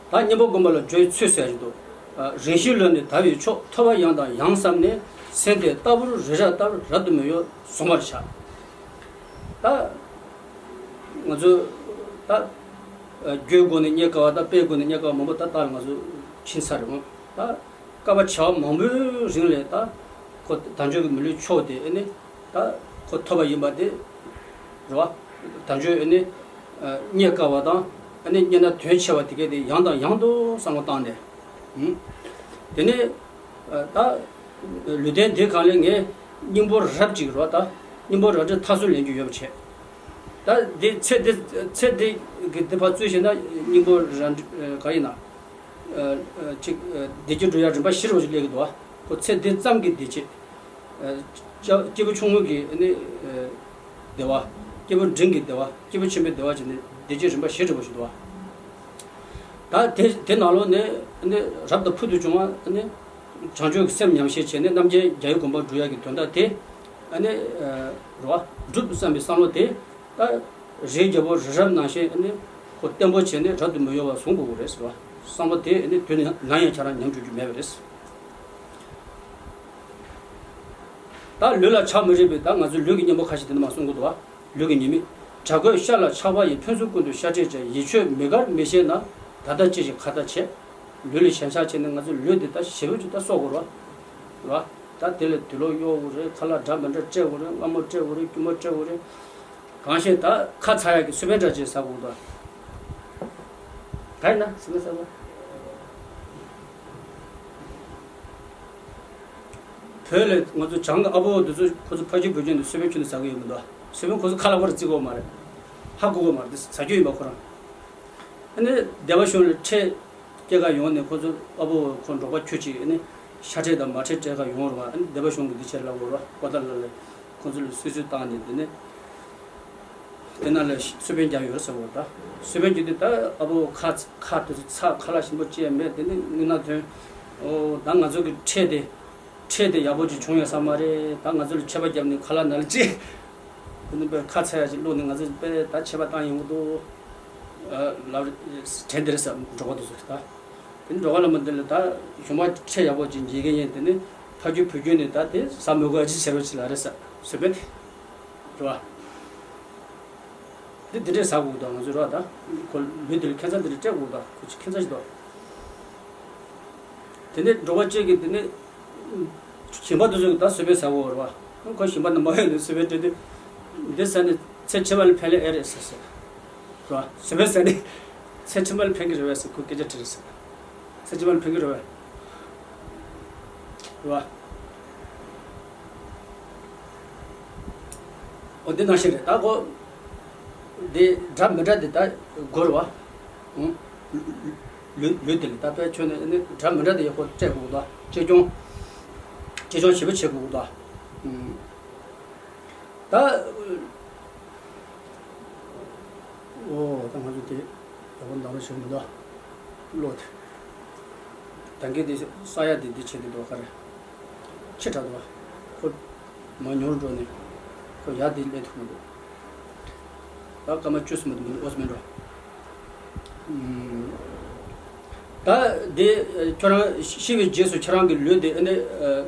ད་སྙིང་པོ་བསྒོམ་པ་ལ་སྦྱོར་བའི་ཚུལ་ཟེར་གྱི་འདུག་རིང་ཞིའི་ལུས་ནི་དལ་བའི་མཆོག །ཐོབ་པ་ཡང་དང་ཡང་བསམས་ནས། སེམས་དེ་ལྟ་བུར་རི་རབ་ལྟར་རབ་ཏུ་མི་གཡོ་བཟུང་བར་བྱ། ད་ང་ཚོ་ད་རྒྱུའི་སྒོ་ནས་རྙེད་དཀའ་བ་དང་དཔེའི་སྒོ་ནས་རྙེད་དཀའ་བ་མང་པོ་ད་ལྟ་ང་ཚོ་ཕྱིན་ཚར་རེད་འོང་། ད་བསྐལ་པ་བྱེ་བ་མང་པོའི་རིང་ལ་ད་ཁོ་དལ་འབྱོར་གྱི་མི་ལུས་མཆོག་དེ་ཨ་ནི་ད་ཁོ་ཐོབ་པ་ཡིན་པ་དེ་རེད་བ། དལ་འབྱོར་ཨ་ནི་རྙེད་དཀའ་བ་དང་ཨ་ནི་རྙེད་ན་དོན་ཆེ་བ་དེ་གས་དེ་ཡང་དང་ཡང་དུ་བསམ་བློ་བཏང་ནས། དེ་ནས་ད་ལུས་རྟེན་འདི་གང་ལས་ངས་སྙིང་པོ་རབ་ཅིག་རེད་བ། ད་སྙིང་པོ་རབ་ཅིག་མཐའ་སྲོལ་ལེན་རྒྱུ་ཡོད་པ་བྱས། ད་འདི་ཚེ་འདི་ཚེ་འདི་གི་འདི་ཕར་བཙུད་བྱས་ན་སྙིང་པོ་རབ་ག་ཡིན་ན། ཅིག་བདེ་སྐྱིད་འགྲོ་ཡ་རིམ་པ་བཞི་རུ་སླེབས་ཀྱི་འདུག་བ། ཁོ་ཚེ་འདི་ཙམ་གྱི་བདེ་སྐྱིད། སྐྱེ་བོ་ཆུང་ངུ་གི་ནི་བདེ་བ། སྐྱེ་བོ་འབྲིང་གི་བདེ་བ། སྐྱེ་བོ་ཆེན་པོའི་བདེ་བ་བྱས་ནས་བདེ་སྐྱིད་རིམ་པ་བཞི་འགྲོ་བ་ཞིག་འདུག་བ། ད་དེ་དེ་ནང་ལོགས་ནས་ནི་རབ་ཏུ་ཕུལ་དུ་བྱུང་བ་ནི་བྱང་ཆུབ་ཀྱི་སེམས་ཉམས་བཞེས་བྱས་ནས་རྣམ་མཁྱེན་རྒྱལ་བའི་དགོངས་པ་སྒྲུབ་ཡ་གི་དོན་དག་དེ་ནི་རེད་བ། སྒྲུབ་བསམ་པའི་བསམ་བློ་དེ། ད་རིའི་རྒྱལ་པོ་རི་རབ་ནང་བཞིན་ནི་ཁོ་བརྟན་པོ་བྱས་ནས་རབ་ཏུ་མི་གཡོ་བ་བཟུང་དགོས་ཀྱི་རེད་ཟེར་བ། བསམ་བློ་དེ་ནི་དུས་ནམ་ཡང་ཁྱེད་རང་ཉམས་འགྲོ་རྒྱུ་མེད་པ་རེད། ད་ལུས་ལ་ཆགས་མི་རིགས་པའི་ད་ང་ཚོའི་ལུས་ཀྱི་གཉེན་པོ་ཁ་ཤས་དེ་འདྲ་མ་གསུང་གི་འདུག་བ། ལུས་ཀྱི་ཉེས་དམིགས། བྱ་རྒོད་ཤ་ལ་ཆགས་པ་ཡི། །ཕུན་ཚོགས་ཀུན་ཏུ་ཤ་སྤྲད་ཅིང་། །ཡིད་ཆོས་མི་དགར་མི་ཤེས་ན། །ད་ལྟ་ཅི་ཞིག་ཁ་ཏ་བྱེད། ལུས་ལ་ཞེན་ཆགས་བྱས་ནས་ང་ཚོའི་ལུས་འདི་ད་ཞེ་པོ་ཅིག་ད་གསོ་དགོས་རེད་བ། ད་དེ་ལ་དུག་ལོག་གཡོག་དགོས་རེད། ཁ་ལག་འདྲ་མི་འདྲ་སྤྲད་དགོས་རེད། མངར་མོ་སྤྲད་དགོས་རེད། སྐྱུར་མོ་སྤྲད་དགོས་རེད། གང་ཤེས་ད་ཁ་ཚ་ཡག་གི་སུ་བན་འདྲ་ཅིག་ཟ་དགོས་ད། ད་ཡིན་ན་སུ་བན་ཟ་དགོས། བོད་ལ་ང་ཚོ་བྱང་གི་ཨ་ཕོ་དེ་ཚོ་ཁོ་ཚོ་ཕ་ཆུ་བོད་ཆུ་ནས་སུ་བན་ཁྱོན་ནས་ཟ་གི་ཡོད་མི་འདུག་སུ་བན་ཁོ་ཚོ་ཁ་ལག་པར་བརྩི་གི་ཡོད་མ་རེད། ཧ་གོ་གི་མ་རེད། དེ་ཟ་རྒྱུ་ཡིན་པ་ཁོ་རང་། ཨ་ནི་སྡེ་པ་གཞུང་ལ་ཁྲལ་སྐྱེལ་ག་ཡོང་ནས་ཁོ་ཚོ་ཨ་ཕོ་ཁོ་འབྲོག་པ་ཁྱོད་ཅིག་ཨ་ནི་ཤ་ཁྲལ་དང་མ་ཁྲལ་སྤྲད་ག་ཡོང་རུང་ཨ་ནི་སྡེ་པ་གཞུང་གི་འདི་ཆེད་ལ་འོར་བ་ཀོ་ཏ་ལ་ལ་ཁོ་ཚོ་ལ་སུད་སུད་བཏང་ནས་དེ་ནས་དེ་ན་ལ་སུ་བན་རྒྱག་ཡོད་ཟེར་བ་ད། སུ་བན་རྒྱུ་དེ་ད་ཨ་ཕོ་ཁ་ཁ་དེ་ཚོ་ཚ་ཁ་ལག་ཞིམ་པོ་ཅི་ཡང་མེད། དེ་ནི་ངུ་ན་ཐོན། ཨོ་ད་ང་ཚོ་གི་ཁྲལ་དེ་ཁྲལ་དེ་ཡག་པོ་ཅིག་བྱུང་ཡོད་ས་མ་རེད། ད་ང་ཚོ་ལ་ཆད་པ་བརྒྱབ་ནས་ཁ་ལག་ན་ལ་ཅི། དེ་ནི་དཔེ་ཁ་ཚ་ཡ་ཅིག་བླུགས་ནས་ང་ཚོ་དཔེ་ད་ཆད་པ་བཏང་ཡོང་གི་འདུག་ལབ་དྲན་དེ་རེད་ཟེར་འགྲོ་ག་འདུག་ཟེར་ད། དེ་ནི་འགྲོ་ག་ལ་མ་འདི་ལ་ད་གཞུང་མ་ཁྲལ་ཡག་པོ་ཅིག་འཇལ་གི་ཡིན། དེ་ནི་ཕ་རྒྱུད་བུ་རྒྱུད་ནས་ད་དེ་ཟ་མི་དགོས་ཅིག་བྱེད་རོགས་ཅིག་ལབ་རེད་ཟེར་སུ་བན་དེ་རེད་བ། འདི་འདི་འདྲས་ཟ་དགོས་ད་ང་ཚོ་ར་ད། ཁོ་ལུས་འདི་ལ་ཁྱད་མཚར་འདི་འདྲས་སྤྲད་དགོས་ད། ཁོ་ཅིག་ཁྱད་མཚར་ཞིག་འདུག་དེ་ནས་འགྲོ་བ་བཅས་ཀྱི་དེ་ནས་ཞིང་པ་དེ་ཚོ་གི་ད་སུ་བན་ཟ་དགོས་ར་བ། ཁོ་ཞིང་པ་ནི་མ་ཡོང་ནས་སུ་བན་སྤྲད་དུས་འདི་ཟ་ནས་ཚེ་ཕྱི་མ་ལ་ཕན་ལེ་ཨེ་རེད་ཟེར་ཟེར། ར་བ་སུ་བན་ཟ་ནས་ཚེ་ཕྱི་མ་ལ་ཕན་གི་རེད་བས་ཟེར་ཁོ་སྐད་ཆ་དྲིས་རེད་ཟེར། ཚེ་ཕྱི་མ་ལ་ཕན་གི་རེད་བས། རེད་བ། འོ་འདི་ནང་བཞིན་རེད་ད་གོ། འདི་འདྲ་མི་འདྲ་འདི་ད་དགོས་རེད་བ། ཨང་། ལུས་ལུས་འདི་ལ་ད་དཔེ་ཁྱོད་ནི་ནི་འདྲ་མི་འདྲ་འདི་ཡག་པོ་སྤྲད་དགོས་ད། གཅེས་སྐྱོང་། གཅེས་སྐྱོང་ཞེ་པོ་བྱེད་དགོས་ད། ཨང་། ད། ཨོ་ད་ང་ཚོ་དེ་ཡག་པོ་འདང་རུ་ཞིག་མི་འདུག་བློ་དེ། ད་གིན་དེ་ས་ཡ་དེ་འདི་བྱེད་དེ་འདུག་ག་རེ། ཆེ་དྲགས་འདུག་ཁོ་མར་ཉུང་རུ་འགྲོ་ནས་ཁོ་ཡར་དེ་སླེབས་ཐུབ་མི་འདུག་ད་སྐར་མ་བཅུ་ཙམ་མ་གཏོགས་མི་འདུག་འོ་ཙམ་མིན་འགྲོ། ཨུམ། ད་དེ་ཁྱོད་རང་ཤི་བའི་རྗེས་སུ་ཁྱེད་རང་གི་ལུས་དེ་ཨ་ནི་ཨ།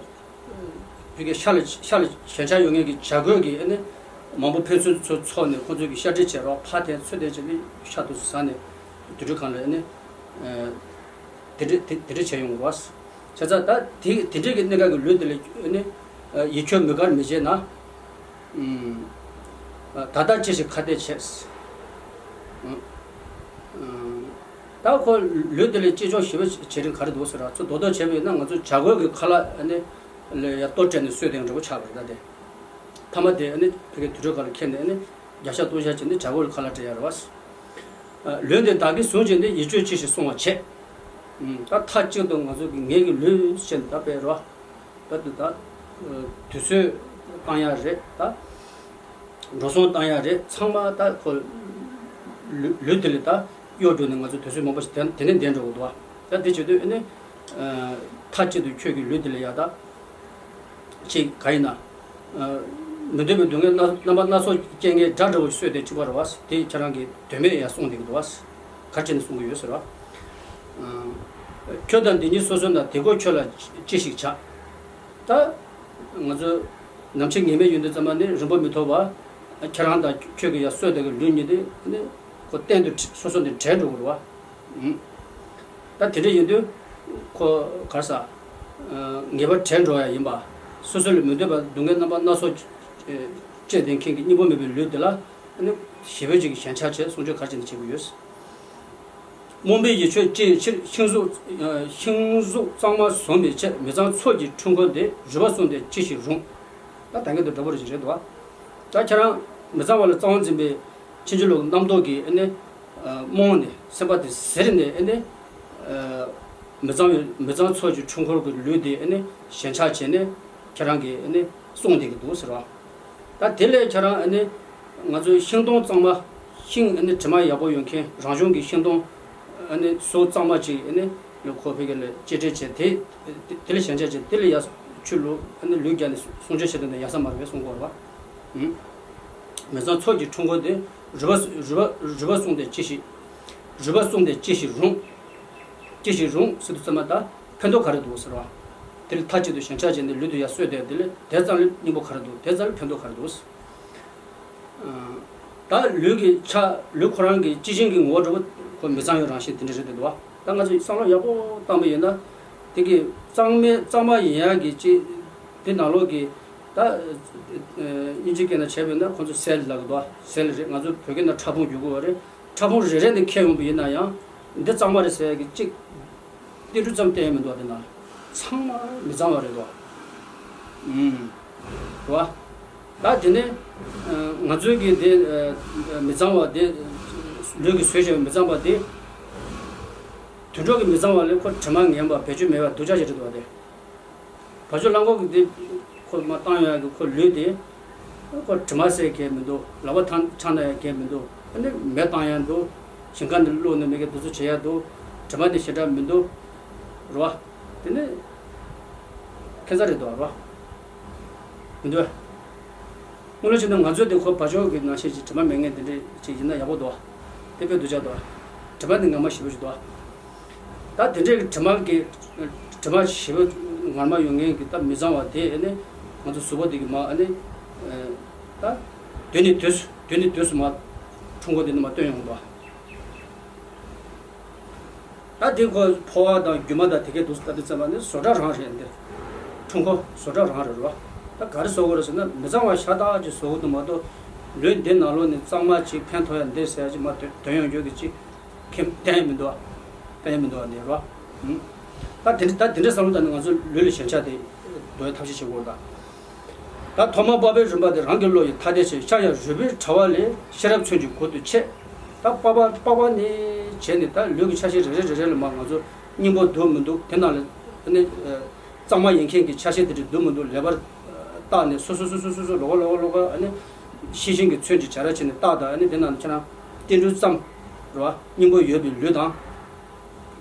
བོད་ཀྱི་ཤ་ལ་ཤ་ལ་ཞེན་ཆགས་ཡོད་མཁན་གྱི་བྱ་རྒོད་ཀྱིས་ཨ་ནི་མང་པོ་ཕན་ཚུན་ཚོ་འཚོགས་ནས་ཁོ་ཚོས་ཀྱི་ཤ་སྤྲད་བྱས་རོགས་ཕར་འཐེན་ཚུར་འཐེན་བྱས་ནས་ཤ་དུ་ཟ་ནས་དུས་འཁོར་གང་ལ་ཨ་ནི་ཨ། དེ་འདྲ་དེ་དེ་འདྲ་བྱས་ཡོང་གི་རེད་བ། བྱས་ཙང་ད་དེ་དེ་འདྲའི་གི་གནད་འགག་གི་ལུས་དེ་ལ་ཨ་ནི་ཨ། ཡིད་ཁྱོད་མོས་གལ་མི་བྱེད་ན། ཨུམ། ཨ། ད་ལྟ་ཅི་ཞིག་ཁ་གཏད་བྱེད། ཨུམ། ཨུམ། ད་ཁོ་ལུས་དེ་ལ་གཅེས་སྐྱོང་ཞེ་པོ་བྱེད་རིན་ག་རེ་འདུག་ཟེར་ར་ཚོ་རྡོག་རྡོག་བྱས་པ་ཡིན་ན་ང་ཚོ་བྱ་རྒོད་ཀྱི་ཁ་ལག་ཨ་ནི་ལ་ཡ་ལྟོ་སྤྲད་ནས་གསོས་དེ་འདྲ་པོ་ཆགས་པ་རེད་ད་དེ། མཐའ་མ་དེ་ཨ་ནི་ཕ་གི་དུར་ཁྲོད་ཁ་ལ་ཁྱེར་ནས་ཨ་ནི་བརྒྱ་ཤ་སྟོང་ཤ་བྱས་ནས་བྱ་རྒོད་ལ་ཁ་ལག་སྤྲད་ཡ་རེད་བ། ཨ། ལུས་འདི་བདག་གིས་བཟུང་བྱས་ནས་ཡིད་དཔྱོད་ཅི་ཞིག་གསོང་བར་བྱེད། ཨུམ། ད་མཐའ་གཅིག་ཏུ་ང་ཚོ་གི་ངེད་ཀྱི་ལུས་ཞེས་ད་དཔེ་རོ། ད་དུ་ད། དུས་ཚོད་བཏང་ཡ་རེད་ད། འགྲོ་སོང་བཏང་ཡ་རེད་ཚང་མ་ད་ཁོ། ལུས་ལུས་དེ་ལ་ད་གཡོག་བསྒྲུབས་ནས་ང་ཚོ་དུས་ཚོད་མང་པོ་ཞིག་དེ་དེ་ནས་འདས་འགྲོ་གི་འདུག་བ། ད་དེ་བྱེད་དུས་ཨ་ནི། མཐའ་གཅིག་ཏུ་ཁྱོད་ཀྱི་ལུས་དེ་ལ་ཡ་ད། ཅིག་ག་ཡིན་ན། མི་འདོད་པའི་སྡུག་བསྔལ་སྣ་རྣམ་པ་སྣ་ཚོགས་སྐྱེ་མཁན་དགྲ་འདྲ་བོ་གསོས་ཏེ་འཁྲིད་པ་རེད་བ། དེ་ཁྱེད་རང་གི་དོན་མེད་ཡ་གསུངས་བསྡད་ཀྱི་འདུག་བ། ག་རེ་བྱས་ནས་གསུང་གི་ཡོད་ཟེར་བ། ཁྱོད་དང་འདི་ཉིད་སོ་སོ་ན་དེ་ཀོ་ཁྱོད་ལ་ཅི་ཞིག་བྱ། ད། ང་ཚོ། ནམ་འཆི་ངེས་མེད་ཡོང་དུས་ཙམ་པ་ནི་རིང་པོ་མི་ཐོགས་པ། ཁྱེད་རང་དང་ཁྱོད་ཀྱི་ཡ་གསོས་དེ་གི་ལུས་ཉིད་དེ་ནི། ཁོ་གཏན་དུ་སོ་སོ་ནས་བྲལ་འགྲོ་གི་རེད་བ། ད་དེ་འདྲ་ཡིན་དུས། ཁོ་གར་ས། ངེས་པར་བྲལ་འགྲོ་ཡ་ཡིན་པ། སོ་སོ་ལ་མི་འདོད་པ་སྡུག་བསྔལ་རྣམ་པ་སྣ་ཚོགས། སྤྱད་ལྡན་མཁན་གྱི་སྙིང་པོ་མེད་པའི་ལུས་འདི་ལ། ཞེ་པོ་ཅིག་གི་ཞེན་ཆགས་བྱས་གསུང་ཆོས་ག་རེ་བྱས་ནས་བྱེད་ཀྱི་ཡོད། རྨོངས་པའི་ཡིད་ཆོས་ཅི་ཡི་ཕྱིར་ཤིང་གཟུགས། ཤིང་གཟུགས་གཙང་མ་བཟུང་བའི་ཕྱིར་མི་གཙང་ཚོགས་ཀྱི་འཁྲུལ་འཁོར་འདི་རུས་པ་བསྲུངས་ཏེ་ཅི་ཞིག་རུང་། ད་ད་གིན་དུ་འདྲ་པོ་རེ་ཞིག་རེད་འདུག་ད་ཁྱེད་རང་མི་གཙང་བ་ལ་གཙང་བ་འཛིན་པའི་ཕྱིན་ཅི་ལོག་རྣམ་རྟོག་གིས་ཨ་ནི། རྨོངས་ནས་སེམས་པ་དེ་གཟིར་ནས་ཨ་ནི། མི་གཙང་བའི་མི་གཙང་ཚོགས་ཀྱི་འཁྲུལ་འཁོར་གྱི་ལུས་དེ་ཨ་ནི་ཞེན་ཆགས་བྱས་ནས་ཁྱེད་རང་གིས་ཨ་ནི་བསྲུངས་བསྡད་ཀྱི་འདུག་ཟེར་བ། ད་དེ་ལས་ཁྱེད་རང་ཨ་ནི་ང་ཚོའི་ཤིང་སྡོང་གཙང་མ། ཤིང་ཨ་ནི་དྲི་མ་ཡག་པོ་ཡོད་མཁན་རང་བྱུང་གི་ཤིང་སྡོང་ཨ་ནི་ཟོ་གཙང་མ་ཅིག་ཨ་ནི་ལ་ཁོ་ཕ་གི་ལ་གཅེས་སྤྲས་བྱས་དེ་དེ་ལ་ཞེན་ཆགས་བྱས་དེ་ལ་ཡ་ཆུ་ལུ་ཨ་ནི་ལུས་བརྒྱབ་ནས་གསུང་ཆོས་བྱེད་དུས་ན་ཡག་ས་མ་རེད་པས་གསུང་གི་ཡོད་རེད་པ། མི་གཙང་ཚོགས་ཀྱི་འཁྲུལ་འཁོར་དེ་རུས་པ་རུས་པ་རུས་པ་བསྲུངས་ཏེ་ཅི་ཞིག་རུས་པ་བསྲུངས་ཏེ་ཅི་ཞིག་རུང་། ཅི་ཞིག་རུང་ཟེར་དུས་ཙམ་པ་ད། ཕན་ཐོགས་ག་རེ་འདུག་ཟེར་བ། དེ་ལ་མཐའ་གཅིག་ཏུ་ཞེན་ཆགས་བྱས་ནས་ལུས་དེ་ཡར་གསོས་ཏེ་དེ་ལས་དེ་ཙམ་ལས་སྙིང་པོ་ག་རེ་འདུག་དེ་ཙམ་ལས་ཕན་ཐོགས་ག་རེ་འདུག་ད་ལུས་ཀྱི་ཆ་ལུས་ཁོ་རང་གི་སྤྱི་བྱིངས་ཀྱི་ངོ་བོ་འདྲ་པོ་ཁོ་མི་གཙང་བའི་རང་བཞིན་དེ་འདྲ་རེད་དེ་འདུག་བ། ད་ང་ཚོས་བསམ་བློ་ཡག་པོ་བཏང་པ་ཡིན་ན། དེ་གི་གཙང་མའི་གཙང་མ་ཡིན་ཡག་གི་ཅི། དེ་ནང་ལོགས་ཀྱི་ད། དབྱིན་ཇི་སྐད་ནང་བྱས་པ་ཡིན་ན་ཁོ་ཚོ་སེལ་ལབ་ཀྱི་འདུག་བ། སེལ་རེད། ང་ཚོ་བོད་སྐད་ནང་ཕྲ་ཕུང་བརྗོད་ཀྱི་ཡོད་རེད། ཕྲ་ཕུང་རེ་རེ་ནས་འཁྱེར་ཡོང་པ་ཡིན་ན་ཡང་། འདི་གཙང་མ་རེད་ཟེར་ཡག་གི་གཅིག་ཏིལ་འབྲུ་ཙམ་བསྟན་ཡོད་མི་འདུག་དེ་ན། ཚང་མ་མི་གཙང་བ་རེད་དོ། ཨུམ། རེད་བ། ད་དེ་ནས། ང་ཚོའི་གི་དེ། མི་གཙང་བ་དེ། ལུས་ཀྱི་བཟོས་བྱས་པའི་མི་གཙང་བ་དེ། དུད་འགྲོ་གི་མི་གཙང་བ་ལས་ཁོ་དྲི་མ་ངན་པ་བེད་སྤྱོད་མེད་པ་སྡུག་ཅག་ཅིག་རེད་དོ་དེ། བ་ཕྱུགས་གླང་གོག་གི་འདི་ཁོ་མར་བཏང་ཡག་གི་ཁོ་ལུས་དེ། ཁོ་དྲི་མ་ཟེར་གལ་མི་འདུག་ལག་པ་ཐང་འཆང་ན་ཡང་གལ་མི་འདུག་ཨ་ནི་མེ་བཏང་ཡག་འདུག་ཞིང་ཁ་འདི་བླུགས་ནས་མི་གི་དུས་ཚོད་བྱེད་ཡག་འདུག་དྲི་མ་འདི་ཞེ་དྲག་མི་འདུག་རེད་བ། དེ་ནི་ཁྱད་མཚར་རེད་འདུག་རེད་བ། མི་འདུག་དངོས་གནས་བྱས་ན་ང་ཚོའི་འདི་ཁོ་བ་ཕྱུགས་གི་ནང་བཞིན་ཅིག་དྲི་མ་མེད་མཁན་དེ་འདྲས་ཅིག་ཡིན་ན་ཡག་པོ་འདུག་དེ་དཔེ་སྡུག་ཅག་འདུག་དྲི་མ་འདི་ངན་པ་ཞེ་པོ་ཞིག་འདུག་ད་དེ་འདྲའི་དྲི་མ་གི། དྲི་མ་ཞེ་པོ་ངར་མ་ཡོད་མཁན་གྱི་ད་མི་གཙང་བ་དེ་ཨ་ནི། ང་ཚོ་གཟུགས་པོ་འདི་གི་མ་ཨ་ནི། ད། དུས་ནས་དུས་སུ་དུས་ནས་དུས་སུ་མ། འཁྲུལ་འཁོར་འདི་ནི་མ་སྟོན་ཡོང་བ། ད་དེ་ཁོ་ཕོ་བ་དང་རྒྱུ་མ་དང་དེ་གའི་དུས་སུ་ད་དེ་ཙམ་པ་ནི་བཟོ་གྲྭ་རང་རེད་འདི། འཁྲུལ་འཁོར་བཟོ་གྲྭ་རང་རེད་རོ། ད་ག་རེ་བཟོ་དགོས་རེད་ཟེར་ན་མི་གཙང་བ་ཤ་སྟག་ཅིག་བཟོ་དགོས་འདུག་མ་གཏོགས། ལུས་འདི་ནང་ལོགས་ནས་གཙང་མ་ཅིག་ཕན་ཐོགས་ཡ་འདི་ཟེར་ཡ་ཅིག་མ་དོན་དོན་ཡོང་རྒྱུ་གི་ཅིག་ཁེམ་གཏན་མི་འདུག་ཨ། གཏན་མི་འདུག་ཨ་ནི་རོ། ཨུམ། ད་དེ་འདྲ་ད་དེ་འདྲ་བསམ་བློ་བཏང་ནས་ང་ཚོ་ལུས་ལ་ཞེན་ཆགས་དེ་འདོར་བའི་ཐབས་ཤེས་བྱེད་དགོས་ད། ད་ཐོག་མར་པགས་པའི་རིམ་པ་དེ་རང་གི་བློ་ཡིས་ཐ་དད་བྱས། ཤ་ཡང་རུས་པའི་དྲ་བ་ལས་ཤེས་རབ་མཚོན་གྱི་གུར་དུ་ཆད། ད་པགས་པ་པགས་པ་ནས་བྱས་ནས་ད་ལུས་ཀྱི་ཆ་ཤས་རེ་རེ་རེ་རེ་ལ་མར་ང་ཚོ་སྙིང་པོ་འདུག་མི་འདུག་དེ་ནང་ལ་ཨ་ནི། གཙང་མ་ཡིན་མཁན་གྱི་ཆ་ཤས་དེ་འདྲ་འདུག་མི་འདུག་ལེགས་པར་བརྟགས་ནས་སོ་སོ་སོ་སོ་སོ་སོ་ལོགས་ཀ་ལོགས་ཀ་ལོགས་ཀ་ཨ་ནི་ཤེས་བཞིན་གྱི་མཚོན་གྱི་བྱ་ར་བྱས་ནས་བརྟགས་དང་ཨ་ནི་དེ་ནང་ཁྱེད་རང་ཏིལ་འབྲུ་ཙམ་རེད་བ། སྙིང་པོ་ཡོད་པའི་ལུས་དང་།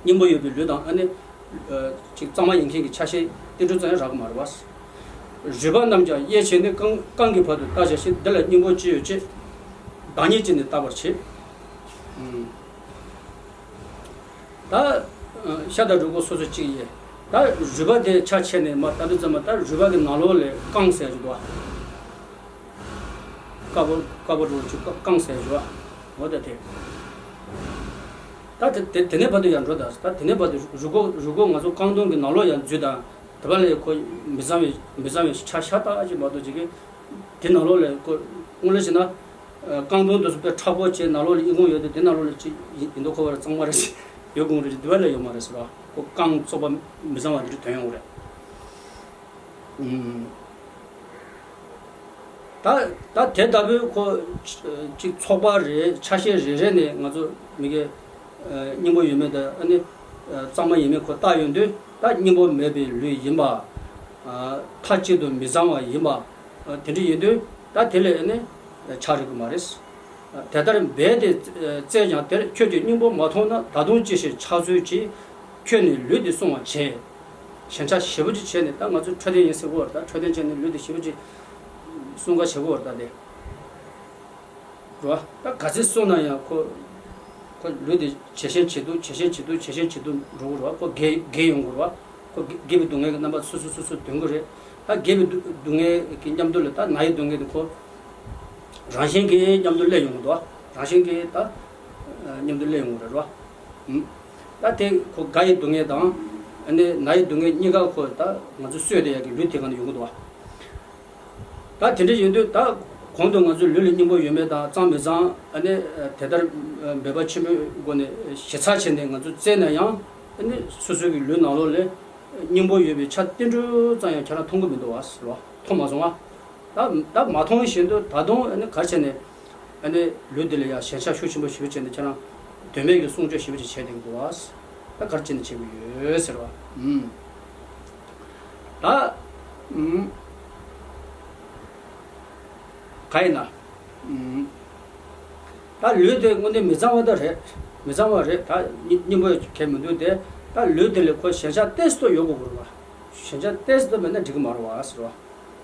སྙིང་པོ་ཡོད་པའི་ལུས་དང་ཨ་ནི་ ཅིག་གཙང་མ་ཡིན་མཁན་གྱི་ཆ་ཤས་ཏིལ་འབྲུ་ཙམ་ཡང་རག་གི་མ་རེད་བ། རུས་པ་རྣམས་ཀྱང་གཡས་བྱས་ནས་རྐང་རྐང་གི་བར་དུ་བལྟ་བྱ་ཞིང་། འདི་ལ་སྙིང་པོ་ཅི་ཡོད་ཅེས་བདག་ཉིད་ཀྱིས་ནི་བལྟ་བར་བྱེད། ད་ཤ་དང་རུས་ཁོག་སོ་སོ་གཅིག་ཡིན། ད་རུས་པ་དེ་ཆ་ཕྱེ་ནས་མར་ལྟ་དུས་ཙམ་པ་ད་རུས་པ་གི་ནང་ལོགས་ལ་རྐང་ཟེར་གྱི་འདུག་བ། དཀར་པོ་དཀར་པོ་འདྲ་བོ་ཅིག་རྐང་ཟེར་གྱི་འདུག་བ། འོ་ད་དེ། ད་དེ་དེ་དེ་ནས་བར་དུ་ཡར་འགྲོ་ད། ད་དེ་ནས་བར་དུ་རུས་ཁོག་རུས་ཁོག་ང་ཚོ་རྐང་དུང་གི་ནང་ལོགས་ཡར་འཛུལ་དང་། དེ་བ་ལས་ཁོ་མི་གཙང་བའི་མི་གཙང་བའི་ཆ་ཤ་སྟག་ཅིག་མ་གཏོགས་ཅིག་གི་དེ་ནང་ལོགས་ལ་ཁོ་དངོས་གནས་བྱས་ན། རྐང་དུང་དེ་ཚོ་དཔེ་མཁྲེགས་པོ་བྱས་ནང་ལོགས་ལ་ཨི་ཁུང་ཡོད་དུས་དེ་ནང་ལོགས་ལ་ཅིག་ཡིན་མདོག་ཁ་པོ་རེད། གཙང་མ་རེད། ཡོད་དགོས་རེད། དེ་བ་ལ་ཡོད་མ་རེད་ཟེར་བ། ཁོ་རྐང་བཙོག་པ་མི་གཙང་བ་དེ་འདྲ་ཐོན་ཡོང་གི་རེད། ཨུམ། ད་ད་དེ་ལྟ་བུའི་ཁོ་ཅིག་ཚོགས་པ་རེ་ཆ་ཤས་རེ་རེ་ནས་ང་ཚོ་མི་གི་སྙིང་པོ་ཡོད་མེད་དང་། ཨ་ནི་གཙང་མ་ཡིན་མིན་ཁོ་བལྟ་ཡོང་དུས། ད་སྙིང་པོ་མེད་པའི་ལུས་ཡིན་པ། མཐའ་གཅིག་ཏུ་མི་གཙང་བ་ཡིན་པ། དེ་འདྲ་ཡིན་དུས་ད་དེ་ལས་ཨ་ནི་ཆགས་རིགས་མ་རེད། དེ་ལྟར་འབད་དེ་བཙལ་ཀྱང་དེར་ཁྱོད་ཀྱིས་སྙིང་པོ་མ་མཐོང་ན། ད་དུང་ཅི་ཞིག་ཕྱག་འཚལ་གྱིས། ཁྱོད་ནི་ལུས་འདི་བསྲུང་བར་བྱེད། ཞེན་ཆགས་ཞེ་པོ་ཅིག་བྱས་ནས། ད་ང་ཚོས་འཕྲོད་བསྟེན་ཡིན་ཟེར་གོ་བར། ད་འཕྲོད་བསྟེན་བྱས་ནས་ལུས་འདི་ཞེ་པོ་ཅིག་བསྲུང་ག་བྱེད་གོ་བར། ད་དེ་རོ། ད་ག་ཚོད་བསྲུང་ན་ཡང་ཁོ་ཁོ་ལུས་འདི་ཇེ་ཞན་ཇེ་སྡུག་ཇེ་ཞན་ཇེ་སྡུག་ཇེ་ཞན་ཇེ་སྡུག་འགྲོ་གི་རོ། ཁོ་རྒས་རྒས་ཡོང་གི་རོ། ཁོ་རྒས་རྒས་པའི་སྡུག་བསྔལ་གྱི་རྣམ་པ་སོ་སོ་སོ་སོ་འདོན་གི་རེད། ད་རྒས་པའི་སྡུག་སྡུག་བསྔལ་གྱི་མཉམ་དུ་ལ་ད་ན་ཡི་སྡུག་བསྔལ་དེ་ཁོ་རང་བཞིན་གྱིས་མཉམ་དུ་སླེབས་ཡོང་གི་འདུག་རང་བཞིན་གྱིས་ད་མཉམ་དུ་སླེབས་ཡོང་གི་རེད་རོ། ད་དེ་ཁོ་རྒ་ཡི་སྡུག་བསྔལ་དང་ཨ་ནི་ན་ཡི་སྡུག་བསྔལ་གཉིས་ཀ་ཁོ་ད་ང་ཚོ་གསོས་བསྡད་ཡག་གི་ལུས་དེ་ག་ནས་ཡོང་གི་འདུག་བ། ད་དེ་འདྲ་ཡིན་དུས་ད་གོང་དུ་ང་ཚོའི་ལུས་ལ་སྙིང་པོ་ཡོད་མེད་དང་གཙང་མི་གཙང་ཨ་ནི་དེ་ལྟར་འབད་པ་ཆེན་པོའི་སྒོ་ནས་ཞིབ་ཚགས་བྱས་ནས་ང་ཚོ་བཙལ་ན་ཡང་། ཨ་ནི་སོ་སོའི་གི་ལུས་ནང་ལོགས་ལ་སྙིང་པོ་ཡོད་པའི་ཆ་ཏིལ་འབྲུ་ཙམ་ཡང་ཁྱེད་རང་མཐོང་གི་མི་འདུག་བ་ཟེར་བ། མཐོང་མ་སོང་བ། ད་ད་མ་མཐོང་བཞིན་དུ་ད་དུང་ཨ་ནི་ག་རེ་བྱས་ནས་ཨ་ནི་ལུས་འདི་ལ་ཡང་ཞེན་ཆགས་ཤུགས་ཆེན་པོ་ཞེ་པོ་བྱས་ནས་ཁྱེད་རང་དོན་མེད་ཀྱི་སྲུང་སྐྱོབ་ཞེ་པོ་ཅིག་བྱས་བསྡད་ཀྱི་འདུག་བ། ད་ག་རེ་བྱས་ནས་བྱེད་ཀྱི་ཡོད་ཟེར་བ། ཨུམ། ད་ཨུམ། ག་ཡིན་ན། ཨུམ། ད་ལུས་དེ་དངོས་གནས་མི་གཙང་བ་ད་རེད། མི་གཙང་བ་རེད། ད་སྙིང་སྙིང་པོ་གལ་མི་འདུག་སྟེ། ད་ལུས་དེ་ལ་ཁོ་ཞེན་ཆགས་ཏོག་ཙམ་ཡོད་དགོས་ཀྱི་རེད་བ། ཞེན་ཆགས་ཏོག་ཙམ་མེད་ན་འགྲིག་གི་མ་རེད་བ་ཟེར་བ།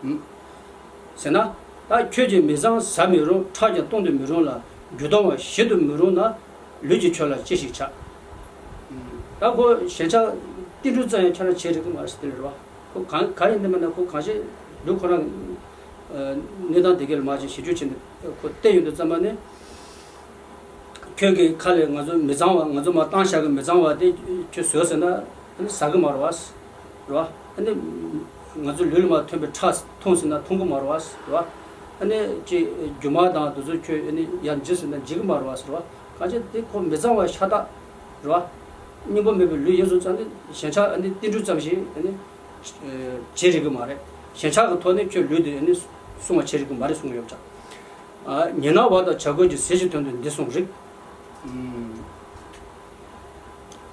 ཨུམ། ཟེར་ན། ད་ཁྱོད་ཀྱིས་མི་གཙང་ཟ་མི་རུང་། ཁྲག་ཀྱང་བཏུང་དུ་མི་རུང་ལ། རྒྱུ་དང་བ་བཞེད་དུ་མི་རུང་ན། ལུས་ཀྱིས་ཁྱོད་ལ་ཅི་ཞིག་བྱ། ད་ཁོ་ཞེན་ཆགས་ཏིལ་འབྲུ་ཙམ་ཡང་ཁྱེད་རང་བྱེད་རིགས་མ་རེད་ཟེར་དེ་རེད་བ། ཁོ་གང་གང་ཡིན་དེ་མིན་ན་ཁོ་གང་ཞིག་ལུས་ཁོ་རང་གནས་སྟངས་དེ་ག་ལ་མ་ཅིག་ཞིབ་འཇུག་བྱས་ནས་ཁོ་བལྟས་ཡོང་དུས་ཙམ་པ་ནི། ཁྱོད་ཀྱི་ཁ་ལས་ང་ཚོ་མི་གཙང་བ། ང་ཚོ་མར་བཏང་བཞག་གི་མི་གཙང་བ་དེ་ཁྱོད་ཟོས་ཟེར་ན་ཟ་གི་མ་རེད་བ། རེད་བ། ཨ་ནི་ང་ཚོ་ལུས་ལ་མར་ཐོན་པའི་ཁྲག་འཐུང་ཟེར་ན་འཐུང་གི་མ་རེད་བ། རེད་བ། ཨ་ནི་ཅིག་རྒྱུ་མ་དང་དེ་ཚོ་ཁྱོད་ཨ་ནི་ཡར་འཇིབ་ཟེར་ན་འཇིབ་གི་མ་རེད་བ། རེད་བ། གང་ཅི་དེ་ཁོ་མི་གཙང་བ་ཤ་སྟག་རེད་བ། སྙིང་པོ་མེད་པའི་ལུས་ཡིན་སོང་ཙང་ནི་ཞེན་ཆགས་ཨ་ནི་ཏིལ་འབྲུ་ཙམ་ཞིག་ཨ་ནི་བྱེད་རིགས་ཀྱི་མ་རེད། ཞེན་ཆགས་ཀྱི་ཐོག་ནས་ཁྱོད་ལུས་དེ་ཨ་ནི་སྲུང་བ་བྱེད་རིགས་ཀྱི་མ་རེད་གསུངས་ཡོད་ཀྱང་། ཉེ་ན་བ་དང་བྱ་རྒོད་ཀྱི། ཟས་ཀྱི་དོན་དུ་འདི་གསུངས་རིགས།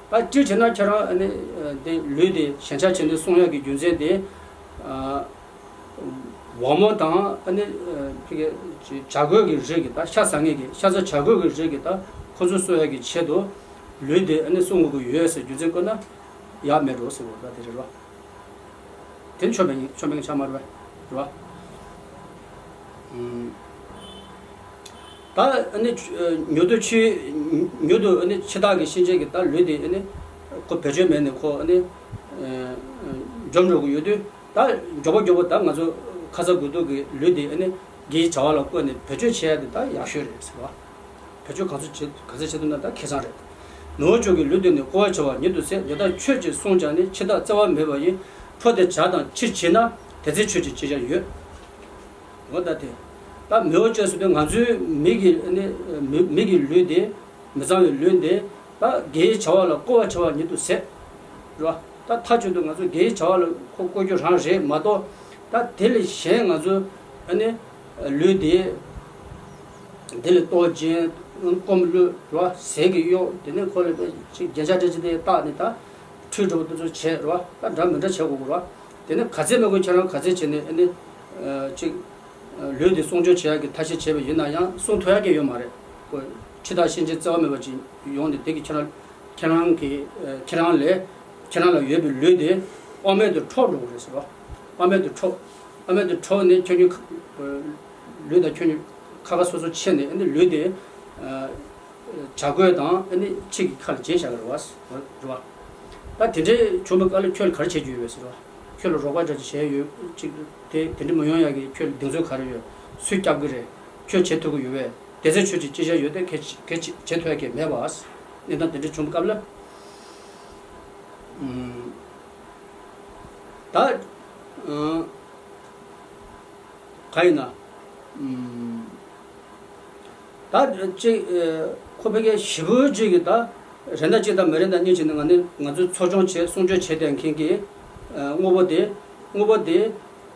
ད་སྤྱིར་བྱས་ན་ཁྱེད་རང་ཨ་ནི་འདི་ལུས་དེ་ཞེན་ཆགས་བྱས་ནས་སྲུང་ཡག་གི་རྒྱུ་མཚན་དེ། འོ་མ་དང་ཨ་ནི་ཕ་གི་བྱ་རྒོད་ཀྱི་རིགས་ཀྱི། ད་ཤ་ཟ་མཁན་གྱི་ཤ་ཟ་བྱ་རྒོད་ཀྱི་རིགས་ཀྱི་ད་ཁོ་ཚོ་གསོ་ཡག་གི་ཆེད་དུ་ལུས་དེ་ཨ་ནི་སྲུང་དགོས་ཀྱི་ཡོད་ཟེར་རྒྱུ་མཚན་བཀོད་ན་ཡག་མེད་འགྲོ་ཟེར་བ་ད་དེ་རེད་བ། དེ་ཆོ་མེད་ཆོ་མེད་ཆ་མ་རེད་བ། རེད་བ། ཨུམ། ད་ཨ་ནི་མྱུར་དུ་འཆི། མྱུར་དུ་ཨ་ནི་འཆི་བདག་གི་གཤིན་རྗེ་གི་ད་ལུས་དེ་ཨ་ནི་ཁོ་བེད་སྤྱོད་མེད་ནས་ཁོ་ཨ་ནི་འཇོམས་འགྲོ་གི་ཡོད་དུས། ད་མགྱོགས་པོ་མགྱོགས་པོ་ད་ང་ཚོ་ཁ་ཚ་དགོས་གཏུགས་ཀྱི་ལུས་དེ་ཨ་ནི་དགེ་བའི་བྱ་བ་ལ་བཀོལ་ནས་བེད་སྤྱོད་བྱེད་ཡ་དེ་ད་ཡག་ཤོས་རེད་ཟེར་བ། བེད་སྤྱོད་ག་ཚོད་བྱེད་ག་ཚོད་བྱེད་ཐུབ་ན་ད་ཁེ་བཟང་རེད། མི་དབང་ཁྱོད་ཀྱི་ལུས་འདི་ནི་བསྐོ་བར་བྱ་བ་ཉིད་དུ་ཟད། ཉེ་དག་ཁྱོད་ཀྱིས་བསྲུངས་ཀྱང་ནི། འཆི་བདག་བཙལ་བ་མེད་པ་ཡིན། འཕྲོ་དེ་བྱ་དང་ཕྱིར་བྱེད་ན། དེ་ཚེ་ཁྱོད་ཀྱིས་ཅི་བྱར་ཡོད། འོ་ད་དེ། ད་མི་དབང་ཁྱོད་ཟེར་དུས་ང་ཚོའི་མི་གི་ནི་མི་མི་གི་ལུས་འདི། མི་གཙང་བའི་ལུས་འདི། ད་དགེ་བའི་བྱ་བ་ལ་བསྐོ་བར་བྱ་བ་ཉིད་དུ་ཟད། རེད་བ། ད་མཐའ་མཇུག་ཏུ་ང་ཚོ་དགེ་བའི་བྱ་བ་ལ་ཁོ་བསྐོ་རྒྱུ་རང་རེད་མ་གཏོགས། ད་དེ་ལས་གཞན་ང་ཚོ་ཨ་ནི་ལུས་འདི། དེ་ལས་ལྟོ་སྦྱིན། སྐོམ་བླུད་རེད་བ། ཟས་ཀྱིས་གཡོག་དེ་ནས་ཁོ་ལ་ཅིག་རྒྱན་ཆ་འདྲ་ཅིག་དེ་བཏགས་ནས་ད་ཁྲུས་འདྲ་བོ་དེ་ཚོ་བྱས་རེད་བ། ད་འདྲ་མི་འདྲ་བྱེད་དགོས་ཀྱི་རེད་བ། དེ་ནས་ག་ཚད་མེད་དགོས་ཁྱེད་རང་ག་ཚད་བྱས་ནས་ཨ་ནི་ཅིག་ལུས་འདི་སྲུང་སྐྱོབ་བྱེད་ཡག་གི་ཐབས་ཤེས་བྱས་པ་ཡིན་ན་ཡང་སྲུང་ཐུབ་ཡག་གི་ཡོད་མ་རེད། ཁོ་འཆི་བདག་གཤིན་རྗེ་བཙལ་བ་མེད་པ་ཅིག་ཡོང་ནས་དེ་གི་ཁྱེད་རང་ཁྱེད་རང་གི་ཁྱེད་རང་ལས་ ཁྱེད་རང་ལ་ཡོད་པའི་ལུས་དེ་དབང་མེད་དུ་འཕྲོག་འགྲོ་གི་རེད་ཟེར་བ། དབང་མེད་དུ་འཕྲོག་དབང་མེད་དུ་འཕྲོག་ནས་ཁྱོད་ཉིད་ཁ- ལུས་དང་ཁྱོད་ཉིད་ཁ་ཁ་སོ་སོ་ཕྱེ་ནས་ཨ་ནི་ལུས་དེ་བྱ་རྒོད་དང་ཨ་ནི་ཁྱི་གི་ཁ་ལ་སྦྱིན་བཞག་གི་རེད་བ། རེད་བ། ད་དེ་འདྲའི་བྱུང་བའི་སྐབས་ལ་ཁྱོད་ལ་ག་རེ་བྱེད་རྒྱུ་ཡོད་པས་ཟེར་བ། ཁྱོད་ལ་རོགས་པ་འདྲ་ཅིག་བྱས་ཡོད་ཅིག་དེ་དེ་འདྲ་མི་ཡོང་ཡག་གི་ཁྱོད་ལ་གདེང་ཚོད་ག་རེ་ཡོད། སུས་སྐྱབས་ཀྱི་རེད། ཁྱོད་བྱེད་ཐུབ་ཀྱི་ཡོད་པས། དེ་ཚེ་ཁྱོད་ཀྱིས་ཅི་བྱ་ཡོད་དེ་གལ་ཆེ- གལ་ཆེ- བྱེད་ཐུབ་ཡག་གི་མེད་པ། གནས་སྟངས་དེ་འདྲ་བྱུང་བའི་སྐབས་ལ། ཨུམ། ད། ཨང་། ག་ཡིན་ན། ཨུམ། ད་ཅིག་ཨེ། ཁོ་ཕ་གིའི་ཞེ་པོ་ཅིག་གིས་ད་རེ་ན་གཅིག་དང་མི་རེ་ན་གཉིས་བྱས་ནས་ང་ནི་ང་ཚོས་འཚོ་སྐྱོང་བྱེད་སྲུང་སྐྱོབ་བྱེད་བསྡད་མཁན་གྱི་ཨེ། དངོས་པོ་དེ་དངོས་པོ་དེ་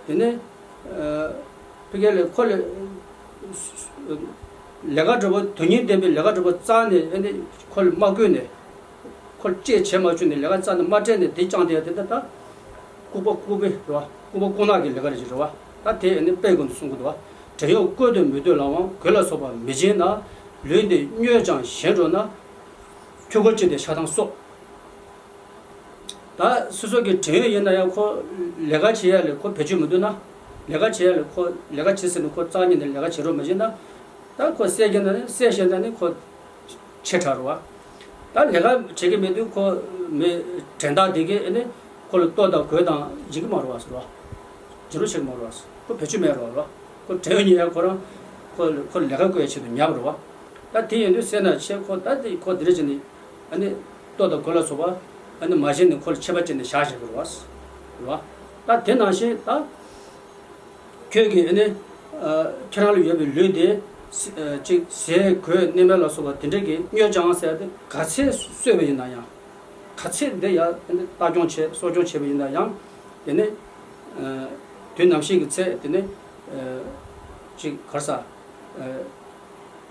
དེ་ནི་ཨེ། ཕ་གི་ལ་ཁོ་ལ་ལས་ཀ་འདྲ་པོ་དོན་སྙིང་ལྡན་པའི་ལས་ཀ་འདྲ་པོ་བཙལ་ནས་ཨེ་ནི་ཁོ་ལ་མ་བསྐུལ་ནས། ཁོ་ལ་གཅེས་བྱས་མ་བཅུག་ནས་ལས་ཀ་རྩ་ནས་མ་སྤྲད་ནས་དེ་བཅངས་བསྡད་ཡ་དེ་འདྲ་ད། ལྐུགས་པ་ལྐུགས་པའི་རེད་བ། ལྐུགས་པ་ལྐུགས་ནག་གི་ལས་ཀ་རེད་ཅེས་རེད་བ། ད་དེ་ཨ་ནི་དཔེ་ཀུན་ཏུ་གསུང་གི་འདུག་བ། བྲན་གཡོག་བཀོལ་དུ་མི་འདོད་ལམ་དབང་གོས་ལ་སོགས་པ་མི་སྦྱིན་ན། ལུས་འདི་སྨྱོས་ཀྱང་གཞན་འགྲོ་ན། ཁྱོད་ཁོ་ཅི་སྟེ་ཤ་ཐང་སོགས། ད་སོ་སོ་གི་བྲན་གཡོག་ཡིན་ན་ཡང་ཁོ་ལས་ཀ་བྱེད་ཡ་ལ་ཁོ་བེད་སྤྱོད་མི་འདུག་ན། ལས་ཀ་བྱེད་ཡ་ལ་ཁོ་ལས་ཀ་བྱེད་ཟེར་ནས་ཁོ་རྩ་ཉིད་ནས་ལས་ཀ་བྱེད་རོགས་མི་བྱེད་ན། ད་ཁོ་བསད་ཀྱི་ན་ནི་བསད་ཤེས་ན་ནི་ཁོ། ཆེ་དྲགས་རེད་བ། ད་ལས་ཀ་བྱེད་ཀྱི་མེད་དུས་ཁོ་མི་དྲན་རྟགས་དེ་གས་ཨ་ནི་ཁོ་ལ་ལྟོ་དང་གོས་དང་བྱེད་ཀྱི་མ་རེད་བ་ཟེར་བ། བྱེད་རོགས་བྱེད་ཀྱི་མ་རེད་བ་ཟེར། ཁོ་བེད་སྤྱོད་མེད་རེད་བ། ཁོ་བྲན་གཡོག་ཉེས་ཡ་ཁོ་རང་ཁོ་ཁོ་ལས་ཀ་བཀོལ་ཡ་ཆེད་དུ་ཉར་བ་རེད་བ། ད་དེ་ཡིན་དུས་བསད་ན་ཆེ་ཁོ་ད་དེ་ཁོ་དེ་འདྲ་བྱས་ནས་ཨ་ནི་ལྟོ་དང་གོས་ལ་སོགས་པ་ཨ་ནི་མ་བྱིན་ནས་ཁོ་ལ་ཆད་པ་བཅད་ནས་བཞག་བཞག་གི་རེད་བ། རེད་བ། ད་དེ་ནང་བཞིན་ད། ཁྱོད་ཀྱིས་ཨ་ནི། ཨ། ཁྱེད་རང་ལ་ཡོད་པའི་ལུས་དེ། ཨ། ཅིག་ཟས་གོས་གནས་མལ་ལ་སོགས་པ་དེ་འདྲ་གི་སྨྱོས་ཀྱང་ཟེར་ཏེ་ག་ཚད་གསོས་པ་ཡིན་ན་ཡང་། ག་ཚད་འདི་ཡ་ཨ་ནི་ལྟ་སྐྱོང་བྱེད་གསོ་སྐྱོང་བྱས་པ་ཡིན་ན་ཡང་། དེ་ནི། ཨ། དུས་ནམ་ཞིག་གི་ཚེ་དེ་ནི། ཨ། ཅིག་ག་རེ་ཟ། ཨ།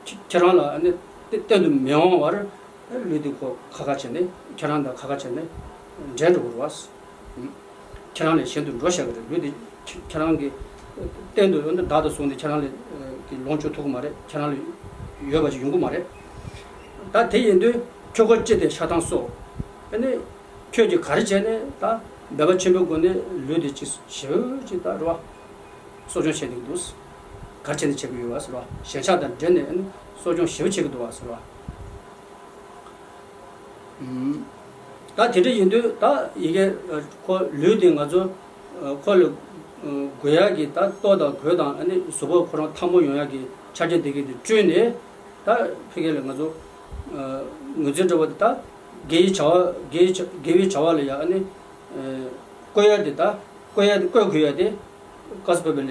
ཁྱེད་ཁྱེད་རང་ལ་ཨ་ནི་གཏན་དུ་མི་འོང་བར། ལུས་འདི་ཁོ་ཁ་ཁ་བྱས་ནས་ཁྱེད་རང་དང་ཁ་ཁ་བྱས་ནས་འབྲལ་འགྲོ་དགོས་རེད་བ། ཁྱེད་རང་ལས་གཞན་དུ་འགྲོ་བཞག་གི་རེད། ལུས་འདི་ཁྱེད་རང་གི་གཏན་དུ་བདག་ཏུ་བཟུང་ནས་ཁྱེད་རང་ལས་ཀྱི་ལོངས་སྤྱོད་ཐུབ་ཀྱི་མ་རེད། ཁྱེད་རང་ལ་ཡོད་པ་ཞིག་ཡོང་གི་མ་རེད། ད་དེ་ཡིན་དུས་ཁྱོད་ཁོ་ཅི་སྟེ་ཤ་ཐང་སོགས། ཨ་ནི་ཁྱོད་ཀྱིས་ག་རེ་བྱས་ནས་ད་འབད་པ་ཆེན་པོའི་སྒོ་ནས་ལུས་འདི་ཅི་ཞེ་པོ་ཅིག་ད་རེད་བ། གསོ་སྐྱོང་བྱེད་ཀྱི་འདུག་ག་རེ་བྱས་ནས་བྱེད་ཀྱི་ཡོད་བ་ཟེར་བ། ཞེན་ཆགས་དང་འབྲེལ་ནས་ཨ་ནི་གསོ་སྐྱོང་ཞེ་པོ་བྱེད་ཀྱི་འདུག་བ་ཟེར་བ། ད་དེ་འདྲ་ཡིན་དུས་ད་ཡི་གེ་ཁོ་ལུས་དེ་ང་ཚོ་ཁོ་ལ་དགོས་ཡག་གི་ད་ལྟོ་དང་གོས་དང་ཨ་ནི་གཟུགས་པོ་ཁོ་རང་ཐང་མོ་ཡོང་ཡག་གི་ཆ་རྐྱེན་དེ་གས་དེ་བསྐྲུན་ནས། ད་ཕ་གི་ལ་ང་ཚོ་ངོས་འཛིན་འདྲ་བོ་དེ་ད་དགེ་བའི་བྱ་བ་དགེ་བའི་བྱ་དགེ་བའི་བྱ་བ་ལ་ཡ་ཨ་ནི་བཀོལ་ཡག་དེ་ད་བཀོལ་ཡག་དེ་བཀོལ་དགོས་ཡག་དེ། སྐབས་སུ་བབ་པའི་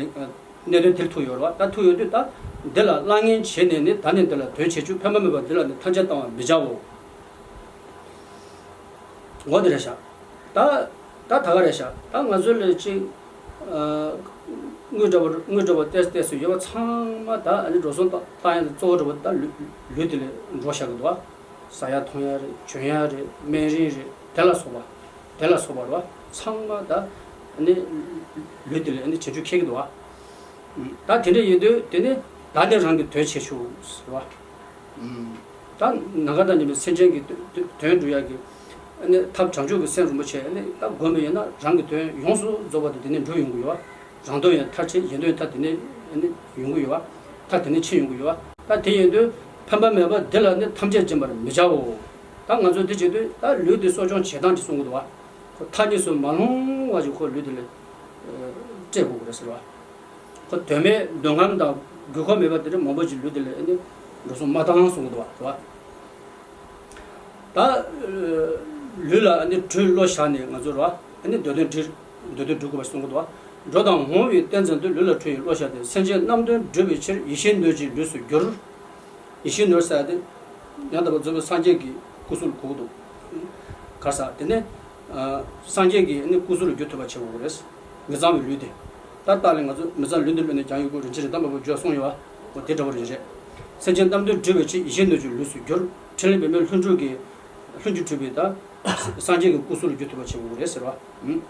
གནད་དོན་དེར་ཐུག་ཡོད་རེད་བ། ད་ཐུག་ཡོད་དུས་ད་འདི་ལ་གླ་རྔན་བྱས་ནས་ནི་ད་ནི་འདི་ལ་དོན་བྱེད་ཆུག་ཕན་པ་མེད་པ་འདི་ལ་ནི་ཐམས་ཅད་བཏང་བར་མི་བྱའོ། འོ་དེ་རེད་ཤག་ད་ད་ད་ག་རེད་ཤག་ད་ང་ཚོ་ལ་ཅིག་དངུལ་འདྲ་པོ་དངུལ་འདྲ་པོ་ཏོག་ཙམ་ཏོག་ཙམ་ཡོད་པ་ཚང་མ་ད་ཨ་ནི་འགྲོ་སོང་བཏང་ཡག་གཙོ་བོ་འདྲ་པོ་ད་ལུས་ལུས་དེ་ལ་འགྲོ་བཞག་གི་འདུག་བ། ཟ་ཡག་འཐུང་ཡག་རེད། གྱོན་ཡག་རེད། སྨན་རིན་རེད། དེ་ལ་སོགས་པ། དེ་ལ་སོགས་པ་རེད་བ། ཚང་མ་ད་ནི་ལུས་དེ་ལ་ནི་བྱེད་རྒྱུ་ཁེལ་གི་འདུག་བ། ད་དེ་འདྲ་ཡིན་དུས་དེ་ནི་ད་ནི་རང་གི་དོན་བྱེད་ཆོག་ཟེར་བ། ད་ནམ་མཁའ་དང་མཉམ་པའི་སེམས་ཅན་གྱི་དོན་དོན་སྒྲུབ་ཡག་གི་ནི་ཐབས་བྱང་ཆུབ་ཀྱི་སེམས་རིན་པོ་ཆེ་ནི་ད་བསྒོམས་པ་ཡིན་ན་རང་གི་དོན་ཡོངས་སུ་རྫོགས་པ་དེ་དེ་ནི་འགྲུབ་ཡོང་གི་ཡོད་བ། རང་དོན་ཡང་མཐར་ཕྱིན། གཞན་དོན་མཐའ་དེ་ནས་ནི་ཡོང་གི་ཡོད་བ། མཐའ་དེ་ནས་ཕྱིན་ཡོང་གི་ཡོད་བ། ད་དེ་ཡིན་དུས་ཕན་པ་མེད་པ་འདི་ལ་ནི་ཐམས་ཅད་སྦྱིན་པར་མི་བྱའོ། ད་ང་ཚོ་འདི་བྱེད་དུས་ད་ལུས་འདི་གསོ་སྐྱོང་བྱེད་སྟངས་ཅིག་གསུང་གི་འདུག་བ། ཁོ་མཐའ་གཉིས་སུ་མ་ལྷུང་བ་ཞིག་ཁོ་ལུས་འདི་ལ་སྤྲད་དགོས་ཀྱི་རེད་ཟེར་བ། ཁོ་དོན་མེད་འདོད་རྔམ་དང་དགོས་མཁོ་མེད་པ་དེ་འདྲ་མང་པོ་ཅིག་ལུས་འདི་ལ་ནི་འགྲོ་སོང་མ་བཏང་གསུང་གི་འདུག་བ། ད་ལུས་ལ་ནི་གྲོས་བློ་བཞག་ནས་ང་ཚོ་ར་ནི་འདོད་དོན་འགྲུབ། འདོད་དོན་འགྲུབ་དགོས་པ་གསུང་གི་འདུག་བ། འགྲོ་དང་འོང་བའི་རྟེན་ཙམ་དུ་ལུས་ལ་གྲོས་ཡི་བློ་བཞག་སྟེ། སེམས་ཅན་རྣམས་དོན་སྒྲུབ་པའི་ཕྱིར། ཡིད་བཞིན་ནོར་གྱི་ལུས་སུ་གྱུར། ཡིད་བཞིན་ནོར་ཟེར་ཏེ་ཡང་དག་པར་རྫོགས་པའི་སངས་རྒྱས་ཀྱི་སྐུ་གཟུགས་ལ་གོ་གི་འདུག་ག་རེ་ཟེར་དེ་ནས་སངས་རྒྱས་ཀྱི་ནི་སྐུ་གཟུགས་ལ་འགྱུར་ཐུབ་པ་བྱེད་དགོས་ཀྱི་རེད། མི་གཙང་བའི་ལུས་དེ། ད་ལྟ་ལས་ང་ཚོ་མི་གཙང་ལུས་འདི་བླུགས་ནས་ཀྱང་ཡོད་དགོས། རིན་ཆེན་རིན་ཐང་མ་བུ་བརྗོད་སོང་ཡོད་བ། འོ་དེ་འདྲ་བོ་རེད་རེད། སེམས་ཅན་རྣམས་དོན་སྒྲུབ་པའི་ཕྱིར། ཡིད་བཞིན་ནོར་གྱི་ལུས་སུ་གྱུར། ཕྲིན་ལས་འབད་མེད་ལྷུན་གྲུབ་ཀྱི། ལྷུན་གྱིས་གྲུབ་པའི་ད། སངས་རྒྱས་ཀྱི་སྐུ་གཟུགས་ལ་འགྱུར་ཐུབ་པ་བྱེད་དགོས་རེད་ཟེར་བ། ཨུམ།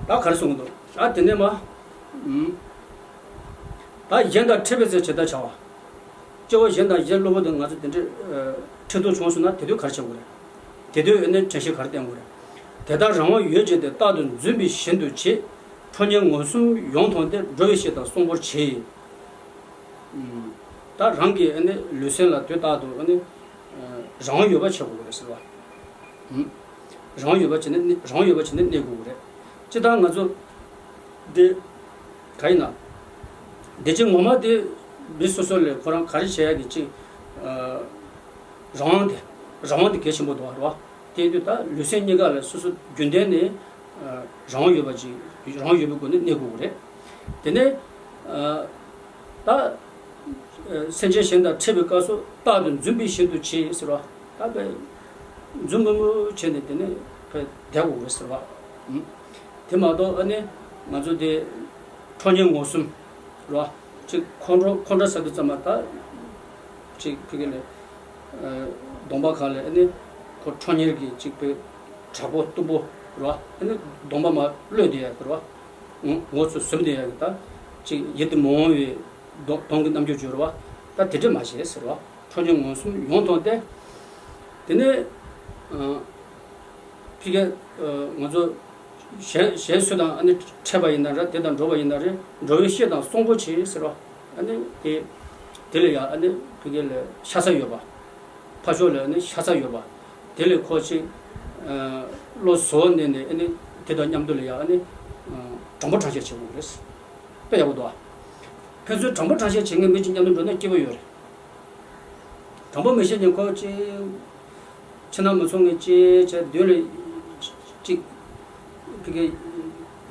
ད་ག་རེ་གསུང་གི་འདུག་ཨ་དེ་ནས་མ། ཨུམ། ད་གཞན་དང་འཕྲད་པའི་ཚེ་ཇི་ལྟར་བྱ་བ། སྐྱེ་བོ་གཞན་དང་གཞན་གློ་བུར་དུ་ང་ཚོ་དེ་འདྲའི་ཨ་འཕྲད་དུ་བྱུང་སོང་ན་དེ་དུས་ག་རེ་བྱེད་དགོས་རེད། དེ་དུས་ཨ་ནི་དྲན་ཤེས་ག་རེ་བསྟེན་དགོས་རེད། དེ་ལྟར་རང་དབང་ཡོད་ཅེས་ཏེ། རྟག་ཏུ་འཛིན་པའི་ཞིང་དུ་མཆི། ཁྲོ་གཉེར་ངོ་གསུམ་ཡོངས་ཐོངས་ཏེ། འགྲོ་བའི་བཤེས་དང་གསོང་པོར་མཆི། ད་རང་གི་ཨ་ནི་ལུས་སེམས་ལ་དུས་རྟག་ཏུ་ཨ་ནི་རང་དབང་ཡོད་པ་བྱེད་དགོས་རེད་ཟེར་བ། རང་དབང་ཡོད་པ་བྱས་ནས་རང་དབང་ཡོད་པ་བྱས་ནས་གནས་དགོས་རེད། སྤྱིར་བཏང་ང་ཚོ་འདི་ག་ཡིན་ན། བདེ་སྐྱིད་ངོ་མ་དེ་མི་སོ་སོ་ལས་ཁོ་རང་ག་རེ་བྱེད་ཡག་གི་ཅིག་རང་དབང་དེ་རང་དབང་དེ་གལ་ཆེན་པོ་འདུག་རེད་བ། དེ་དུས་ད་ལུས་སེམས་གཉིས་ཀ་ལ་སོ་སོ་རྒྱུན་ལྡན་ནས་རང་དབང་ཡོད་པ་ཅིག་རང་དབང་ཡོད་པའི་སྒོ་ནས་གནས་དགོས་རེད། དེ་ནས་ད། སེམས་ཅན་གཞན་དང་འཕྲད་པའི་སྐབས་སུ་རྟག་ཏུ་འཛུམ་པའི་ཞིང་དུ་མཆི་ཟེར་བ། ད་དཔེ་འཛུམ་དམུལ་དམུལ་བྱས་ནས་དེ་ནས་དཔེ་བསྡད་དགོས་རེད་ཟེར་བ། དེ་མ་གཏོགས་ཨ་ནི་ང་ཚོ་དེ་ཁྲོ་གཉེར་ངོ་གསུམ་རེད་བ། ཅིག་ཁོང་ཁྲོ་ཁོང་ཁྲོ་ཟ་དུས་ཙམ་པ་ད་ཅིག་ཕ་གི་ལས་གདོང་པ་གང་ལས་ཨ་ནི་ཁོ་ཁྲོ་གཉེར་གྱི་ཅིག་དཔེ་དྲག་པོ་གཏུམ་པོ་རེད་བ། ཨ་ནི་གདོང་པ་མར་གློད་བསྡད་ཡག་གི་རེད་བ། ངོ་ཚོ་ཟུམ་བསྡད་ཡག་གི་ད་ཅིག་ཡིད་དུ་མི་འོང་བའི་གདོང་གདོང་གི་རྣམ་འགྱུར་འགྱུར་བ། ད་དེ་འདྲ་མ་བྱེད་ཟེར་བ། ཁྲོ་གཉེར་ངོ་གསུམ་ཡོངས་ཐོངས་ཏེ། དེ་ནས་ཕ་གི་ང་ཚོ་གཞན་གཞན་སུ་དང་ཨ་ནི་འཕྲད་པ་ཡིན་ན་རེད། དེ་དང་འགྲོགས་པ་ཡིན་ན་རེད། འགྲོ་བའི་བཤེས་དང་གསོང་པོར་མཆི་ཟེར་བ། ཨ་ནི་དེ་དེ་ལ་ཡང་ཨ་ནི་ཕ་གི་ལ་ཤ་ཚ་ཡོད་པ། ཕར་ཕྱོགས་ལ་ཨ་ནི་ཤ་ཚ་ཡོད་པ། དེ་ལས་ཁོ་ཅིག་བློ་གཟུ་བོར་གནས་ནས་ཨ་ནི་དེ་དང་མཉམ་དུ་ལ་ཡང་ཨ་ནི་དྲང་པོ་དྲང་བཤད་བྱེད་དགོས་རེད། དཔེ་ཡག་པོ་འདུག་ཨ། ཕན་ཚུན་དྲང་པོ་དྲང་བཤད་བྱེད་མཁན་མི་གཅིག་མཉམ་དུ་འགྲོ་ན་སྐྱིད་པོ་ཡོད་རེད། དྲང་པོ་མི་བཤད་མཁན་ཁོ་ཅིག་ཕྱི་ནང་མི་མཚུངས་མཁན་ཅིག་བྱས་མདུན་ལ་ཅིག་ཕ་གི་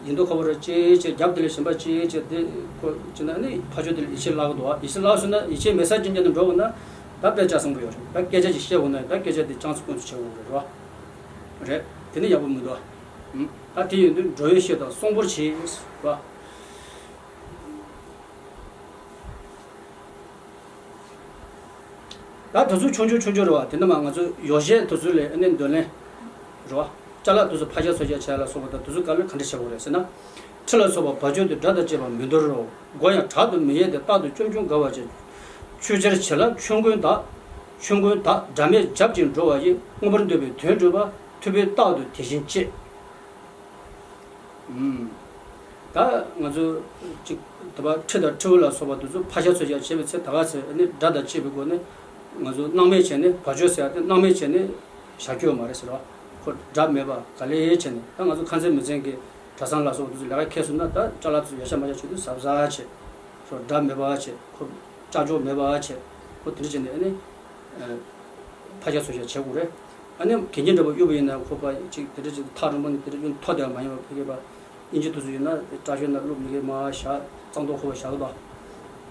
ཡིན་མདོག་ཁ་པོ་རེ་ཅིག་བྱས་རྒྱབ་དེ་ལ་གཞན་པ་ཅིག་བྱས་དེ་ཁོ་ཅིག་ན་ནི་ཕར་ཕྱོགས་དེ་ལ་ཡིད་ཆེས་བརླག་གི་འདུག་ཨ། ཡིད་ཆེས་བརླག་སོང་ན་ཡིད་ཆེས་མེད་སར་ཅིག་མཉམ་དུ་འགྲོ་དགོས་ན་ད་དཔེ་ཆ་བཟང་པོ་ཡོད་རེད། ད་སྐད་ཆ་ཅིག་བཤད་དགོས་ན་ད་སྐད་ཆ་དེ་ཅང་ཚོ་ཀུན་ཚོ་བྱེད་དགོས་རེད་རོ། རེད། དེ་ནི་ཡག་པོ་མི་འདུག་ཨ། ད་དེ་ཡིན་དུས་འགྲོ་བའི་བཤེས་དང་གསོང་པོར་མཆི་རོ། ད་དུས་ཚོད་ཆུང་ཆུང་ཆུང་ཆུང་རེད་བ། དེ་འདྲ་མ་ང་ཚོ་ཡོ་བྱད་དུས་ཚོད་ལས་ཨ་ནི་འདོན་ལེན་རེད་བ། ཅ་ལག་དུས་ཚོད་ཕར་བཞག་ཚུར་བཞག་བྱས་ལ་སོགས་པ་དང་དུས་ཚོད་ག་ལེར་ག་འདྲ་བྱེད་དགོས་རེད་ཟེར་ན། ཁྲི་ལ་སོགས་པ་བ་ཅོལ་དུ་དགྲ་དང་བཅས་པ་མི་འདོར་རོ། མགོ་ཡང་དྲག་ཏུ་མི་གཡས་ཏེ་རྟག་ཏུ་འཇོམས་འཇོམས་དགའ་བར་བྱེད། ཆོས་འཆར་བྱེད་ལ་ཆོས་མགོན་དག་ཆོས་མགོན་དག་དགྲ་མེད་རྒྱབ་ཅིང་འགྲོ་བ་ཡི། མངོན་པར་འདོད་པའི་དོན་སྒྲུབ་པ། ཐུབ་པས་རྟག་ཏུ་དེ་བཞིན་བྱེད། ད་ང་ཚོ་ཅིག་དེ་བ་ཁྲི་དང་ཁྲིའུ་ལ་སོགས་པ་དེ་ཚོ་ཕར་བཞག་ཚུར་བཞག་བྱས་པའི་ཚེ་ད་ག་ཚེ་ནི་དགྲ་དང་བཅས་པའི་སྒོ་ནས་ང་ཚོ་སྣང་མེད་བྱས་ནས་བ་ཅོལ་ཟེར་ཡ་དེ་སྣང་མེད་བྱས་ནས་བཞག་རྒྱུ་ཡོད་མ་རེད་ཟེར་བ། ཁོ་དགྲ་མེད་པ་ག་ལེ་བྱས་ནས་ད་ང་ཚོ་ཁ་འཛིན་མི་འཛིན་གྱི་གྲྭ་ཚང་ལ་སོགས་པ་དེ་ཚོ་ལས་ཀ་འཁེལ་སོང་ན་ད་ཅ་ལག་དེ་ཚོ་ཡ་ཤ་མ་ཤ་བྱེད་དུས་གཟབ་གཟབ་བྱས། ཁོ་དགྲ་མེད་པ་བྱས། ཁོ་ཅ་ཅོག་མེད་པ་བྱས། ཁོ་དེ་འདྲ་བྱས་ནས་ཨ་ནི། ཕར་བཞག་ཚུར་བཞག་བྱེད་དགོས་རེད། ཨ་ནི་གན་རྒྱ་འདྲ་པོ་གཡུག་པ་ཡིན་ན་ཁོ་པ་ཅིག་དེ་འདྲ་ཅིག་ཐག་རིང་པོ་ནས་དེ་འདྲ་གཡུག་མཐོ་དེ་མ་ཡིན་པ་ཕ་གི་པ། དབྱིན་ཇི་དུས་ཚོད་ཡིན་ན་དེ་སྐྲ་ཤོད་ན་བླུག་མི་གི་མ་བཞག་གཙང་ཏོག་ཁོ་པ་བཞག་གི་འདུག་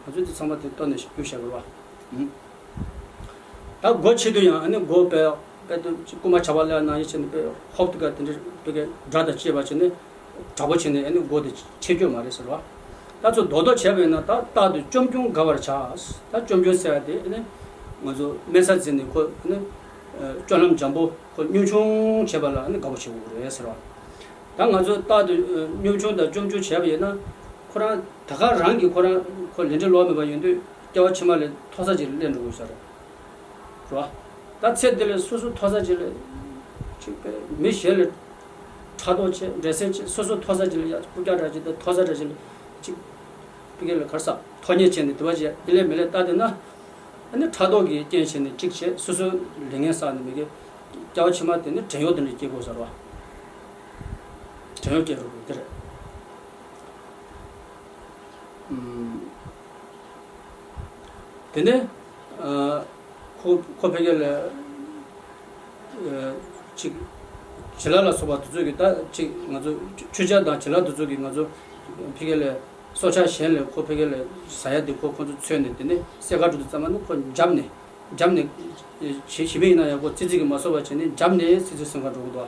ང་ཚོས་དེ་ཚང་མ་དེ་ལྟོས་ནས་གཡུག་བཞག་དགོས་རེད་བ། ད་སྒོ་ཕྱེ་དུས་ཡང་ཨ་ནི་སྒོ་དཔེ་དཔེ་དུ་ཅིག་རྐུན་མ་ཇག་པ་ལ་ནང་བཞིན་བྱས་ནས་དཔེ་ཧོབ་ཏེ་ག་དེ་འདྲ་ཕ་གི་དགྲ་དང་བཅས་པ་བྱས་ནས། དྲག་པོ་བྱས་ནས་ཨ་ནི་སྒོ་དེ་ཕྱེ་རྒྱུ་མ་རེད་ཟེར་བ། ད་ཚོ་རྡོག་རྡོག་བྱས་པ་ཡིན་ན་ད་རྟག་ཏུ་འཇོམས་འཇོམས་དགའ་བར་བྱ། ད་འཇོམས་འཇོམས་ཟེར་བ་དེ་ཨ་ནི་ང་ཚོ་དམན་ས་འཛིན་ནས་ཁོ་ཨ་ནི་སྤྱོད་ལམ་འཇམ་པོ་ཁོ་ཉམ་ཆུང་བྱས་པ་ལ་ཨ་ནི་དགའ་པོ་བྱེད་དགོས་རེད་ཟེར་བ། ད་ང་ཚོ་རྟག་ཏུ་ཉམ་ཆུང་དང་འཇོམས་འཇོམས་བྱས་པ་ཡིན་ན་ཁོ་རང་ད་ག་རང་གིས་ཁོ་རང་ཁོ་ལས་འབྲས་ལོག་མེད་པ་ཡིན་དུས་སྐྱེ་བ་ཕྱི་མ་ལ་མཐོ་ས་ཅིག་ལ་སླེབས་འགྲོ་དགོས་ས་རེད། རོ། ད་ཚེ་འདི་ལ་སོ་སོ་མཐོ་ས་ཅིག་ལ་ཅིག་པའི་མི་གཞན་ལ་ཕྲག་དོག་བྱེད་འགྲན་སེམས་བྱེད་སོ་སོ་མཐོ་ས་ཅིག་ལ་ཡ་རྐུབ་བཀྱག་འདྲ་ཅིག་དང་མཐོ་ས་འདྲ་ཅིག་ལ་ཅིག་ཕ་གི་ལ་གར་ས་མཐོ་སྙེག་བྱས་ནས་དེ་བ་ཅིག་ཡིན་ལས་མི་ལས་ལྟ་དེ་ན། ཨ་ནི་ཕྲག་དོག་གི་རྐྱེན་བྱས་ནས་ཅིག་བྱས་སོ་སོ་ལས་ངན་བསགས་ནས་མི་གི་སྐྱེ་བ་ཕྱི་མ་དེ་ནི་བྲན་གཡོག་དེ་འདྲ་སྐྱེ་དགོས་ས་རོ། བྲན་གཡོག་སྐྱེ་རུ་དེ་རེད། དེ་ནས་ཁོ་ཁོ་ཕ་གི་ལ་ཅིག་བྱི་ལ་ལ་སོགས་པ་དེ་ཚོ་གི་ད་ཅིག་ང་ཚོ་ཆོས་ཆས་དང་བྱི་ལ་དེ་ཚོ་གི་ང་ཚོ་ཕ་གི་ལ་སྲོག་ཆགས་གཞན་ལ་ཁོ་ཕ་གི་ལ་ཟ་ཡ་དེ་ཁོ་ཁོ་ཚོ་འཚོལ་ནས་དེ་ནས་སེ་ག་འགྲོ་དུས་ཙམ་པ་ནི་ཁོ་འཇབ་ནས་འཇབ་ནས་ཞི་ཞི་མི་ཡིན་ན་ཡང་ཁོ་ཙི་ཙི་གི་མ་སོགས་པ་བྱས་ནས་འཇབ་ནས་ཙི་ཙི་སེམས་ཁ་འགྲོ་གི་འདུག་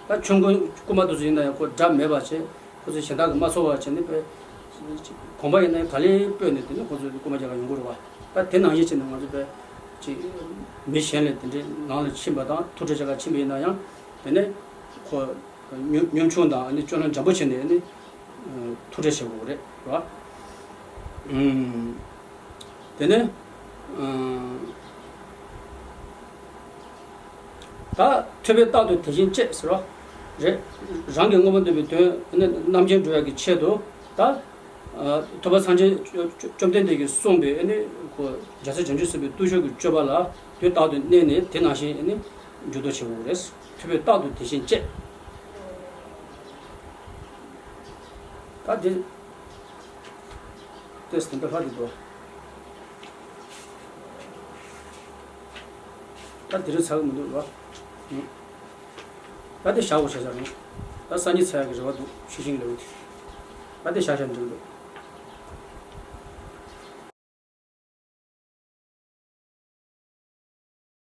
ད་ཆུང་ཀུ་རྐུན་མ་དེ་ཚོ་ཡིན་ན་ཡང་ཁོ་འཇབ་མེད་པ་བྱས། ཁོ་ཚོས་གཞན་དག་གིས་མ་ཚོར་བ་བྱས་ནས་དཔེ། གོམ་པ་ཡིན་ན་ག་ལེར་སྤོས་ནས་དེ་ནས་ཁོ་ཚོས་རྐུན་མ་རྒྱག་ག་ཡོང་གི་རེད་བ། ད་དེ་ནང་བཞིན་བྱས་ནས་ང་ཚོ་དཔེ་ཅིག་མི་གཞན་ལ་དེ་འདྲའི་ནང་ལ་ཕྱིན་པ་དང་ཐུག་འཕྲད་བྱེད་ག་ཕྱིན་པ་ཡིན་ན་ཡང་དེ་ནས་ཁོ་ཉམ་ཉམ་ཆུང་དང་ཨ་ནི་སྤྱོད་ལམ་འཇམ་པོ་བྱས་ནས་ཨ་ནི་ཐུག་འཕྲད་བྱེད་དགོས་རེད་བ། དེ་ནས། ད་ཐུབ་པས་རྟག་ཏུ་དེ་བཞིན་སྤྱད་ཟེར་བ་རེད། རང་གི་མངོན་པར་འདོད་པའི་དོན་ནི་རྣམ་མཁྱེན་འགྲུབ་ཡག་གི་ཆེད་དུ་ད། ཨ། ཐུབ་པ་སངས་རྒྱས་བཅོམ་ལྡན་འདས་ཀྱིས་གསུངས་པའི་ཨ་ནི་ཁོ་རྒྱལ་སྲས་བྱང་ཆུབ་སེམས་དཔའི་བརྟུལ་ཞུགས་ཀྱི་སྤྱོད་པ་ལ་དུས་རྟག་ཏུ་གནས་ནས་དེ་ནང་བཞིན་ཨ་ནི་འཇུག་ལྡོག་བྱེད་དགོས་རེད། ཐུབ་པས་རྟག་ཏུ་དེ་བཞིན་སྤྱད། ད་དེ། ཏེས་དེ་འདྲ་ལྷག་གི་འདུག་ད་དེ་རིང་ཚར་གི་མི་འདུག་རོ། ད་དེ་བཞག་དགོས་བྱས་ས་རེད། ད་སང་ཉིན་ཚར་ཡག་གི་རེ་བ་འདུག་ཤེས་བཞིན་གྱི་ལེའུ་དེ། ད་དེ་བཞག་བཞག་འགྲིག་འདུག